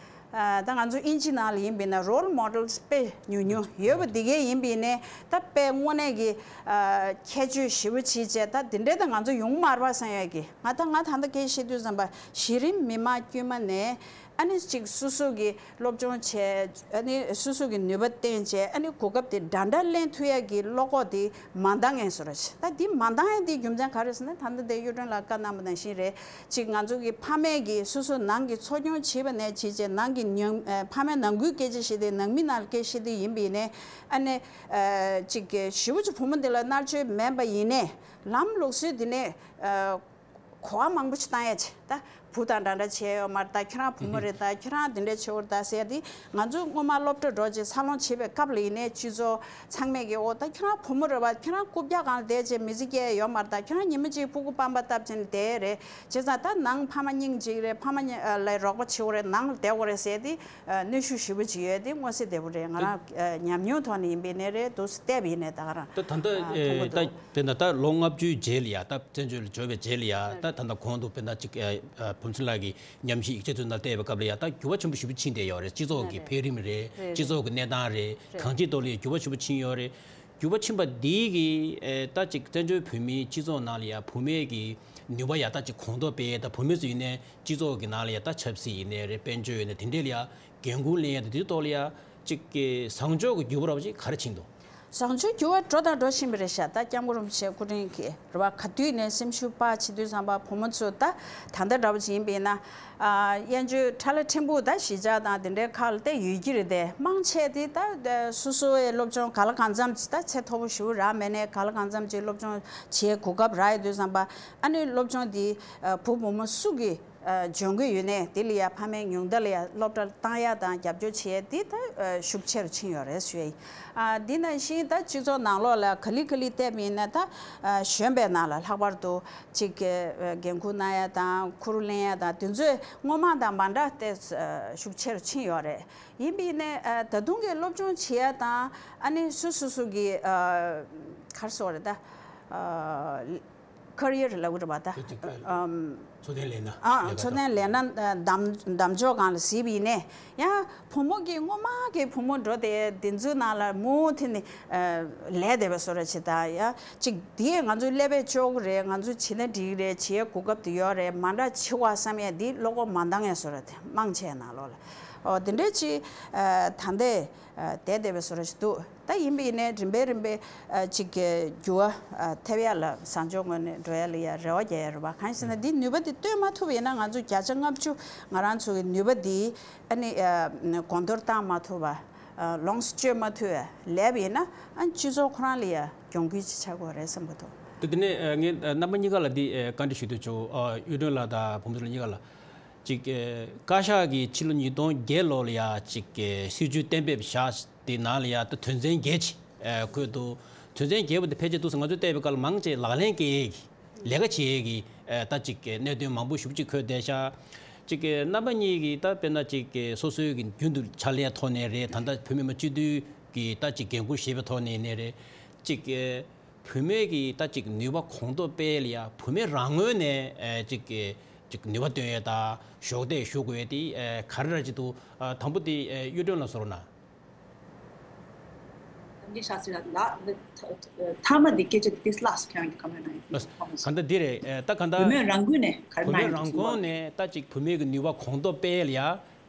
ཨ་ད་ང་ཚོ་དབྱིན་ཇི་ནང་ལ་ཡིན་པས་ན་role models་དཔེ་ཉུང་ཉུང་ཡོད་པ་འདི་གས་ཡིན་པས་ནས་ད་དཔེ་དངོས་གནས་ཀྱི་ཨ་ཁྱད་ཆོས་ཞེ་པོ་ཅིག་བྱས་ད་འདི་འདྲའི་ད་ང་ཚོ་ཡོང་མ་རེད་པ་བསམ་ཡག་གི། ང་ད་ང་ད་ལྟ་སྐད་བཤད་དུས་ཙམ་པ་གཞི་རིམ་མི་མང་དཀྱུས་མ་ནས་ཨ་ནི་ཅིག་སོ་སོ་གི་སློབ་སྦྱོང་བྱས་ཨ་ནི་སོ་སོ་གི་ནུས་པ་བཏོན་བྱས་ཨ་ནི་གོ་སྐབས་དེ་འདྲ་འདྲ་ལེན་ཐུབ་ཡག་གི་བློ་ཁོག་དེ་མ་འདང་ངེས་བཟོ་འདྲ་ཞིག་ད་འདི་མ་འདང་ཡག་འདི་རྒྱུ་མཚན་ག་རེ་ཟེར་ན་ད་ལྟ་དེ་གཡུ་སྒྲོན་ལགས་བཀའ་གནང་པ་ནང་བཞིན་རེད། ཅིག་ང་ཚོ་གི་ཕ་མས་ཀྱི་སོ་སོ་ནང་གི་འཚོ་སྐྱོང་བྱེད་པ་ནས་བྱེད་བྱེད་ནང་གི་ཉམས་ཨ་ཕ་མའི་ནང་ཁུལ་སྐད་ཆ་བཤད་དེ་ནང་མི་ནང་ལ་སྐད་བཤད་དེ་ཡིན་པ་ཡིན་ནའི་ཨ་ནི་ཨ་ཅིག་གི་ཞེ་པོ་ཅིག་བུ་མོ་འདི་ལ་མནར་གཅོད་མེད་པ་ཡིན་ནའི་ལམ་ལུགས་སྲོལ་འདི་ནས་ཨ་གོ་བ་མང་པོ་ཞིག་བཏང་ཡ་ཆེ་ད་བུ་དང་འདྲ་འདྲ་བྱས་ཡོད་མ་རེད། ད་ཁྱོད་རང་བུ་མོ་རེད། ད་ཁྱོད་རང་འདི་འདྲ་བྱེད་འོར་ད་ཟེར་ཡ་དེ་ང་ཚོ་སྔོན་མ་སློབ་གྲྭ་འགྲོ་རྗེས་འཚར་ལོངས་བྱེད་པའི་སྐབས་ལ་ཡིན་ནའི་སྤྱི་ཚོགས་ཚང་མས་ཀྱི་འོ་ད་ཁྱོད་རང་བུ་མོ་རེད་བ། ཁྱོད་རང་རྐུབ་བཀྱག་སྒང་ལ་བསྡད་བྱས་མི་ཚེ་སྐྱེལ་ཡོད་མ་རེད། ད་ཁྱོད་རང་ཉི་མ་གཅིག་སྤུ་གུ་སྤམ་པ་བཏབ་བྱས་ནས་བསྡད་རེད། བྱས་ཙང་ད་ནང་ཕ་མ་སྙིང་རྗེ་རེད། ཕ་མ་ལ་རོགས་པ་བྱེད་དགོས་རེད། ནང་ལ་བསྡད་དགོས་རེད་ཟེར་ཏེ་གནོན་ཤུགས་ཞེ་པོ་ཅིག་ཡོད་དེ་མངོན་གསལ་དོད་པོ་རེད། ང་རང་ཉམས་མྱོང་ཐོག་ནས་ཡིན་པའི་ནས་རེད་འདུག་བལྟས་པ་ཡིན་ནས་ད་ག་རང་ད་ད་ལྟ་མཐོང་གི་འདུག་ད་དཔེར་ན་ད་ལོ་ལྔ་བཅུའི་རྗེས་ལ་ཡ་ད་བཙན་བྱོལ་ལ་འབྱོར་བའི་རྗེས་ལ་ཡ་ད་ད་ལྟ་གོང་དུ་དཔེར་ན་ཅིག་བུམ་ཚུལ་ལགས་ཀྱི་ཉམས་ཞིབ་ཡིག་ཆ་ཚོའི་ནང་བལྟས་པའི་སྐབས་ལ་ཡ་ད་འགྱུར་བ་ཆེན་པོ་ཞེ་པོ་ཕྱིན་བསྡད་ཡོད་རེད། སྤྱི་ཚོགས་ཀྱི་འཕེལ་རིམ་རེད། སྤྱི་ཚོགས་ཀྱི་གནས་སྟངས་རེད། གང་ཅིའི་ཐོག་ལ་ཡ་འགྱུར་བ་ཆེན་པོ་ཕྱིན་ཡོད་རེད། འགྱུར་བ་ཕྱིན་པ་འདི་གིས་ཨེ་ད་ཅིག་བཙན་བྱོལ་བོད་མིའི་སྤྱི་ཚོགས་ནང་ལ་ཡ་བུད་མེད་ཀྱི་ནུས་པ་ཡ་ད་ཅིག་གོང་མཐོར་སྤེལ་ཡས་དང་བུད་མེད་ཚོ་ཡིན་ནའི་སྤྱི་ཚོགས་ཀྱི་ནང་ལ་ཡ་ད་ཆབ་སྲིད་ཡིན་ནའི་རེད། དཔལ་འབྱོར་ཡིན་ནའི་དེ་འདྲས་ལ་ཡ་འགན་འཁུར་ལེན་ཡས་དང་དེའི་ཐོག་ལ་ཡ་ཅིག་གི་བཟང་ཕྱོགས་ཀྱི་འགྱུར་བ་འདྲ་པོ་ཅིག་ག་རེ་ཕྱིན་འདུག་བཟང་ཕྱོགས་འགྱུར་བ་འགྲོ་དང་འགྲོ་བཞིན་པ་རེད་ཤག་ད་སྐྱབས་མགོན་རིན་པོ་ཆེ་སྐུ་དྲིན་གྱིས་རེད་བ། ག་དུས་ནས་སེམས་ཤུགས་སྤར་བྱེད་དུས་ཙམ་པ་བུ་མོ་ཚོ་ད་ད་ལྟ་འདྲ་པོ་ཅིག་ཡིན་པ་ཡིན་ན། ཨ་དབྱར་ཆོས་ཁྲ་ལ་ཕྲན་བུ་ད་གཞིས་ཆགས་དང་དེ་འདྲའི་ཁག་ལ་བལྟས་ཡོད་ཀྱི་རེད་དེ། མང་ཆེ་དེ་ད་སོ་སོའི་སློབ་སྦྱོང་ག་ལ་གང་འཚམ་ཅིག་ད་ཚད་མཐོ་པོ་ཞེ་པོ་རག་མེད་ནའི་ག་ལ་གང་འཚམ་ཅིག་སློབ་སྦྱོང་བྱེད་གོ་སྐབས་རག་ཡོད་དུས་ཙམ་པ་ཨ་ནི་སློབ་སྦྱོང་དེ་ཨ་བུ་བུ་མོ་སུ་གི་ཨ་འཇོན་གི་ཡོད་ནའི་དེ་ལ་ཡ་ཕ་མའི་ཉུང་མཐའ་ལ་ཡ་སློབ་གྲྭར་བཏང་ཡ་དང་རྒྱབ་སྐྱོར་བྱེད་ཡ་དེ་ད་ཨ་ཤུགས་ཆེ་རུ་ཕྱིན་ཡོད་རེད་ཞུ་ཡ་ཡིན། ཨ་འདི་ནང་བཞིན་ད་སྤྱི་ཚོགས་ནང་ལོགས་ལ་ག་ལེ་ག་ལེ་བལྟས་པ་ཡིན་ན་ད་ཨ་གཞོན་པའི་ནང་ལ་ལྷག་པར་དུ་ཅིག་གི་འགན་འཁུར་གནང་ཡ་དང་ཁུར་ལེན་ཡ་དང་དེ་ཚོས་སྔོན་མ་དང་མ་འདྲ་སྟེ་ཤུགས་ཆེ་རུ་ཕྱིན་ཡོད་རེད། ཡིན་པས་ནས་ད་དུང་གི་སློབ་སྦྱོང་བྱེད་ཡ་དང་ཨ་ནི་སུ་སུ་སུ་གི་ག་རེ་ཟེར་དགོས་རེད་ད་ཁེ་རི་ཡར་ལབ་དགོས་རེད་པ་ད། འཚོ་རྟེན་ལས་སྣ་ཨ་ལས་ཀ་འཚོ་རྟེན་ལས་སྣ་གདམ་གདམ་ཕྱོགས་སྒང་ལ་གཟིགས་པ་ཡིན་ནས་ཡང་བུ་མོ་གི་སྔོན་མ་གི་བུ་མོ་འགྲོ་དེ་དེ་ཚོའི་ནང་ལ་མུ་མཐུད་ནས་ལས་བསྡད་པ་བཟོ་འདྲ་བྱེད་ད་ཡ། གཅིག་དེས་ང་ཚོའི་ཀླད་པས་ལྕོགས་ཀྱི་རེད། ང་ཚོ་བྱེད་ན་འགྲིག་གི་རེད། བྱེད་གོ་སྐབས་དེ་ཡོད་རེད། མ་འདྲ་ཆེ་བ་བསམ་ཡས་འདི་བློ་ཁོག་མ་འདང་ཡས་བཟོ་འདྲ་དེ་མང་ཆེ་ནང་ལོགས་ལ་ཨོ་དེ་འདྲས་ཅིག་ད་ལྟའི་བསྡད་བསྡད་པའི་བཟོ་འདྲ་ཞིག་འདུག་ད་ཡིན་པ་ཡིན་ནའི་རིམ་པས་རིམ་པས་ཅིག་གི་འགྱུར་བ་ཐེབས་ཡ་ལ་བཟང་ཕྱོགས་ངོས་ནས་འགྲོ་ཡ་ལ་ཡ་རེ་བ་རྒྱག་ཡ་རེད་པ། གང་ཡིན་ཟེར་ན་འདི་ནུས་པ་འདི་སྟོན་མ་ཐུབ་པ་ཡིན་ན་ང་ཚོ་བརྒྱ་ཆ་ལྔ་བཅུ་ང་རང་ཚོ་གི་ནུས་པ་འདི་ཨ་ནི་གོང་མཐོར་བཏང་མ་ཐུབ་པ། ལོངས་སུ་སྤྱོད་མ་ཐུབ་པའི་ལས་པ་ཡིན་ན་ཨ་སྤྱི་ཚོགས་ཁོ་རང་ལ་ཡ་གྱོང་གུད་ཅིག་ཆགས་ཀྱི་ཡོད་རེད་བསམ་གྱི་འདུག་དེ་དེ་ནས་ངས་རྣམ་པ་གཉིས་ཀ་ལ་འདི་བཀའ་འདྲི་ཞུ་འདོད་བྱུང་། གཡུ་སྒྲོན་ལགས་དང་བུམ་ཚུལ་གཉིས་ཀ་ལ་ཅིག་བཀའ་ཤག་གིས་ཕྱི་ལོ་ཉིས་སྟོང་བརྒྱད་ལོ་ལ་ཡ་ཅིག་སྲིད་ཇུས་གཏན་འབེབས་བཞག་དེ་ནང་ལ་ཡ་ད་དོན་ཚན་བརྒྱད་ཅིག་འཁོད་འདུག་དོན་ཚན་བརྒྱད་པོ་དེ་ཕལ་ཆེར་འདུག་ང་ཚོས་བལྟས་པའི་སྐབས་ལ་མང་ཆེ་ལག་ལེན་འཁེལ་ཡས་ཀྱི་ལས་ཀ་བྱེད་ཡས་ཀྱི་ད་ཅིག་གནད་དོན་མང་པོ་ཞེ་པོ་ཅིག་འཁོད་བསྡད་ཤག་ཅིག་རྣམ་པ་གཉིས་ཀྱིས་ད་དཔེར་ན་ཅིག་སོ་སོའི་གི་རྒྱུན་དུ་ཕྱག་ལས་ཐོག་ནས་རེད། ད་ལྟ་བོད་མི་མང་སྤྱི་འཐུས་ཀྱི་ད་ཅིག་འགན་འཁུར་བཞེས་པའི་ཐོག་ནས་ནས་རེད། ཅིག་བུད་མེད་ཀྱི་ད་ཅིག་ནུས་པ་གོང་མཐོར་སྤེལ་ཡ་བུད་མེད་རང་ངོས་ནས་ཨེ་ཅིག་ཨེ་ཅིག་ནུས་པ་བཏོན་ཡ་ད་གཞོགས་འདེགས་ཞུ་དགོས་ཡ་དེ་ཨེ་ག་རེ་ར་ཅིག་འདུག་ཨ་དང་པོ་དེ་ཨེ་གཡུ་སྒྲོན་ལགས་གསུང་རོགས་གནང་། ཐམས་ཅད་ཤ་སི་ར་ལ་ཐ་མ་དེ་སྐད་ཆ་དེ་ལགས་སུ་ཁྱེད་རང་གི་ཁ་མེད་ན་ཡིན། གང་ལྟར་འདི་རེད་ཨེ་ད་གང་ལྟར་བུད་མེད་རང་ངོས་ནས་ག་རེ་བུད་མེད་གནང་ཡོད་རང་ཁོངས་ནས་ད་ཅིག་བུད་མེད་ཀྱི་ནུས་པ་གོང་མཐོར་སྤེལ་ཡ་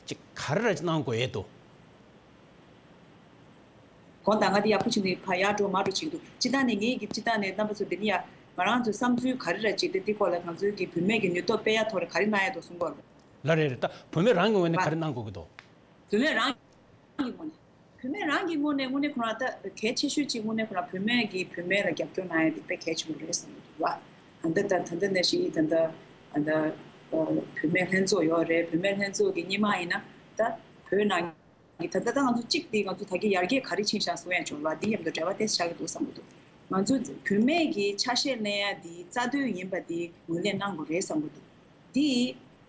ཅིག་ག་རེ་ར་ཅིག་གནང་དགོས་ཡས་འདུག་དགོངས་དག་ང་འདི་ཡག་པོ་བྱེད་འདུག་ཕ་ཡར་འགྲོ་མར་འགྲོ་བྱེད་འདུག་སྤྱི་བཏང་ནས་ངེད་ཀྱི་སྤྱི་བཏང་ནས་རྣམ་པ་ཚོ་འདི་ནི་ཡ་ང་རང་ཚོའི་བསམ་ཚུལ་ག་རེ་ར་བྱེད་དེ་འདི་སྐོར་ལ་ང་ཚོའི་གི་བུད་མེད་ཀྱི་ནུས་སྟོབས་སྤེལ་ཡ་ཐོག་ལ་ག་རེ་གནང་ཡ་འདུག་གསུང་གོ་ལ་རེད་རེད། ད་བུད་མེད་རང་གི་ངོས་ནས་ག་རེ་གནང་དགོས་ཀྱི་འདུག་བུད་མེད་རང་གི་ངོས་ནས་བུད་མེད་རང་གི་ངོས་ནས་དངོས་གནས་ཁོ་རང་ད་གལ་ཆེ་ཤོས་གཅིག་དངོས་གནས་ཁོ་རང་བུད་མེད་ཀྱི་བུད་མེད་ལ་རྒྱབ་སྐྱོར་གནང་ཡ་དེ་དཔེ་གལ་ཆེན་པོ་རེད་བསམ་གྱི་འདུག་བ། ད་ལྟ་ད་ད་ལྟ་ནས་ཤི་ད་ལྟ་ད་ལྟ་བུད་མེད་ལྷན་ཚོགས་ཡོད་རེད། བུད་མེད་ལྷན་ཚོགས་ཀྱི་སྔོན་མ་ཡིན་ན་ད་བོད་ནང་ད་ལྟ་ད་ང་ཚོ་གཅིག་དེ་ང་ཚོ་ད་གི་ཡར་རྒྱས་ག་རེ་ཕྱིན་ཤག་གསུང་ཡ་བྱུང་བ་འདི་མཉམ་དུ་འབྲེལ་བ་ཏོག་ཙམ་ཆགས་ཀྱི་འདུག་བསམ་གྱི་འདུག་ང་ཚོ་བུད་མེད་ཀྱི་ཆ་ཤས་ལེན་ཡ་འདི་རྩ་དོན་ཡིན་པ་འདི་ངོས་ལེན་གནང་དགོས་རེད་བསམ་གྱི་འདུག་འདི་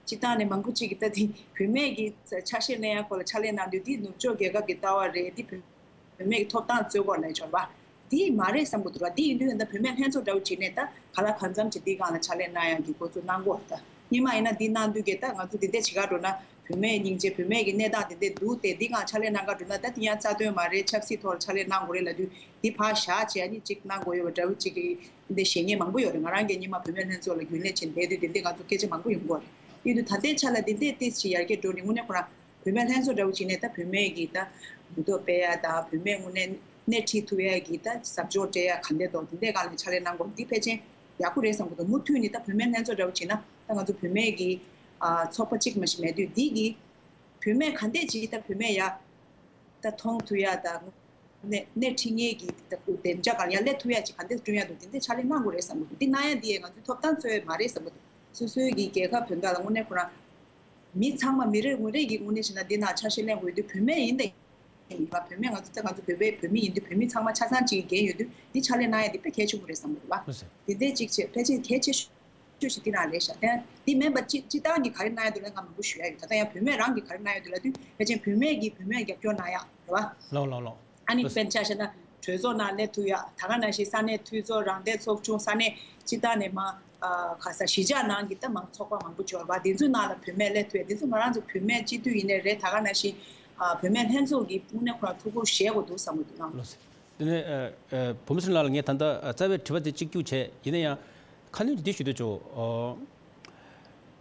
སྤྱི་བཏང་ནས་མང་པོ་གཅིག་གིས་ད་འདི་བུད་མེད་ཀྱི་ཆ་ཤས་ལེན་ཡ་སྐོར་ལ་ཕྱག་ལས་གནང་དུས་འདི་ནུབ་ཕྱོགས་རྒྱལ་ཁབ་ཀྱི་ལྟ་བ་རེད། འདི་བུད་བུད་མེད་ཀྱི་ཐོབ་ཐང་རྩོད་སྐོར་ལ་འབྱོར་བ་འདི་མ་རེད་བསམ་གྱི་འདུག་ར། འདི་ཡིན་དུས་ད་བུད་མེད་ལྷན་ཚོགས་འདྲ་བོ་བྱས་ནས་ད་ག་ལ་གང་འཚམ་གྱིས་འདི་སྒང་ལ་ཕྱག་ལས་གནང་ཡ་གི་འགོ་ཚུགས་གནང་དགོས། ད་སྔོན་མ་ཡིན་ན་འདི་གནང་དུས་ཀྱི་ད་ང་ཚོ་འདི་འདྲས་བྱེད་ག་འགྲོ་ན་བུད་མེད་སྙིང་རྗེ་བུད་མེད་ཀྱི་གནས་སྟངས་འདི་འདྲས་འདུག་སྟེ་འདི་སྒང་ཕྱག་ལས་གནང་ག་འགྲོ་ན་ད་འདི་ཡང་རྩ་དོན་མ་རེད། ཆབ་སྲིད་ཐོག་ལ་ཕྱག་ལས་གནང་དགོས་རེད་ལབ་དུས་འདི་ཕར་བཞག་བྱས་ཨ་ནི་གཅིག་གནང་དགོས་ཡོད་པ་འདྲ་བོ་གཅིག་གི་འདི་བཤད་མཁན་མང་པོ་ཡོད་རེད། ང་རང་གི་སྔོན་མ་བུད་མེད་ལྷན་ཚོགས་ལ་རྒྱུན་ལས་བྱས་བསྡད་དུས་འདི་འདྲས་ང་ཚོ་སྐད་ཆ་མང་པོ་ཡོང་གི་ཡོད་རེད། ཡིན་དུས་ད་ལྟའི་ཆ་ལ་འདི་འདྲས་ཏོག་ཙམ་ཡར་རྒྱས་འགྲོ་ནས་དངོས་གནས་ཁོ་རང་བུད་མེད་ལྷན་ཚོགས་འདྲ་བོ་བྱས་ནས་ད་བུད་མེད་ཀྱི་ད་ནུས་སྟོབས་སྤེལ་ཡ་དང་བུད་མེད་དངོས་གནས་སྣེ་ཁྲིད་ཐུབ་ཡ་གི་ད་ཟབ་སྦྱོང་སྤྲད་ཡ་ག་འདྲས་འདུག་འདི་འདྲས་སྒང་ལ་ཕྱག་ལས་གནང་དགོས་འདི་ཕལ་ཆེར་ཡག་པོ་རེད་བསམ་གྱི་འདུག་མུ་མཐུད་ནས་ད་བུད་མེད་ལྷན་ཚོགས་འདྲ་བོ་བྱས་ན་ད་ང་ཚོ་བུད་མེད་ཀྱི་ཨ་ཚོགས་པ་གཅིག་མ་ཞིག་མེད་དུས་འདི་གི་བུད་མེད་ག་འདྲས་ཅིག་ད་བུད་མེད་ཡ་ད་མཐོང་ཐུབ་ཡ་ད་སྣེ་སྣེ་ཁྲིད་མཁན་གྱི་ད་སྡིངས་ཆ་སྒང་ཡ་སླེབས་ཐུབ་ཡ་ཅིག་ག་འདྲས་བསྐྲུན་ཡ་འདུག་འདི་འདྲས་ཕྱག་ལས་གནང་དགོས་རེད་བསམ་གྱི་འདུག་འདི་གནང་ཡ་འདི་ཡ་ང་ཚོའི་ཐོབ་ཐང་རྩོད་ཡ་མ་རེད་བསམ་གྱི་འདུག་སོ་སོའི་གི་རྒྱལ་ཁབ་དོན་དག་ལ་དངོས་གནས་ཁོ་རང་མི་ཚང་མ་མི་རེ་ངོ་རེ་གི་དངོས་གནས་བྱས་ན་འདི་ནང་ཆ་ཤས་ལེན་དགོས་དུས་བུད་མེད་ཡིན་ད་ཡིན་པ་བུད་མེད་ང་ཚོ་ད་ང་ཚོ་བོད་པའི་བོད་མི་ཡིན་དུས་བོད་མི་ཚང་མ་ཆ་ཚང་གཅིག་གི་འགན་ཡོད་དུས་འདི་ཕྱག་ལས་གནང་ཡ་འདི་དཔེ་གལ་ཆེན་པོ་རེད་བསམ་གྱི་འདུག་བ། ལགས་སོ། འདི་འདྲས་གཅིག་བྱས་ཕལ་ཆེར་གལ་ཆེ་ཤོས་ཤོས་ཤིག་འདི་རང་རེད་ཤག་དེ་འདི་མིན་པ་སྤྱི་སྤྱི་བཏང་གི་ག་རེ་གནང་ཡ་འདུག་ལ་ང་མང་པོ་ཞུ་ཡ་ཡོད། ད་ལྟ་ཡང་བུད་མེད་རང་གི་ག་རེ་གནང་ཡ་འདུག་ལབ་དུས་ཕལ་ཆེར་བུད་མེད་ཀྱིས་བུད་མེད་རྒྱབ་སྐྱོར་གནང་ཡ་རེད་བ། ལགས་ལགས་ལགས། ཨ་ནི་དཔེར་ཆ་བཞག་ན་གྲོས་ཚོགས་ནང་སླེབས་ཐུབ་ཡ་ད་ག་ནང་བཞིན་ས་གནས་འཐུས་ཚོགས་རང་བདེན་ཚོགས་ཆུང་ས་གནས་སྤྱི་བཏང་ནས་མ་ཨ་ག་ས་གཞིས་ཆགས་ནང་གི་ད་མང་ཚོགས་པ་མང་པོ་འབྱོར་བ་འདི་ཚོའི་ནང་ལ་བུད་མེད་སླེབས་ཐུབ་ཡ་འདི་ཚོ་ང་རང་ཚོ་བུད་མེད་སྤྱི་འཐུས་ཡིན་ནའི་རེད། ད་ག་ནང་བཞིན་ཨ་བུད་མེད་ལྷན་ཚོགས་ཀྱི་དངོས་གནས་ཁོ་རང་ཐུགས་ཁུར་བཞེས་དགོས་འདུག་བསམ་གྱི་འདུག་ལགས། དེ་ནས་ཨ་ཨ་བུ་མོ་ཚེ་རིང་ལགས་ལ་ངས་ད་ལྟ་ཨ་རྩ་བའི་དྲི་བ་དེ་གཅིག་གཅིག་བྱས་ཡིན་ན་ཡང་ཁ་སྣོན་གྱི་འདི་ཞུ་འདོད་བྱུང་། ཨོ།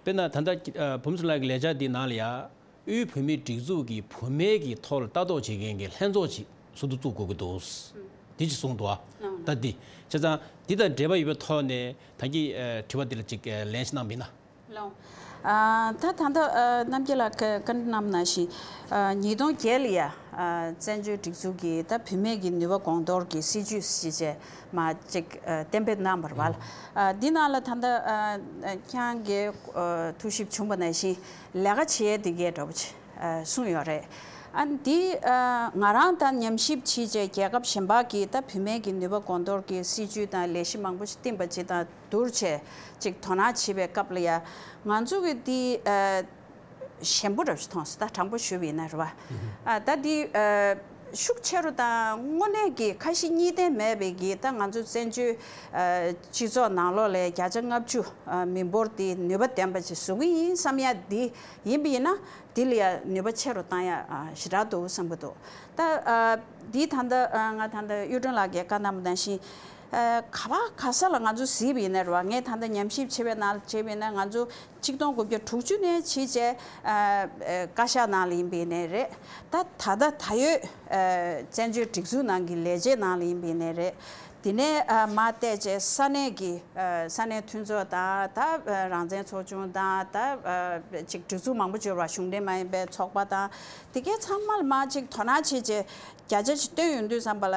དཔེར་ན་ད་ལྟ་ཨ་བུ་མོ་ཚེ་རིང་ལགས་ཀྱི་ལས་འཆར་འདིའི་ནང་ལ་ཡ་དབུས་བོད་མིའི་སྒྲིག་འཛུགས་ཀྱི་བུད་མེད་ཀྱི་ཐོག་ལ་ལྟ་རྟོག་བྱེད་མཁན་གྱི་ལྷན་ཚོགས་ཅིག་ཟུར་དུ་བཙུགས་དགོས་ཀྱི་འདུག་འདི་ཅིག་གསུངས་འདུག་ཨ། ད་འདི་བྱས་ཙང་འདི་དང་འབྲེལ་བ་ཡོད་པའི་ཐོག་ནས་ད་གིན་ཨ་དྲི་བ་འདི་ལ་ཅིག་ཨ་ལན་ཞིག་གནང་མིན་ན། ལགས། ཨ་ད་ད་ལྟ་ཨ་རྣམ་རྒྱལ་ལགས་ཀྱིས་བཀའ་འདྲི་གནང་བ་ནང་བཞིན་ཨ་ཉིས་སྟོང་བརྒྱད་ལ་ཡ་ཨ་བཙན་བྱོལ་སྒྲིག་འཛུགས་ཀྱིས་ད་བུད་མེད་ཀྱི་ནུས་པ་གོང་མཐོར་གྱི་སྲིད་ཇུས་ཞེས་བྱས་མ་ཅིག་ཨ་གཏན་འབེབས་གནང་བ་རེད་བ། ཨ་འདི་ནང་ལ་ད་ལྟ་ཨ་ཁྱེད་རང་གིས་ཨ་ཐུགས་ཞིབ་བྱུང་བ་ནང་བཞིན་ལས་ཀ་བྱེད་ཡས་དེ་གའི་འདྲ་པོ་ཅིག་ཨ་གསུངས་ཡོད་རེད། ཨ་འདི་ཨ་ང་རང་དང་ཉམས་ཞིབ་བྱས་རྗེས་རྒྱལ་ཁབ་གཞན་པ་གིས་ད་བུད་མེད་ཀྱི་ནུས་པ་གོང་མཐོར་གྱི་སྲིད་ཇུས་དང་ལས་གཞི་མང་པོ་ཞིག་བཏིང་པ་ཅིག་དང་བསྡུར་བྱས་ཅིག་དོ་སྣང་བྱེད་པའི་སྐབས་ལ་ཡ་ང་ཚོ་གི་འདི་ཨ་ཞན་པོ་འདྲ་ཞིག་མཐོང་སོང་། ད་དྲང་པོ་ཞུས་པ་ཡིན་ན་རེད་བ། ཨ་ད་འདི་ཨ་ཤུགས་ཆེ་རུ་དང་དངོས་གནས་ཀྱི་ཁ་ཞེ་གཉིས་ལྡན་མེད་པའི་གི་ད་ང་ཚོ་བཙན་བྱོལ་ཨ་སྤྱི་ཚོགས་ནང་ལོགས་ལ་བརྒྱ་ཆ་ལྔ་བཅུ་ཨ་མི་འབོར་འདི་ནུས་པ་ལྡན་པ་ཅིག་བཟོ་གི་ཡིན་བསམ་ཡ་འདི་ཡིན་པ་ཡིན་ན། དེ་ལ་ཡང་ནུས་པ་ཆེ་རུ་བཏང་ཡ་ཨ་ཞེ་དྲག་འདུག་བསམ་གྱི་འདུག་ད་ཨ་འདི་ད་ལྟ་ཨ་ང་ད་ལྟ་གཡུ་སྒྲོན་ལགས་ཀྱིས་བཀའ་གནང་བ་ནང་བཞིན་ཨ་ག་པ་ག་ས་ལ་ང་ཚོ་གཟིགས་པ་ཡིན་ན་རེད་བ། ངས་ད་ལྟ་ཉམས་ཞིབ་བྱས་པའི་ནང་ལ་བྱས་པ་ཡིན་ན་ང་ཚོ་ཆིག་སྟོང་དགུ་བརྒྱ་དྲུག་ཅུ་ནས་ཕྱིན་བྱས་ཨ་ཨ་བཀའ་ཤག་ནང་ལ་ཡིན་པ་ཡིན་ནའི་རེད། ད་ད་ལྟ་ད་ཡོད་ཨ་བཙན་བྱོལ་སྒྲིག་འཛུགས་ནང་གི་ལས་བྱེད་ནང་ལ་ཡིན་པ་ཡིན་ནའི་རེད། དེ་ནས་ཨ་མར་བལྟས་བྱས་ས་གནས་ཀྱི་ཨ་ས་གནས་མཐུན་ཚོགས་དང་ད་ཨ་རང་བཙན་ཚོགས་ཆུང་དང་ད་ཨ་ཅིག་སྒྲིག་འཛུགས་མང་པོ་འབྱོར་བ་གཞུང་འབྲེལ་མ་ཡིན་པའི་ཚོགས་པ་དང་དེ་གའི་ཚང་མ་ལ་མར་ཅིག་དོ་སྣང་བྱས་བྱས་བརྒྱ་ཆ་ཅིག་བཏོན་ཡོང་དུས་ཙམ་པ་ལ་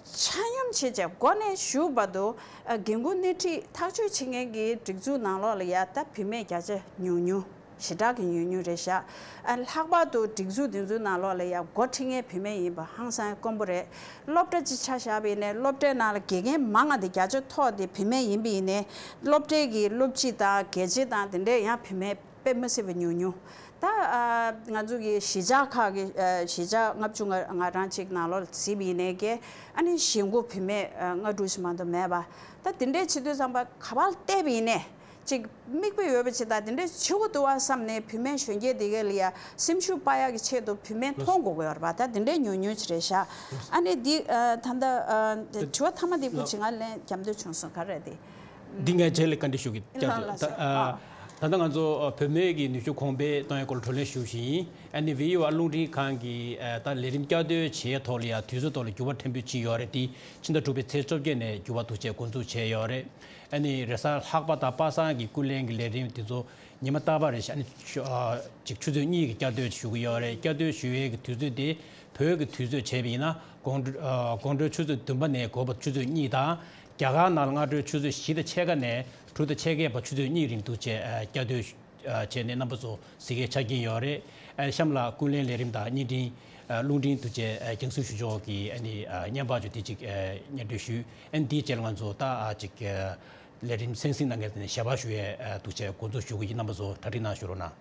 ཆ་སྙོམས་བྱས་བྱས་འགོ་ནས་མཇུག་བར་དུ་ཨ་འགན་འཁུར་སྣེ་ཁྲིད་ཐག་གཅོད་བྱེད་མཁན་གྱི་སྒྲིག་འཛུགས་ནང་ལོགས་ལ་ཡ་ད་བུད་མེད་བརྒྱ་ཆ་ཉུང་ཉུང་། ཞེ་དྲག་གི་ཉུང་ཉུང་རེད་ཤག་ཨ་ལྷག་པར་དུ་སྒྲིག་འཛུགས་འདི་ཚོའི་ནང་ལོགས་ལ་ཡང་འགོ་ཁྲིད་མཁན་བུད་མེད་ཡིན་པ་ཧང་སང་དཀོན་པོ་རེད། སློབ་གྲྭ་གཅིག་ཆ་བཞག་པ་ཡིན་ནའི་སློབ་གྲྭའི་ནང་ལ་དགེ་རྒན་མང་ང་དེ་བརྒྱ་ཆ་ཐོག་དེ་བུད་མེད་ཡིན་པ་ཡིན་ནའི་སློབ་གྲྭའི་གི་སློབ་སྤྱི་དང་དགེ་ཆེ་དང་དེ་འདྲས་ཡང་བུད་མེད་དཔེ་མི་སྲིད་པ་ཉུང་ཉུང་། ད་ཨ་ང་ཚོ་གི་གཞིས་ཆགས་ཁག་གི་ཨ་གཞིས་ཆགས་ལྔ་བཅུ་ང་ང་གྲངས་གཅིག་ནང་ལོགས་ལ་གཟིགས་པ་ཡིན་ནའི་གི་ཨ་ནི་གཞིས་འགོ་བུད་མེད་ཨ་ལྔ་དྲུག་ཙམ་མ་གཏོགས་མེད་པ། ད་དེ་འདྲའི་བྱེད་དུས་ཙམ་པ་ག་པར་བལྟས་པ་ཡིན་ནའི་ཅིག་མིག་དཔེ་ཡོད་པ་ཅིག་ད་དེ་འདྲའི་བྱེད་དགོས་འདུག་བ་བསམ་ནས་བུད་མེད་གཞོན་སྐྱེས་དེ་ག་ལ་ཡ་སེམས་ཤུགས་སྤར་ཡག་གི་ཆེད་དུ་བུད་མེད་མཐོང་དགོས་ཀྱི་ཡོད་རེད་པ། ད་དེ་འདྲའི་ཉུང་ཉུང་ཅིག་རེད་ཤག་ཨ་ནི་འདི་ཨ་ད་ལྟ་ཨ་དྲི་བ་མཐའ་མ་དེ་ཁུ་ཅིག་ང་ལན་རྒྱབ་འདོད་བྱུང་སོང་། ག་རེ་རེད་དེ། འདི་ངས་རྗེས་ལ་བཀའ་འདྲི་ཞུ་གི་བསྐྱར་ལགས་དུ། ལགས་ད་སོ། ཨ་ཨ། ད་ལྟ་ང་ཚོ་ཨ་བུད་མེད་ཀྱི་ནུས་ཤུགས་གོང་འཕེལ་གཏོང་ཡའི་སྐོར་ལ་གྲོས་གླེང་ཞུ་བཞིན་ཡིན། ཨ་ནི་བི་ཨོ་ཨེ་རླུང་འཕྲིན་ཁང་གིས་ཨ་ད་ལས་རིམ་བསྐྱར་ཟློས་བྱེད་ཡའི་ཐོག་ལ་ཡང་དུས་ཚོད་ཐོག་ལ་འགྱུར་བ་ཕྲན་བུ་ཕྱིན་ཡོད་རེད། དེ་ཕྱི་ཟླ་དྲུག་པའི་ཚེས་བཅོ་བརྒྱད་ནས་འགྱུར་བ་འདུག་ཅེས་འགོ་འཛུགས་བྱས་ཡོད་རེད། ཨ་ནི་རེས་གཟའ་ལྷག་པ་དང་པ་སངས་ཀྱི་ཀུན་གླེང་གི་ལས་རིམ་དེ་ཚོ་ཉི་མ་རྟག་པར་རེ་བཞིན་ཨ་ནི་ཆུ་ཨ་ཅིག་ཆུ་ཚོད་གཉིས་ཀྱི་བསྐྱར་ཟློས་ཞུ་གི་ཡོད་རེད། བསྐྱར་ཟློས་ཞུ་ཡས་ཀྱི་དུས་ཚོད་དེ་བོད་ཀྱི་དུས་ཚོད་བྱས་པ་ཡིན་ན་དགོང་དྲོ་ཨ་དགོང་དྲོའི་ཆུ་ཚོད་བདུན་པ་ནས་དགོས་པ་ཆུ་ཚོད་གཉིས་དང་། རྒྱ་གར་ནང་ལ་སྔ་དྲོའི་ཆུ་ཚོད་བཞི་དང་ཕྱེད་ཀ་ནས་དྲུག་དང་ཕྱེད་ཀའི་བར་ཆུ་ཚོད་གཉིས་རིང་འདུག་ཅེས་ཨ་བསྐྱར་ཟློས་ཨ་བྱས་ནས་རྣམ་པ་ཚོ་གཟིགས་མཁན་ཆགས་ཀྱིན་ཡོད་རེད། ཨ་གཤམ་ལ་ཀུན་གླེང་ལས་རིམ་དང་བརྙན་འཕྲིན་ཨ་རླུང་འཕྲིན་འདུག་ཅེས་ཨ་རྒྱང་སྲིང་ཞུ་ཕྱོགས་ཀྱི་ཨ་ནི་ཨ་བརྙན་པར་ཅིག་དེ་གཅིག་ཨ་སྙན་སྒྲོན་ཞུས། ཨ་ནི་དེའི་རྗེས་ལ་ང་ཚོ་ད་ཨ་ཅིག་ཨ་ལས་རིམ་གསན་གཟིགས་གནང་མཁན་དེ་ནས་ཞལ་པར་ཞུ་ཡས་ཨ་འདུག་ཅེས་འགོ་འཛུགས་ཞུ་གི་ཡིན། རྣམ་པ་ཚོ་གྲ་སྒྲིག་གནང་ཞུ་རོགས་གནང་།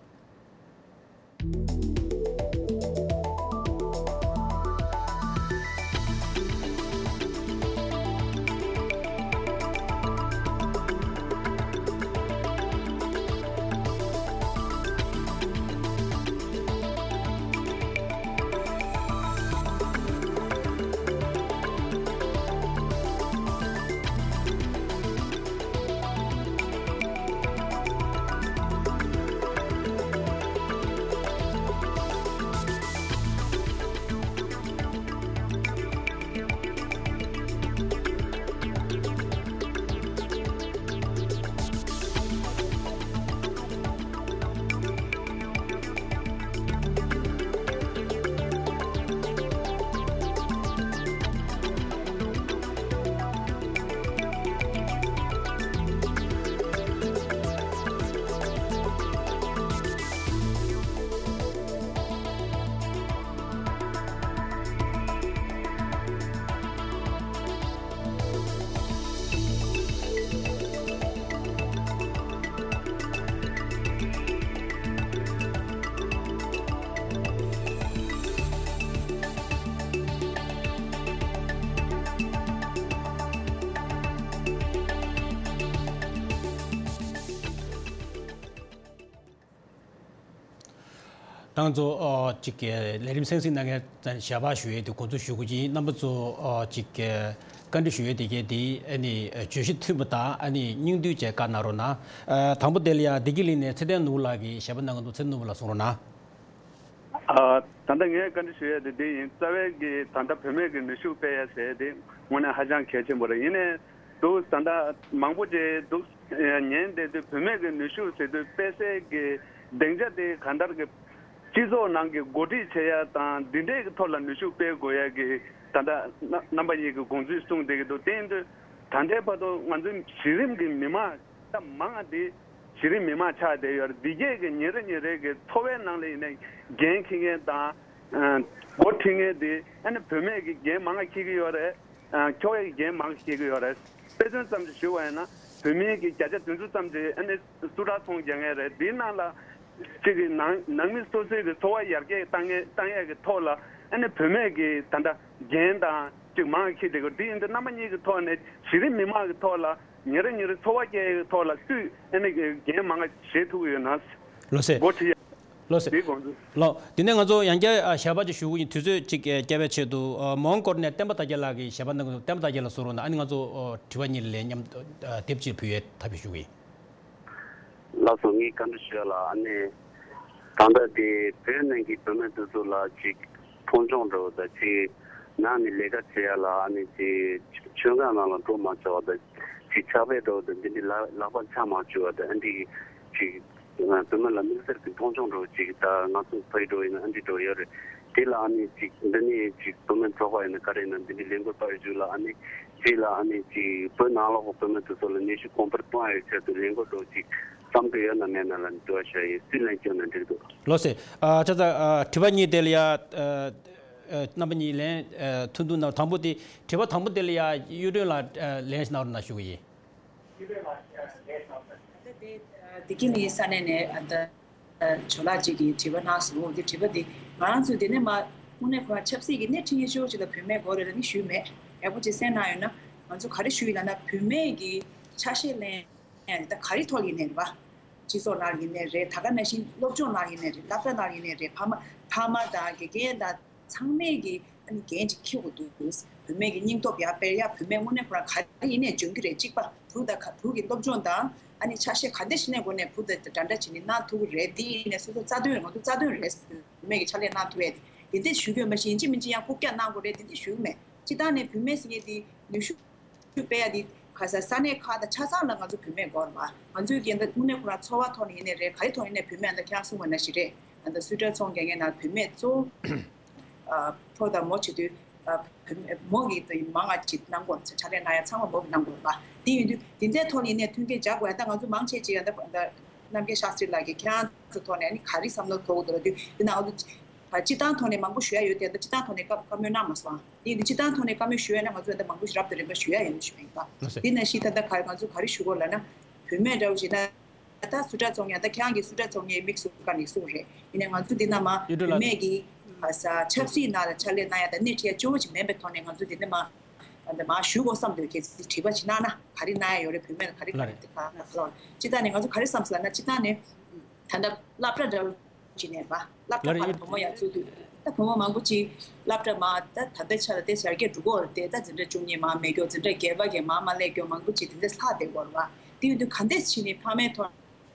ད་ང་ཚོ་ཨ་ཅིག་གི་ལས་རིམ་གསན་གཟིགས་གནང་མཁན་ཞལ་པར་ཞུ་ཡས་དེ་འགོ་འཛུགས་ཞུ་དགོས་ཀྱི་ཡིན། རྣམ་པ་ཚོ་ཨ་ཅིག་གི་བཀའ་འདྲི་ཞུ་ཡས་དེ་གས་དེ་ཨ་ནི་བརྗོད་གཞི་མཐུན་པ་དང་ཨ་ནི་སྙིང་བསྡུས་བཅས་བཀའ་གནང་རོགས་གནང་། ཨ་དང་པོ་དེ་ལ་ཡ་བདེ་སྐྱིད་གླིང་ནས་ཚེ་བརྟན་ནོར་བུ་ལགས་ཀྱིས་ཞལ་པར་གནང་གི་འདུག་ཚེ་བརྟན་ནོར་བུ་ལགས་གསུང་རོགས་གནང་། ཨ་ད་ལྟ་ངས་བཀའ་འདྲི་ཞུ་ཡས་དེ་འདི་ཡིན། རྩ་བའི་གི་ད་ལྟ་བུད་མེད་ཀྱི་ནུས་ཤུགས་སྤེལ་ཡས་ཟེར་ཡས་དེ་དངོས་གནས་ཧ་ཅང་གལ་ཆེན་པོ་རེད། ཡིན་ནའི་འདུག་ད་ལྟ་མང་པོ་ཅིག་འདུག་ཉན་བསྡད་དུས་བུད་མེད་ཀྱི་ནུས་ཤུགས་ཟེར་དུས་སྤེལ་སའི་གི་སྡིངས་ཆ་དེ་གང་ལྟར་གི་སྤྱི་ཚོགས་ནང་གི་འགོ་ཁྲིད་བྱེད་ཡ་དང་འདི་འདྲའི་གི་ཐོག་ལ་ནུས་ཤུགས་སྤེལ་དགོས་ཡ་གི་ད་ལྟ་རྣམ་པ་གཉིས་ཀྱི་དགོངས་ཚུལ་གསུངས་བསྡད་ཀྱི་འདུག་དེ་ཡིན་དུས་ད་ལྟའི་བར་དུ་ང་ཚོའི་གཞི་རིམ་གྱི་མི་མང་ད་མང་ང་དེ་གཞི་རིམ་མི་མང་ཆགས་བསྡད་ཡོད་རེད། འདི་གས་ཀྱི་ཉིན་རེ་ཉིན་རེ་གི་འཚོ་བའི་ནང་ལ་ཡིན་ནའི་འགན་འཁྱེར་མཁན་དང་། ཨ་འགོ་ཁྲིད་མཁན་དེ་ཨ་ནི་བུད་མེད་ཀྱི་འགན་མང་ང་འཁྱེར་གྱི་ཡོད་རེད། ཨ་ཁྱོ་གའི་འགན་མང་ང་འཁྱེར་གྱི་ཡོད་རེད། དཔེ་མཚོན་ཙམ་ཞིག་ཞུ་བ་ཡིན་ན་བུད་མེད་ཀྱི་བརྒྱ་ཆ་བདུན་ཅུ་ཙམ་ཅིག་ཨ་ནི་སུ་ཊར་ཚོང་རྒྱག་མཁན་རེད། འདིའི་ནང་ལ་གཅིག་གི་ནང་ནང་མི་སོ་སོའི་གི་འཚོ་བ་ཡར་རྒྱས་བཏང་མཁན་བཏང་ཡས་ཀྱི་ཐོག་ལ་ཨ་ནི་བུད་མེད་ཀྱི་ད་ལྟ་འགན་དང་གཅིག་མང་ང་འཁྱེར་བསྡད་ཀྱི་ཡོད། འདི་ཡིན་དུས་རྣམ་པ་གཉིས་ཀྱི་ཐོག་ནས་གཞི་རིམ་མི་མང་གི་ཐོག་ལ་ཉིན་རེ་ཉིན་རེ་འཚོ་བ་སྐྱེལ་ཡས་ཀྱི་ཐོག་ལ་སུས་ཨ་ནི་འགན་མང་ང་བཞེས་ཐུབ་ཀྱི་ཡོད་ན། ལགས་སེ། འགོ་ཁྲིད་ཡ། ལགས་སེ། དེའི་དགོངས་ཚུལ། ལགས། དེ་ནས་ང་ཚོ་ཡང་བསྐྱར་ཨ་ཞལ་པར་ཅིག་ཞུ་གི་ཡིན། དུས་ཚོད་ཅིག་ཨ་བསྐྱལ་བའི་ཆེད་དུ་ཨ་མོན་གྷོ་ནས་བསྟན་པ་དར་རྒྱས་ལགས་ཀྱིས་ཞལ་པར་གནང་གི་འདུག་བསྟན་པ་དར་རྒྱས་ལགས་གསུང་རོགས་གནང་། ཨ་ནི་ང་ཚོ་ཨ་དྲི་བ་གཉིས་ལན་མཉམ་ཨ་དེབ་ཅིག་ཕུལ་ཡས་ཐབས་ཤེས་ཞུ་གི་ཡིན། ལགས་སོ། ངས་བཀའ་འདྲི་ཞུ་ཡ་ལ་ཨ་ནི། ད་ལྟ་དེ་བོད་ནང་གི་བུད་མེད་དེ་ཚོ་ལ་ཅིག་མཐོང་ཆུང་འདྲ་བོ་དང་ཅིག་ནང་ནས་ལས་ཀ་བྱེད་ཡ་ལ་ཨ་ནི་ཅིག་མཆོད་ཁང་ནང་ལ་འགྲོ་མ་ཆོག་པ་དང་ཅིག་ཕྱག་དཔེ་འདྲ་བོ་དང་འདི་འདྲའི་ལག་ལག་པ་འཆང་མ་བཅུག་པ་དང་ཨ་འདི་ཅིག་བུད་མེད་ལ་དམིགས་བསལ་གྱི་མཐོང་ཆུང་འདྲ་བོ་ཅིག་ད་ང་ཚོ་ཕ་ཡུལ་འདྲ་བོ་ཡིན་ན་ཨ་འདི་འདྲ་བོ་ཡོད་རེད། དེ་ལ་ཨ་ནི་ཅིག་འདི་ནས་ཅིག་བུད་མེད་ཚོགས་པ་ཡིན་ན་ག་རེ་ཡིན་ན་འདི་འདྲའི་ལས་འགུལ་སྤེལ་བའི་མཇུག་ལ་ཨ་ནི་དེ་ལ་ཨ་ནི་ཅིག་བོད་ནང་ལོགས་ཀྱི་བུད་མེད་དེ་ཚོ་ལ་ནུས་ཤུགས་གོང་འཕེལ་གཏོང་ཡའི་ཆེད་དུ་ལས་འགུལ་འདྲ་བོ་ཅིག་བརྩམས་འདོད་ཡོད་ན་མེད་ན་ལ་འདྲི་བ་ཞུ་ཡ་ཡིན། སུས་ལན་བསྐྱོན་ན་འགྲིག་འདུག་ལགས་སེ། ཨ་ཆ་ཚང་ཨ་དྲི་བ་གཉིས་དེ་ལ་ཡ་ཨ་ཨ་རྣམ་པ་གཉིས་ལན་ཨ་ཐུང་ཐུང་གནང་། དང་པོ་དེ་དྲི་བ་དང་པོ་དེ་ལ་ཡ་གཡུ་སྒྲོན་ལགས་ཨ་ལན་ཞིག་གནང་རོགས་གནང་ཞུ་གི་ཡིན། ད་ལྟ་དེ་ཨ་བདེ་སྐྱིད་གླིང་ས་གནས་ནས་ཨ་ད་ ཇོ་ལགས་གཅིག་གིས་དྲི་བ་གནང་སོང་། འོ་དེ་དྲི་བ་དེ་ང་རང་ཚོས་དེ་ནས་མ་དངོས་གནས་ཁོ་རང་ཆབ་སྲིད་ཀྱི་སྣེ་ཁྲིད་མཁན་ཤོས་ཅིག་ལ་བུད་མེད་དགོས་རེད་ལབ་ནི་ཞུས་མེད། ཡག་པོ་ཅིག་གསན་གནང་ཡོད་ན། ང་ཚོ་ག་རེ་ཞུ་ཡི་ལབ་ན། བུད་མེད་ཀྱི་ཆ་ཤས་ལེན་ཡ་ནི་ད་ག་རེ་ཐོག་ཡིན་ནའི་རེད་པ། སྤྱི་ཚོགས་ནང་ཡིན་ནའི་རེད། ད་ག་ནང་བཞིན་སློབ་སྦྱོང་ནང་ཡིན་ནའི་རེད། སློབ་གྲྭ་ནང་ཡིན་ནའི་རེད། ཕ་མ་ཕ་མ་དང་དགེ་རྒན་དང་ཚང་མས་ཀྱིས་ཨ་ནི་འགན་ཅིག་འཁྱེར་དགོས་འདུག། བུད་མེད་ཀྱི་སྙིང་སྟོབས་ཡར་སྤེལ་ཡ། བུད་མེད་དངོས་གནས་ཁོ་རང་ག་རེ་ཡིན་ནའི་འཇོན་གྱི་རེད། གཅིག་པ་བུ་དང་བུ་གི་སློབ་སྦྱོང་དང་ཨ་ནི་ཆ་ཤས་ག་འདྲ་ཞིག་ནས་སྒོ་ནས་བུ་དང་འདྲ་འདྲ་བྱས་ནས་གནང་ཐུབ་ཀྱི་རེད། འདི་ཡིན་ནའི་སོ་སོ་རྩ་དོན་རེད། ང་ཚོ་རྩ་དོན་རེད། བུད་མེད་ཀྱི་ཕྱག་ལས་གནང་ཐུབ་ཡ་དེ་འདི་འདྲ་ཞུ་གི་ཡོད། མ་གཞི་ཡིན་གཅིག་མིན་གཅིག་ཡང་རྐུབ་བཀྱག་གནང་དགོས་རེད། འདི་འདྲ་ཞུ་གི་མེད། སྤྱིར་བཏང་ནས་བུད་མེད་ཟེར་མཁན་དེ་ནུས་ཤུགས་སྤེལ་ཡ་དེ་ག་ས་ས་གནས་ཁག་དང་ཆ་ཚང་ལ་ང་ཚོ་བུད་མེད་དགོས་རེད་པ། ང་ཚོའི་རྒན་ད་དངོས་གནས་ཁོ་རང་འཚོ་བ་ཐོག་ནས་ཡིན་ནའི་རེད། ག་རེ་ཐོག་ཡིན་ནའི་བུད་མེད་ད་ཁྱེད་རང་གསུངས་པ་ནང་བཞིན་རེད། ད་སུ་ཊར་ཚོང་རྒྱག་མཁན་ནང་བུད་མེད་གཙོ་བོ། ཨ། ཕོ་དང་མོ་བྱེད་དུས། ཨ། བུད་མེད་མོ་གིས་ད་མང་ང་ཅིག་གནང་དགོས། ཕྱག་ལས་གནང་ཡ་ཚང་མ་མོ་གིས་གནང་དགོས་པ། དེ་ཡིན་དུས་དེ་འདྲའི་ཐོག་ནས་ཡིན་ནའི་མཐུན་རྐྱེན་སྦྱར་དགོས་ཡ། ད་ང་ཚོ་མང་ཆེ་ཅིག་ཡ་ད་ད་རྣམ་རྒྱལ་ཤཱ་སྟྲི་ལགས་ཀྱིས་ཁྱེད་རང་ཚོ་ཐོག་ནས་ཨ་ནི་ག་རེ་བསམ་བློ་འཁོར་གྱི་འདུག་ལབ་དུས། དེ་ནང་ང་ཚོ་སྤྱིར་བཏང་ཐོག་ནས་མང་པོ་ཞུ་ཡ་ཡོད་དེ། ད་སྤྱིར་བཏང་ཐོག་ནས་བཀའ་བཀའ་མོལ་གནང་མ་སོང་། དེ་ཡིན་དུས་སྤྱིར་བཏང་ཐོག་ནས་བཀའ་མོལ་ཞུ་ཡ་ན་ང་ཚོས་ད་མང་པོ་ཞིག་རབ་དང་རིམ་པ་ཞུ་ཡ་ཡོད་ཞུ་ཡ་ཡིན་པ། ལགས་སོ། དེ་ནང་བཞིན་ད་ལྟ་ག་ང་ཚོ་ག་རེ་ཞུ་དགོས་ལབ་ན། བུད་མེད་འདྲ་བོ་ཞིག་ན་ད་སུ་ཊར་ཚོང་ཡ། ད་ཁྱེད་རང་གིས་སུ་ཊར་ཚོང་ཡའི་དམིགས་སུ་བཀར་ནས་གསུངས་རེད། ཡིན་ནའི་ང་ཚོ་འདི་ན་མ་གཡུ་སྒྲོན་ལགས། བུད་མེད་ཀྱི་ཨ་ས་ཆབ་སྲིད་ནང་ལ་ཕྱག་ལས་གནང་ཡ་དང་སྣེ་ཁྲིད་ཡ་གཙོ་བོ་ཅིག་མིན་པའི་ཐོག་ནས་ང་ཚོ་འདི་ན་མ་ད་མ་ཞུ་དགོས་བསམ་འདུག། གལ་སྲིད་དྲི་བ་ཅིག་གནང་ན་ག་རེ་གནང་ཡ་ཡོད་རེད། བུད་མེད་ལ་ག་རེ་ག་རེ་ལགས་རེད། ག་རེ་ལ། སྤྱིར་བཏང་ནས་ང་ཚོ་ག་རེ་བསམ་སོང་ལབ་ན། སྤྱིར་བཏང་ནས་ད་ལྟ་སློབ་གྲྭ་འདྲ་བོ་ཅིག་ནས་ར། སློབ་གྲྭ་ལགས་ཁག་ལ་རེད། བུ་མོ་ཡར་བཙུགས་དུས་ད་བུ་མོ་མང་པོ་ཅིག་སློབ་གྲྭ་མ་ད་ད་ལྟའི་ཆ་ལ་དེ་ཡར་རྒྱས་འགྲོ་གི་ཡོད་རེད་དེ། ད་འཛིན་གྲྭ་བཅུ་གཉིས་མར་མེད་མཁན། འཛིན་གྲྭ་བརྒྱད་པ་གི་མར་མ་སླེབས་མཁན་མང་པོ་ཅིག་དེ་འདྲ་ལྷག་བསྡད་ཡོད་རེད་པ། དེ་ཡིན་དུས་ག་འདྲས་བྱས་ནས་ཕ་མའི་ཐོག་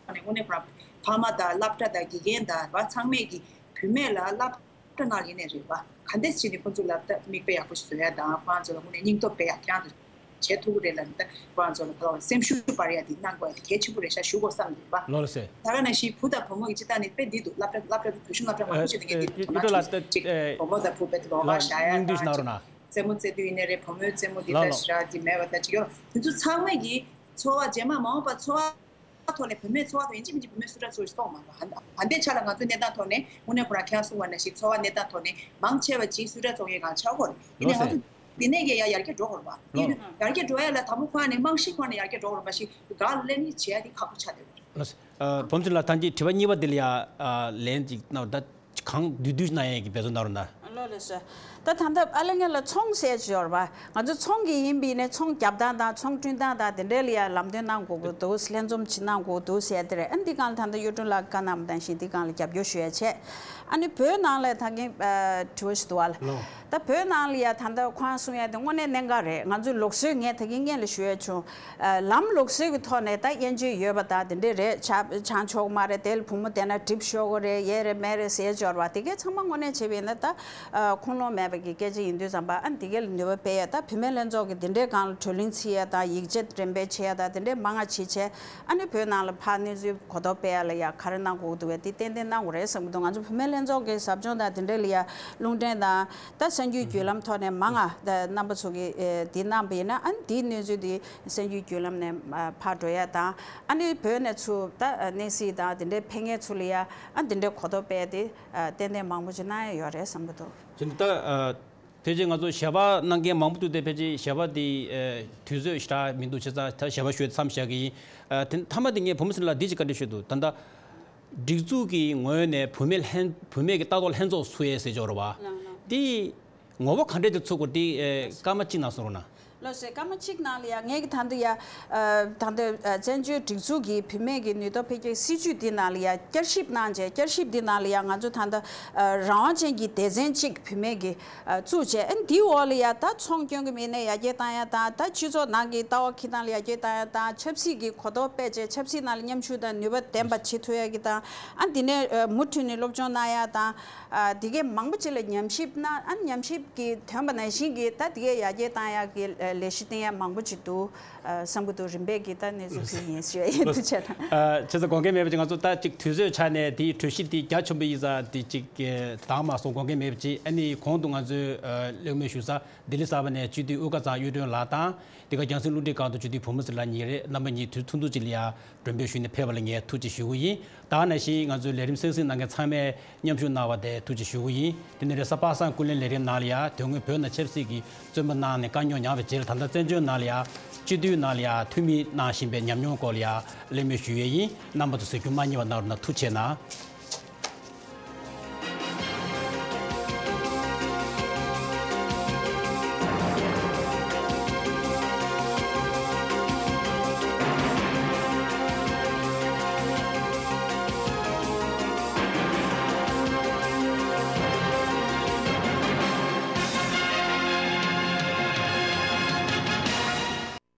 ནས་དངོས་གནས་ཁོ་རང་ཕ་མ་དང་སློབ་གྲྭ་དང་དགེ་རྒན་དང་ར་ཚང་མས་ཀྱི་བུད་མེད་ལ་སློབ་གྲྭ་ནང་ཡིན་ནའི་རེད་པ། ག་འདྲས་བྱས་ནས་ཁོ་ཚོ་ལ་ད་མིག་དཔེ་ཡག་པོ་ཞིག་བཟོ་ཡ་དང་། ཁོ་རང་ཚོ་ལ་དངོས་གནས་སྙིང་སྟོབས་སྤེལ་ཡ་ཁྱེད་རང་ཚོ་བྱེད་ཐུབ་ཀྱི་རེད་ལབ་ནས། ད་ཁོ་རང་ཚོ་ལ་ཁོ་སེམས་ཤུགས་སྤར་ཡ་དེ་གནང་དགོས་ཡ་དེ་གལ་ཆེན་པོ་རེད་ཤག་ཞུ་དགོས་བསམ་འདུག་པ། ལགས་སོ། ད་ག་ནང་བཞིན་བུ་དང་བུ་མོ་གི་སྤྱིར་བཏང་ནས་དཔེ་འདི་འདུག། སློབ་གྲྭ་སློབ་གྲྭ་བོད་གཞུང་སློབ་གྲྭ་མང་པོ་ཞིག་ནས་ངས་འདི་ཨ་ཨ་ཨ་ལགས་སོ། ཅིག་བུ་མོ་དང་བུ་དཔེ་དེ་ལོགས་ཀ་བཞག་ཡ་དང་ཅིག་རྩེད་མོ་རྩེ་དུས་ཡིན་ནའི་རེད། བུ་མོའི་རྩེད་མོ་འདི་ལྟ་ཞིག་ར་འདི་མེད་པ་ད་ཅིག་ཡོད། དེ་ཚོ་ཚང་མས་ཀྱི་འཚོ་བ་རྗེས་མ་མ་འོངས་པ་འཚོ་བ་ཐོག་ནས་བུད་མེད་འཚོ་བ་ཐོག་ཡིན་གཅིག་མིན་གཅིག་བུད་མེད་སུ་ཊར་ཚོ་ཞིག་སོང་མ་རེད། ཨ་འདི་ཆ་ལ་ང་ཚོའི་གནས་སྟངས་ཐོག་ནས་དངོས་གནས་ཁོ་རང་ཁྱེད་རང་གསུངས་པ་ནང་བཞིན་འཚོ་བ་གནས་སྟངས་ཐོག་ནས་མང་ཆེ་བ་ཅིག་སུ་ཊར་ཚོང་ཡས་སྒང་ཆགས་ཀྱི་ཡོད་རེད། ཡིན་ནའི་ང་ཚོ་འདི་ནས་ཀྱི་ཡ་ཡར་རྒྱས་འགྲོ་དགོས་རེད་པ། ཡིན་ནའི་ཡར་རྒྱས་འགྲོ་ཡ་ལ་དང་པོ་ཁོ་རང་ནས་རྨང་གཞི་ཁོ་རང་ནས་ཡར་རྒྱས་འགྲོ་དགོས་རེད་པ། ཞིག་སྒང་ལ་ལེན་ནི་བྱེད་ཡ་དེ་ཁག་པོ་ཆགས་བསྡད་ཡོད་རེད། ལགས་སོ། ཨ། བུམ་ཆེན་ལགས། ད་ཅི་དྲི་བ་གཉིས་པ་འདི་ལ་ཡ། ཨ། ལན་ཅིག་གནང་རོགས། ད་གང་བསྡུས་བསྡུས་གནང་ཡས་ཀྱི་འབད་བརྩོན་གནང་རོགས་གནང་། ལགས་ལགས་སོ། ད་ད་ལྟ་ཨ་ལེ་ངེད་ལ་ཚོང་ཟེར་གྱི་ཡོད་རེད་པ། ང་ཚོ་ཚོང་གི་ཡིན་པ་ཡིན་ནའི་ཚོང་རྒྱབ་སྟངས་དང་ཚོང་བསྐྲུན་སྟངས་དང་དེ་འདྲའི་ལ་ཡ་ལམ་སྟོན་གནང་དགོས་ཀྱི་འདུག། ལྷན་འཛོམས་ཅིག་གནང་དགོས་འདུག་ཟེར་དེ་རེད། ཨ་ནི་འདི་སྒང་ལ་ད་ལྟ་གཡུ་སྒྲོན་ལགས་བཀའ་གནང་བ་ནང་བཞིན་འདི་སྒང་ལ་རྒྱབ་སྐྱོར་ཞུ་ཡ་བྱས། ཨ་ནི་བོད་ནང་ལ་ད་གིན་ཨ་དྲི་བ་ཞིག་འདུག་པ་ལགས། ལགས། ད་བོད་ནང་ལ་ཡ་ད་ལྟ་ཁོང་གསུང་ཡ་དེ་དངོས་གནས་གནད་འགག་རེད། ང་ཚོའི་ལུགས་སྲོལ་ངས་ད་གིན་སྔོན་ལ་ཞུ་ཡ་བྱུང་། ཨ། ལམ་ལུགས་སྲོལ་གྱི་ཐོག་ནས་ད་དབྱེ་འབྱེད་ཡོད་པ་དང་དེ་འདྲས་རེད། ཆ་ཆང་ཆོག་མ་རེད། དེ་ལ་བུ་མོ་བསྡད་ན་གྲིབ་ཤོར་གི་རེད། ཡས་རེད་མས་རེད་ཟེར་འབྱོར་བ་དེ་གས་ཚང་མ་དངོས་གནས་བྱས་པ་ཡིན་ན་ད་ཨ་ཁུངས་ལུང་མེད་པ་གི་སྐད་ཆ་ཡིན་དུས་ཙམ་པ། ཨ་ནི་དེ་གས་ལ་ནུས་པ་སྤེལ་ཡ། ད་བུད་མེད་ལྷན་ཚོགས་ཀྱི་དེ་འདྲས་སྒང་ལ་བགྲོ་གླེང་བྱེད་ཡ་དང་ཡིག་ཆ་འགྲེམས་སྤེལ་བྱེད་ཡ་དང་དེ་འདྲས་མང་ང་བྱེད་བྱས། ཨ་ནི་བོད་ནང་ལ་ཕར་གནས་ཚུལ་གོ་རྟོགས་སྤེལ་ཡ་ལ་ཡ་ག་རེ་གནང་དགོས་ཀྱི་འདུག་པས་དེ་ཏན་ཏན་གནང་དགོས་རེད་བསམ་གྱི་འདུག། ང་ཚོ་བུད་མེད་ལྷན་ཚོགས་ཀྱི་ཟབ་སྦྱོང་དང་དེ་འདྲས་ལ་ཡ་རླུང་འཕྲིན་དང་ད་གསར་འགྱུར་བརྒྱུད་ལམ་ཐོག་ནས་མང་ང་ད་རྣམ་པ་ཚོ་གིས་ཨེ་འདི་གནང་བ་ཡིན་ན། ཨ་ནི་འདིའི་གནས་ཚུལ་འདི་གསར་འགྱུར་བརྒྱུད་ལམ་ནས་ཨ་ཕར་འགྲོ་ཡ་དང་། ཨ་ནི་བོད་ནས་ཚུར་ད་གནས་གཟིགས་དང་དེ་འདྲའི་ཕེབས་མཁན་ཚོ་ལ་ཡ་ཨ་འདི་འདྲའི་གོ་རྟོགས་སྤེལ་ཏེ་ཨ་ཏན་ཏན་མང་པོ་ཅིག་གནང་ཡ་ཡོད་རེད་བསམ་གྱི་འདུག། དེ་ནི་ད་ཨ་ཕལ་ཆེར་ང་ཚོ་ཞལ་པར་གནང་མཁན་མང་པོ་འདུག་སྟེ། ཕལ་ཆེར་ཞལ་པར་དེ་ཨ་དུས་ཚོད་ཞེ་དྲག་མི་འདུག། བྱས་ཙང་ད་ཞལ་པར་ཞུ་ཡ་མཚམས་བཞག་གི་ཡིན། ཨ་དེ་མཐའ་མ་དེ་ངས་བུ་མོ་ཚོ་ལ་འདི་ཅིག་བཀའ་འདྲི་ཞུ་འདུག། ད་ལྟ་སྒྲིག་འཛུགས་ཀྱི་ངོས་ནས་བུད་མེད་ལྷན་བུད་མེད་ཀྱི་ལྟ་རྟོག་ལྷན་ཚོགས་ཚུགས་ཡས་ཟེར་འབྱོར་བ་དེ། ངོ་བོ་ག་འདྲས་དེ་ཚུགས་དགོས་དེ་ཨེ་སྐར་མ་གཅིག་ནང་གསུང་རོགས་གནང་། ལགས་སོ། སྐར་མ་གཅིག་ནང་ལ་ཡ་ངས་ཀྱི་ད་ལྟ་ཡ་ཨ་ད་ལྟ་ཨ་བཙན་བྱོལ་སྒྲིག་འཛུགས་ཀྱི་བུད་མེད་ཀྱི་ནུས་སྟོབས་འཕེལ་རྒྱས་སྲིད་ཇུས་འདི་ནང་ལ་ཡ་བསྐྱར་ཞིབ་གནང་བྱས། བསྐྱར་ཞིབ་འདི་ནང་ལ་ཡ་ང་ཚོ་ད་ལྟ་ཨ་རང་དབང་ཅན་གྱི་སྡེ་ཚན་གཅིག་བུད་མེད་ཀྱི་ཨ་བཙུགས་བྱས། ཨ་འདིའི་འོག་ལ་ཡ་ད་ཚོང་སྐྱོན་གྱི་མི་སྣ་ཡར་རྒྱས་བཏང་ཡ་དང་། ད་སྤྱི་ཚོགས་ནང་གི་ལྟ་བ་འཁྱེར་སྟངས་ལ་ཡར་རྒྱས་བཏང་ཡ་དང་། ཆབ་སྲིད་ཀྱི་གོ་རྟོགས་སྤེལ་བྱས་ཆབ་སྲིད་ནང་ལ་མཉམ་ཞུགས་དང་ནུས་པ་ལྡན་པ་བྱེད་ཐུབ་ཡ་གི་དང་། ཨ་འདི་ནས་ཨ་མུ་མཐུད་ནས་སློབ་སྦྱོང་གནང་ཡ་དང་། ཨ་དེ་གས་མང་པོ་ཅིག་ལ་ཉམས་ཞིབ་གནང་། ཨ་ཉམས་ཞིབ་ཀྱི་ཐོན་པ་ནང་བཞིན་གྱི་ད་དེ་གས་ཡར་རྒྱས་བཏང་ཡག་གི་ལས་གཞི་བཏིང་ཡག་མང་པོ་ཅིག་འདུག་བསམ་གྱི་འདུག། རིམ་པས་ཀྱི་ད་གནས་ཚུལ་ཕུལ་ཡིན་ཞུ་ཡ་ཡིན། ཐུགས་རྗེ་གནང་། ཨ་བྱས་ཙང་དགོངས་འགལ་མེད་པ་ཅིག་ང་ཚོ་ད་ཅིག་དུས་ཚོད་ཆ་ནས་དེའི་གྲོས་གཞི་དེ་རྒྱ་ཆེན་པོ་ཡིན་ཙང་དེ་ཅིག་དང་མ་སོང་། དགོངས་འགལ་མེད་པ་ཅིག། ཨ་ནི་གོང་དུ་ང་ཚོས་ཨ་གླེང་མོལ་ཞུ་ས་ལྡི་ལི་གསར་པ་ནས་སྤྱི་འཐུས་དབུ་དཀར་ཚང་གཡུ་སྒྲོན་ལགས་དང་། འདི་ག་རྒྱང་སྲིང་རླུང་འཕྲིན་ཁང་དུ་སྤྱི་འཐུས་བུ་མོ་ཚེ་རིང་ལགས་གཉིས་རེད། རྣམ་པ་གཉིས་དུས་ཐུང་ཐུང་ཅིག་ལ་ཡ་སྒྲོན་འབོད་ཞུས་ནས་ཕེབས་པ་ལ་ངས་ཐུགས་རྗེ་ཞུ་གི་ཡིན། ད་ནང་བཞིན་ང་ཚོའི་ལས་རིམ་གསན་གཟིགས་གནང་མཁན་ཚང་མས་མཉམ་ཞུགས་གནང་བ་དེ་ཐུགས་རྗེ་ཞུ་གི་ཡིན། དེ་ནས་རེས་གཟའ་པ་སངས་ཀུན་གླེང་ལས་རིམ་ནང་ལ་ཡ་དོན་དངོས་བོད་ནང་ཆབ་སྲིད་ཀྱི་བཙོན་པ་གནང་ནས་དཀའ་རྙོག་མྱངས་པའི་རྗེས་ལ་ད་ལྟ་བཙན་བྱོལ་ནང་ལ་ཡ་སྤྱི་འཐུས་ནང་ལ་ཡ་འཐུས་མི་གནང་བཞིན་པའི་ཉམས་མྱོང་སྐོར་ལ་ཡ་གླེང་མོལ་ཞུ་ཡས་ཡིན། རྣམ་པ་ཚོ་གཟིགས་རྒྱུ་མ་བསྙེལ་བ་གནང་རོགས་གནང་། ཐུགས་རྗེ་གནང་།